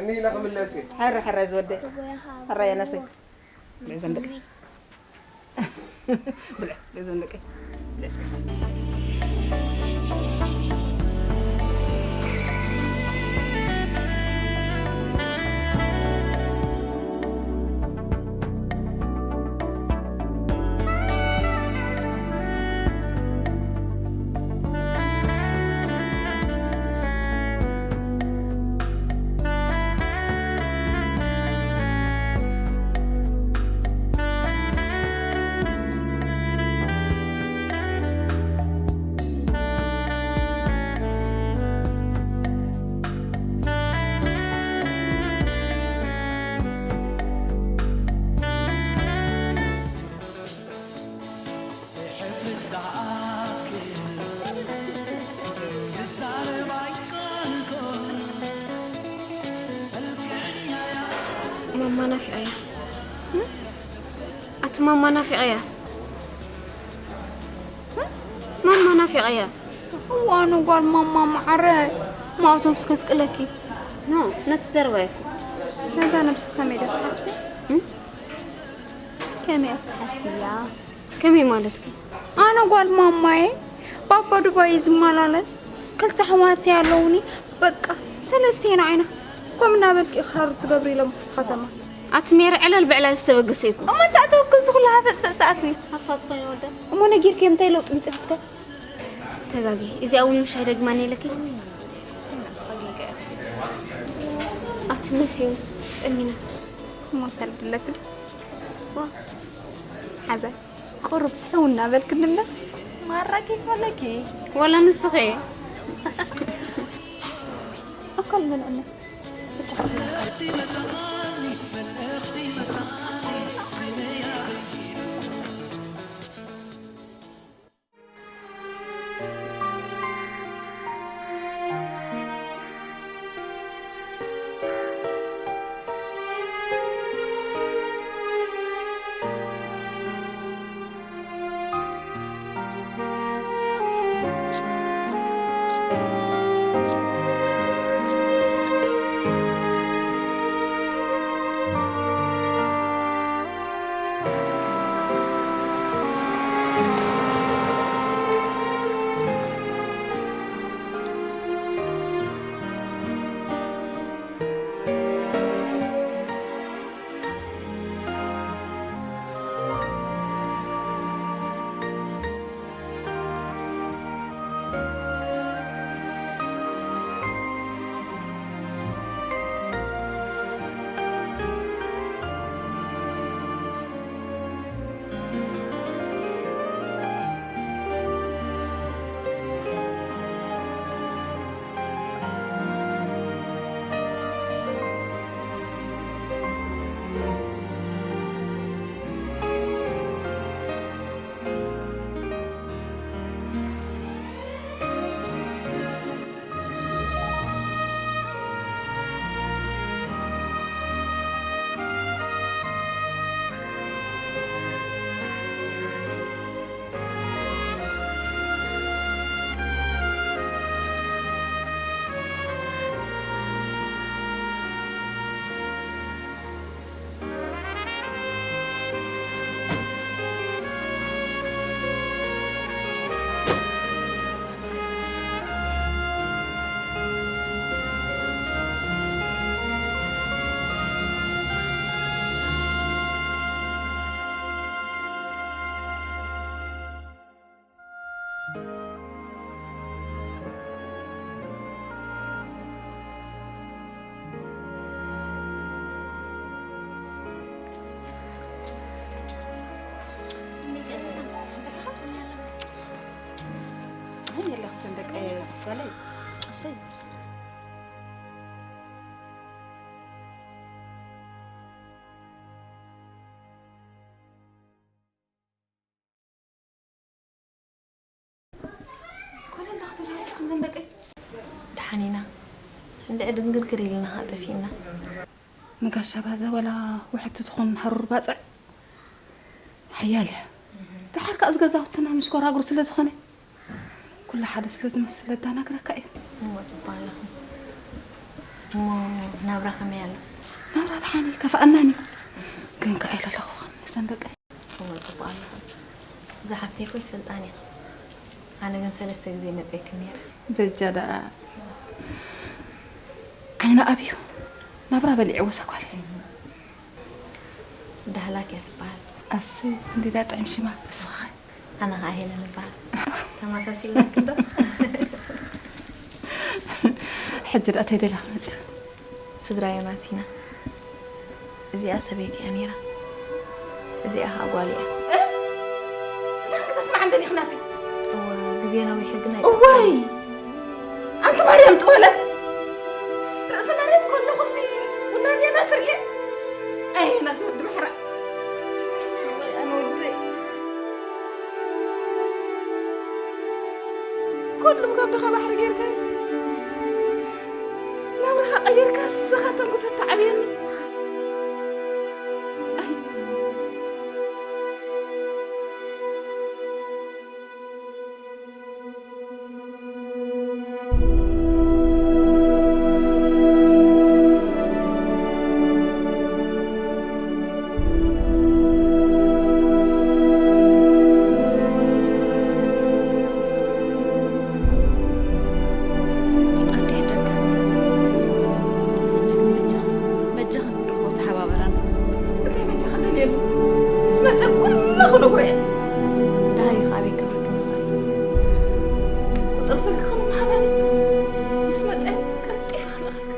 እኒ ኢለ ክምለስ እየ። ሕረ፣ ሕረ ዝወደይ። ሕረ የነሰይ። ብልዕ ዘንድቅ። ብልዕ፣ ብልዕ ዘንድቅ። ብልዕ እስከ። ማማ ናፊቐያ። ኣቲ ማማ ናፊቐያ። ማማ ናፊቐያ። እዋኑ ጓል ማማ መዓረ። ማውቶም እስከ ስቅለኪ። ኖ፣ ነቲ ዘረባ ይኩ። ነዛ ነብሲ ከመይ ዶ ትሓስቢ? እም? ከመይ እያ ትሓስብያ? ከመይ ማለትኪ? ኣነ ጓል ማማዬ፣ ባባ ዱባይ እዩ ዝመላለስ። ክልተ ኣሕዋት ኣለውኒ። በቃ፣ ሰለስቴና ኢና። ከምኡ እናበልኪ ኢኽራር ትገብሪ ኢሎም ክፍቲ ከተማ። ኣቲ ሜሪ፣ ዕለል ብዕላል ዝተበገሰ ይኩ። እሞ እንታይ ኣተወኪ እዚ ኩሉ ሃፈጽፈጽ ትኣትዊ? ሃፋጽ ኮይነ ወደ። እሞ ነጊርክዮም እንታይ ለውጢ ምጽእ እስከ? ተጋጊ። እዚኣ እውን ምሽ ኣይደግማን ኢለኪ? ኣቲ መሲዩ ጠሚና። እሞ ሰልድለኪ ዶ? ዋ። ሓዛ ቁሩብ ስሕው እናበልክኒ እምበር። ማራ ኬፍ ኣለኪ። ወላ ንስኺ። ኣካል መንእነ። ጓለይ፣ እሰይ። ኮነ እንዳ ክትብላ ኣለኹም ዘን ደቀይ። ደሓን ኢና። እንድዒ ድንግርግር ኢልና ኸኣ ጠፊእና። ንጋሻ ባዛ ዋላ ውሕቲ ትኹን ሃሩር ባጽዕ ሓያል እያ። ደሓር ከኣ እዚ ገዛውትና ምስ ጎራጉር ስለ ዝኾነ፣ ኩሉ ሓደ ስለ ዝመስል ኣዳናግረካ እየ። እሞ ጽቡቕ ኣለኹ። እሞ ናብራ ከመይ ኣሎ? ናብራ ደሓን እዩ፣ ከፍኣናን እዩ። ግን ከኣ ኢለ ኣለኹ ከም መሰንደቀ። እሞ ጽቡቕ ኣለኹ። እዛ ሓፍተይ እኮ ይትፈልጣን እያ። ኣነ ግን ሰለስተ ግዜ መጽኤክን ነይረ። በጃ ደኣ ዓይና ኣብዩ ናብራ በሊዕዎ እዛ ጓል። ዳህላክ እያ ትበሃል። ኣሰይ፣ እንዴት ኣጥዕም ሽማ። እስኻ? ኣነ ኸዓ ሄለን እበሃል። ተመሳሲልናክ እንዶ? ሕጂ ደኣ እንታይ ደሊኻ መጺኻ? ስድራ ዮናስ ኢና። እዚኣ ሰበይቲ እያ ነይራ። እዚኣ ኸዓ ጓል እያ። እ? እንታይ ክትስማዕ እንደሊኽ ናተይ? እወ፣ ግዜ ነዊሑ ግን እዋይ! ኣይጠፍእን። ኣንቲ ማርያም ጥወለ! ርእሲ መሬት ከለኹሲ ውላድ ዮናስ ርእየ። ኣይ ዮናስ ወዲ ማሕራ። ወይ ኣነ ወደይ። ኩሉ ከብድኻ ባሕሪ ጌርካዮ። ናብራኻ ቀቢርካ ስኻ ተንኩተት ተዓብየኒ። ኣይ። ኣዴ ደገ፣ ሕጂ ግን በጃኻ፣ በጃኻ ንድሮ ተሓባበራና። እንታይ በጃኻ ደልየሉ? ምስ መጸ ኩሉ ክነግሮ እየ። ደሃዩ ከ ኣበይ ክንረክብ ንኽእል? ቁጽሪ ስልክኻ ምሃበኒ። ምስ መጸ ቀልጢፈ ክልእኸልካ።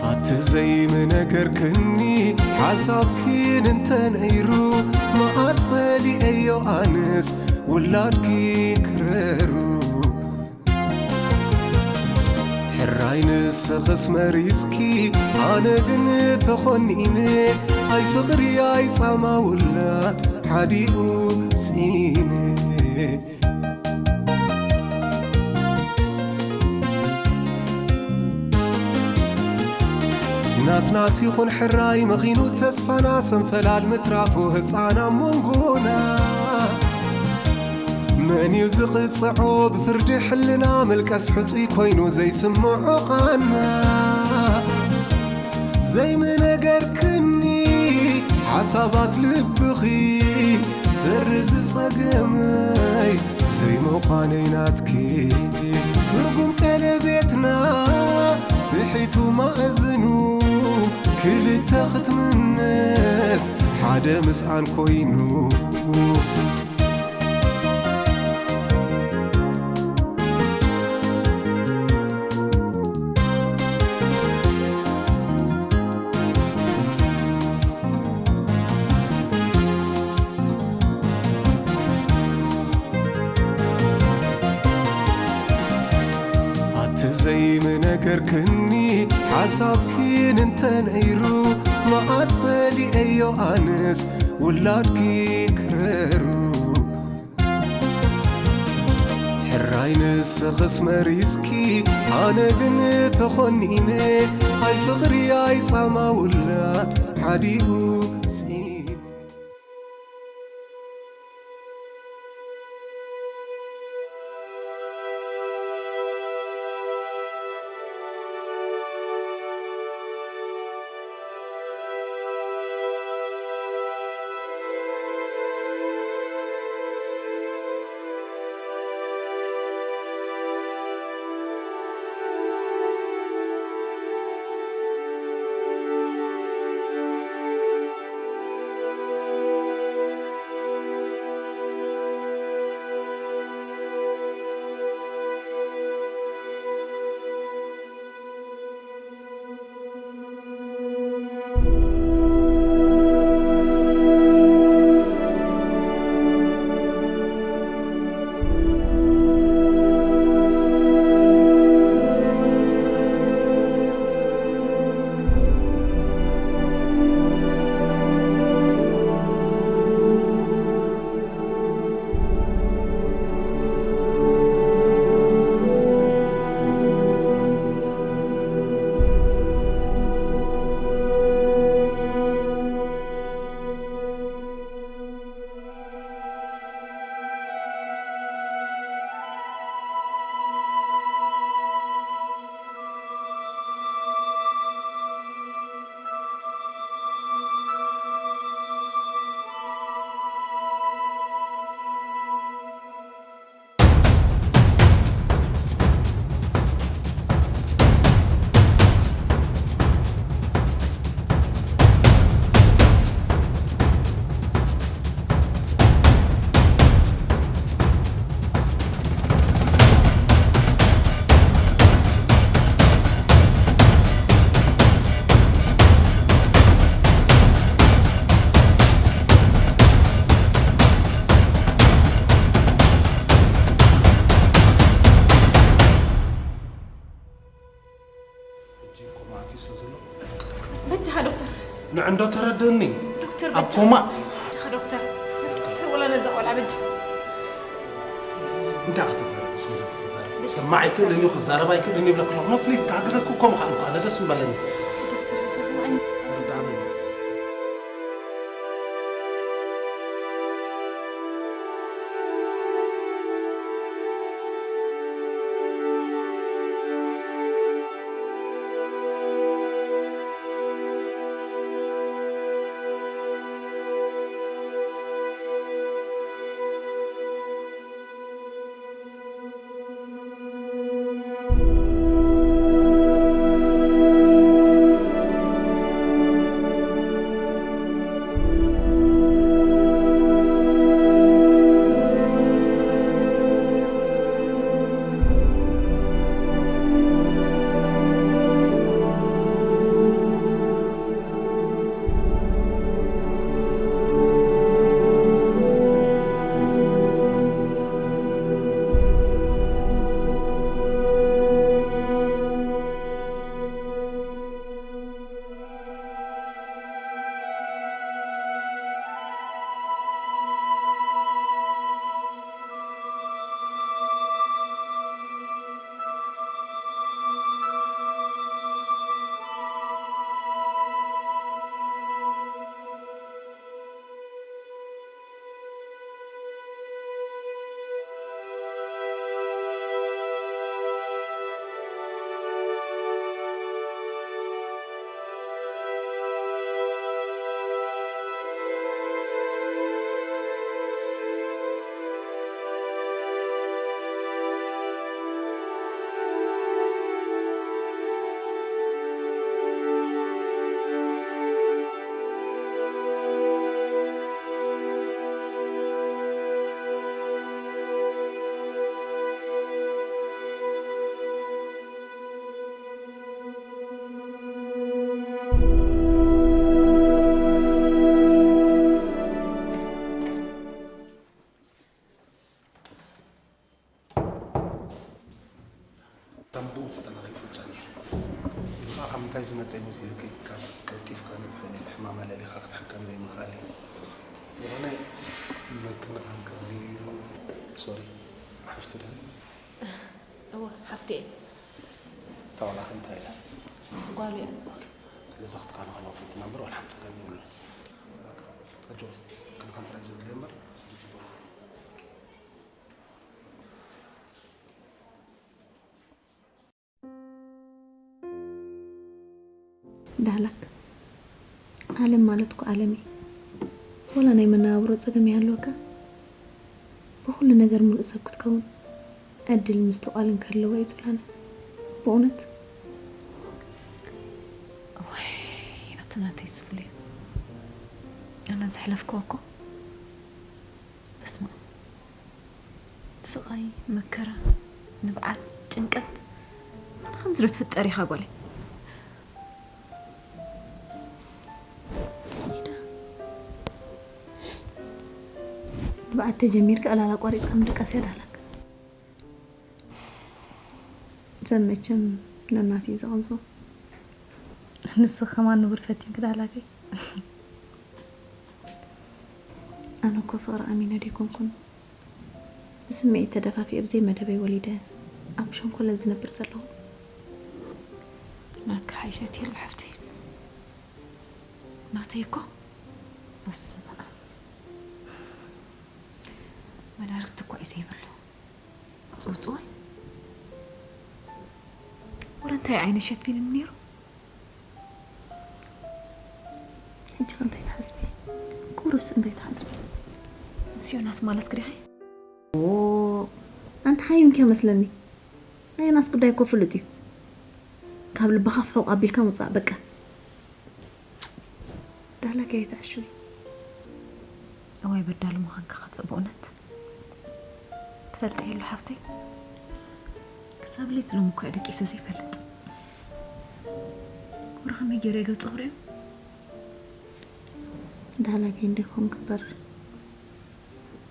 ኣቲ ዘይምነገርክኒ ሓሳብኪን እንተነይሩ፣ መዓት ጸሊኤዮ ኣነስ ውላድኪ ክረሩ። ሕራይ ንስኽስ መሪጽኪ፣ ኣነ ግን ተኾኒነ፣ ኣይ ፍቕሪ ኣይ ጻማ ውላድ ሓዲኡ ስኢነ። ናትናስ ይኹን ሕራይ መኺኑ ተስፋና፣ ሰንፈላል ምትራፉ ህፃን ኣብ መንጎና። መን እዩ ዝቕፅዖ ብፍርዲ ሕልና፣ ምልቀስ ሕፁይ ኮይኑ ዘይስምዖ ቓና። ዘይምነገርክኒ ሓሳባት ልብኺ፣ ስርዚ ጸገመይ ዘይምዃነይ ናትኪ። ትርጉም ቀለቤትና ስሒቱ ማእዝኑ፣ ክልተ ክትምነስ ሓደ ምስኣን ኮይኑ። ኣቲ ዘይምነገርክኒ ሓሳብኪን እንተነይሩ፣ መዓት ጸሊኤዮ ኣነስ ውላድኪ ክረሩ። ሕራይ ንስኽስ መሪጽኪ፣ ኣነ ግን ተኾኒነ። ኣይ ፍቕሪ ኣይ ጻማ ውላድ ሓዲኡ ስኢነ። ኣትዩ ስለ ዘሎ በጃኻ ዶክተር። ንዕንዶ ተረድእኒ። ዶክተር ኣብ በጃኻ። ኮማ። በጃኻ ዶክተር። ዶክተር ወላ ነዛ ቆልዓ በጃ። እንታይ ክትዛረብ? ምስ መን ክትዛረብ? በጃ። ሰማዕ ኣይክእልን እዩ፣ ክዛረብ ኣይክእልን ይብለክ ኣለኹ። ፕሊዝ፣ ክሕግዘክ እኮ ምኽኣልኩ ኣነ ደስ ምበለኒ። ዶክተር በጃ። ተረዳእኒ። ታምቡኡ ተተናኺፉ ጸኒሑ። እዚ ኸኣ ካብ ምንታይ ዝመጸ እዩ መሲሉኪ? ካብ ቀልጢፍካ ነቲ ሕማም ኣለሊኻ ክትሕከም ዘይምኽኣል እዩ። ዝኾነ መክንኻን ከድልዮ እዩ። ሶሪ፣ ሓፍቱ ዶ? እወ፣ ሓፍቲ እየ። እታ ቆልዓ ከ እንታይ ኢላ? ጓሉ እያ ንሳ። ስለዚ ክትከናኸኖ ፈትና እምበር ዋላ ሓንቲ ጸገም የብሉን። በቃ፣ ኣጆኺ፣ ክንከን ጥራይ ዘድልዮ እምበር። ዳህላክ፣ ዓለም ማለት እኮ ዓለም እዩ። ወላ ናይ መነባብሮ ጸገም ይሃልወካ፣ ብኹሉ ነገር ምሉእ ሰብ ክትከውን ዕድል ምስትውዓልን ክህልዎ እየ ዝብላነ። ብእውነት። እዋይ፣ ኣቲ ናተይ ዝፍለዩ። ኣነ ዘሕለፍክዎ እኮ። በስመ ኣብ። ስቓይ፣ መከራ፣ ንብዓት፣ ጭንቀት። መን ከምዚ ዶ ትፍጠር ኢኻ ጓለይ? ንብዓት ተጀሚርካ ዕላል ኣቋሪጽካ ምድቃስ እያ ዳህላክ። ሰብ መቸም ነናቱ እዩ ዝቐንጾ። ንስኺ ከማን ንቡር ፈቲንኪ ዳህላከይ። ኣነ እኮ ፍቕሪ ኣሚነ ደይኮንኩን ብስምዒት ተደፋፊኤ ብዘይ መደበይ ወሊደ ኣብ ሸንኮለል ዝነብር ዘለኹ። ናትኪ ሓይሸት የሉ ሓፍተይ። ናተይ እኮ በስመ ኣብ። መዳርግቲ እኮ እዩ ዘይብሉ። ጽውጽዋይ። ወረ እንታይ ዓይነ ሸፊንኒ ነይሩ? ሕጂ ከ እንታይ ትሓስቢ? ቁሩብስ እንታይ ትሓስቢ? ምስ ዮናስ ማለት ግዲኻ? ኦ፣ ኣንቲ ሓዩንኪ መስለኒ። ናይ ዮናስ ጉዳይ እኮ ፍሉጥ እዩ። ካብ ልብኻ ፍሑቕ ኣቢልካ ምውጻእ በቃ። ዳህላክ ኣይትዕሽዊ። እዋይ በዳሊ ምዃንካ ከፍእ ብእውነት። ትፈልጢ የሉ ሓፍተይ፣ ክሳብ ሌት ሎሚ እኮ ደቂሰ ዘይፈልጥ። ወረ ከመይ ገይረ ገጹ ክርእዮ? ዳህላከይ እንዲኹም ክበር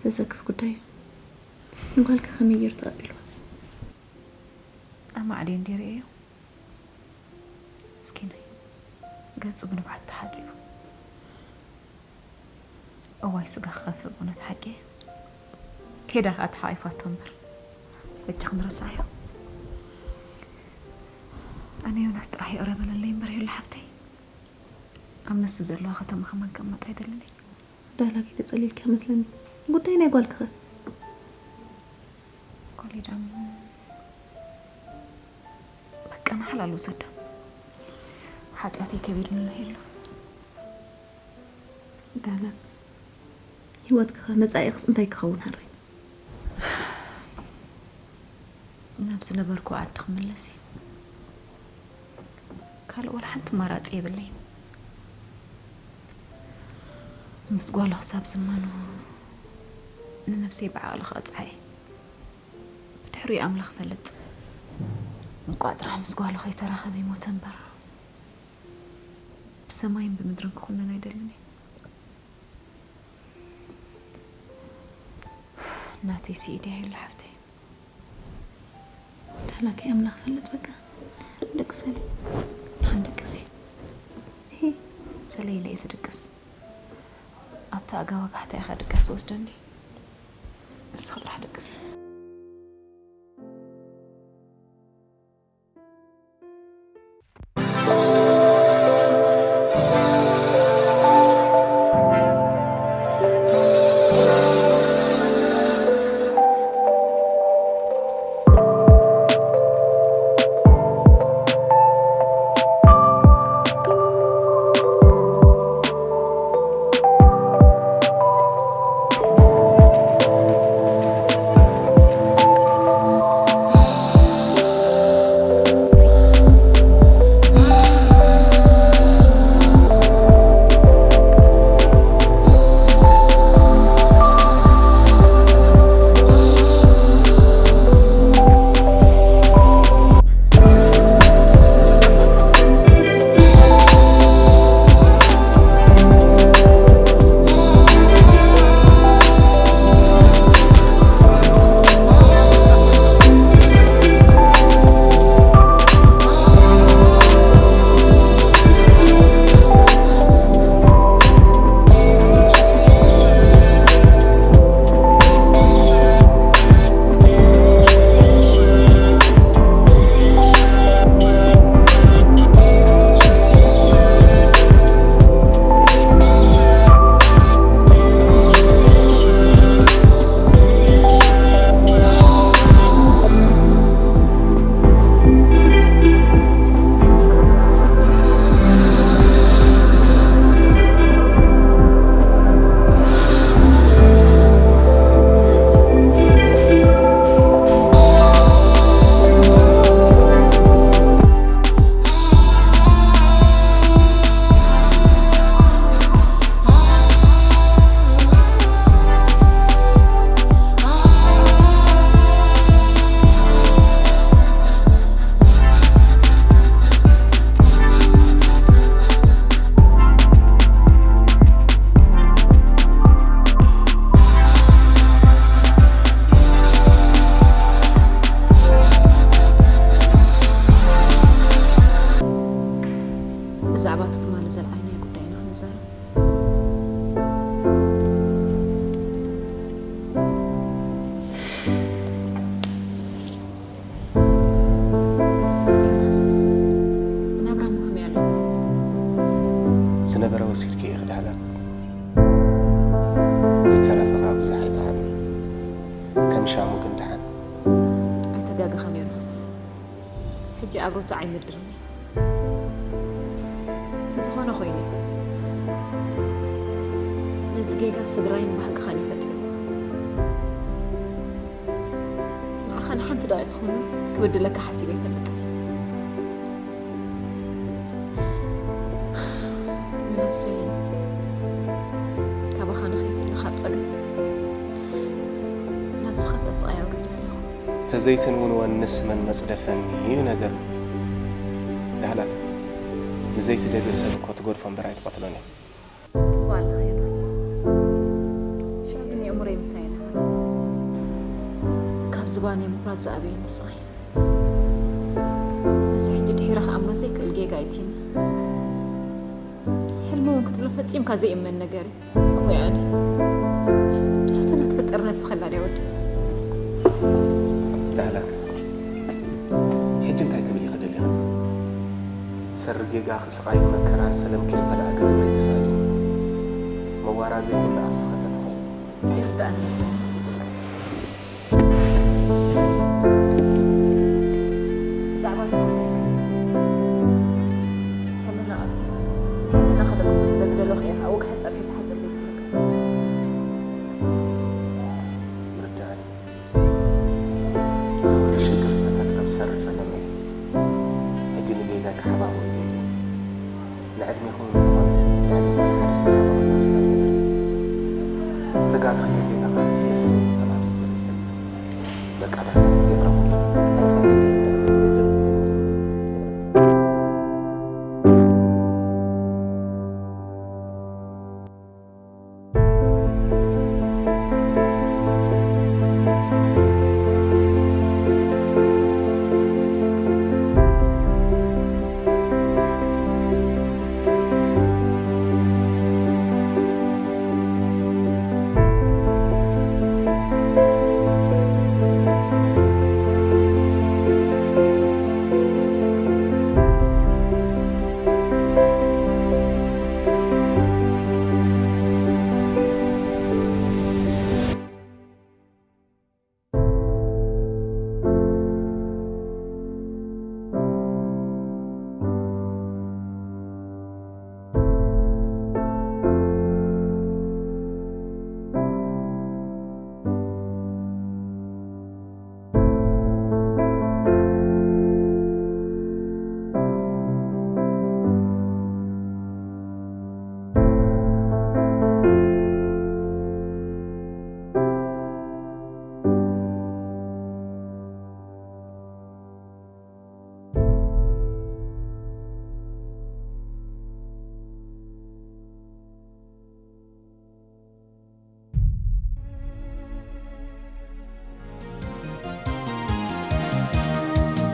ዘሰክፍ ጉዳይ እዩ። ንጓልኪ ከመይ ገይሩ ተቐቢልዋ? ኣማዕድየ እንዲየ ርእየዮ። ምስኪን እዩ። ገጹ ብንብዓት ተሓጺቡ። እዋይ ስጋ ክኸፍእ ብእውነት ሓቂ። ኬዳ ከኣ ተሓቒፋቶ እምበር። በጃ ክንረሳዕዮ። ኣነ ዮናስ ጥራሕ ይቕረ በለለይ እምበር ሄሉ ሓፍተይ። ኣብ ንሱ ዘለዋ ከተማ ከማን ከቕመጥ ኣይደልን እየ። ዳላ ከይተጸሊልኪ መስለኒ። ጉዳይ ናይ ጓልክኸ? ኮሊዳም በቃ ንሓላል ውሰዳ። ሓጢኣተይ ከቢድ ምሎ የሎ። ዳና፣ ህይወትኪ ከ መጻኢኽስ እንታይ ክኸውን ሃረይ? ናብ ዝነበርኩ ዓዲ ክምለስ እየ። ካልእ ወላ ሓንቲ ኣማራጺ የብለይን። ምስ ጓሉ ክሳብ ዝማኖ ንነብሰይ ብዓቕሊ ክቐጽዓ እየ። ብድሕሪኡ ኣምላኽ ይፈልጥ። እንቋዕ ጥራሕ ምስ ጓሉ ከይተራኸበ ይሞተ እምበር፣ ብሰማይን ብምድርን ክኹነን ኣይደልን እየ። ናተይ ስኢድ እያ ሄሉ ሓፍተይ። ዳላከይ ኣምላኽ ይፈልጥ በቃ። ደቅስ በሊ። ንሓን ደቅስ እየ። ሂ። ሰለይ ኢለ እየ ዝድቅስ። ኣብቲ ኣጋ ወጋሕታ ኢኻ ድቃስ ትወስደኒ። ንስኺ ጥራሕ ደቅሲ። ብዛዕባ እቲ ትማሊ ዘልዓልናዮ ጉዳይ ኢና ክንዛረብ። ዮናስ፣ ናብራ ምሃም እያ ኣሎ። ዝነበረ ወሲድኪ ኢኺ ዳህላክ። ዝተረፈ ካብ ብዙሕ ኣይተሃመል። ከም ሻሙ ግን ደሓን። ኣይተጋገኻን ዮናስ። ሕጂ ኣብ ርቱዕ ኣይምድርን እዩ። እቲ ዝኾነ ኮይኑ እዩ። ነዚ ጌጋ ስድራይን ባህግኻን እዩ ፈጢሩ። ንዓኻ ንሓንቲ ደኣ ኣይትኹንን ክብድለካ ሓሲበ ኣይፈልጥን። ንነብሰይ ካባኻ ንኸይፍለ ካብ ጸገም ናብ ዝኸፍአ ስቓይ ኣውሪደ ኣለኹ። ተዘይትንውንወንስ መን መጽደፈኒ እዩ ነገሩ። ዳህላክ፣ ንዘይትደልዮ ሰብ እኮ ትገድፎ እምበር ኣይትቐትሎን እያ። ጽቡቕ ኣለኻ ዮናስ። ሽዑ ግን የእምሮይ ምሳይ ነበረ። ካብ ዝባነይ ምቑራጽ ዝኣበየኒ ስቓይ። እዚ ሕጂ ድሒረ ክኣምኖ ዘይክእል ጌጋ እዩ ቲና። ሕልሚ እውን ክትብሎ ፈጺምካ ዘይእመን ነገር እዩ። እወ ኣነ። ፈተና ትፍጠር ነብስኻ ኣላ ድያ ወዲ? ዳህላክ፣ ሕጂ እንታይ ክብል ኢኺ ደሊኺ? ሰሪ ጌጋኺ ስቓይን መከራን ሰለም ከይበልዓ ግርግረይ ተሳኢኑ። መዋራዘይ ኩሉ ኣብ ዝኸፈተ ኮይኑ። ይርዳእኒ ዮናስ። ብዛዕባ ስሞተይ ሕልና ኣትዩ ሕልና ከለግሶ ስለ ዝደለኹ እየ ወግሐ ጸብሒ ተሓዘለይ ዝምልከት። ይርዳእኒ። እዚ ኩሉ ሽግር ዝተፈጥረ ብሰሪ ጸገመይ እዩ። ሕጂ ንጌጋይ ክሓባብኦ ይደሊ። ንዕድሜኹም እንትኾን ልዕሊ ኩሉ ሓደ ዝተጸበበ መሲላ ይነብር። ዝተጋግኽዮ ጌጋ ኸኣ ስለ ስሙ ተማጽእ ይፈልጥ። በቃ ዳሕና ይቕረቡለይ። ኣልፋ ዘይትርዳእ ዝብል ነገር ዝብል።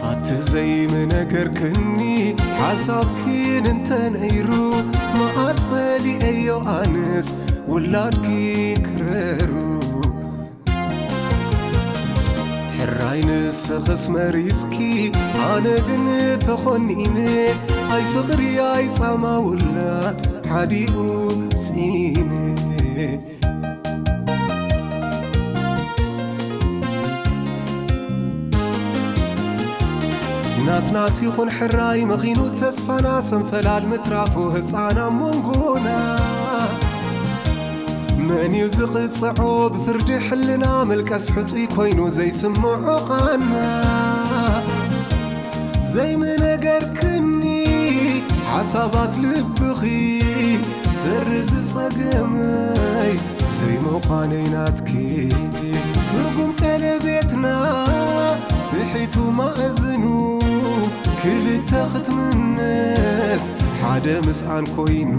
ኣቲ ዘይምነገርክኒ ሓሳብኪን እንተነይሩ መኣት ጸሊኤዮ ኣነስ ውላድኪ ክረሩ ሕራይ ንስኽስ መሪጽኪ ኣነ ግን ተኾኒነ ኣይ ፍቕሪ ኣይ ጻማ ውላድ ሓዲኡ ስኢነ ናትናስ ይኹን ሕራይ መኺኑ ተስፋና ሰንፈላል ምትራፉ ህፃን ኣብ መንጎና መን እዩ ዝቕፅዖ ብፍርዲ ሕልና መልቀስ ሕፁይ ኮይኑ ዘይስምዖ ቓና ዘይምነገርክኒ ሓሳባት ልብኺ ስሪ ዝፀገመይ ዘይምዃነይ ናትኪ ትርጉም ቀለቤትና ስሒቱ ማእዝኑ ክልተ ክትምነስ ሓደ ምስኣን ኮይኑ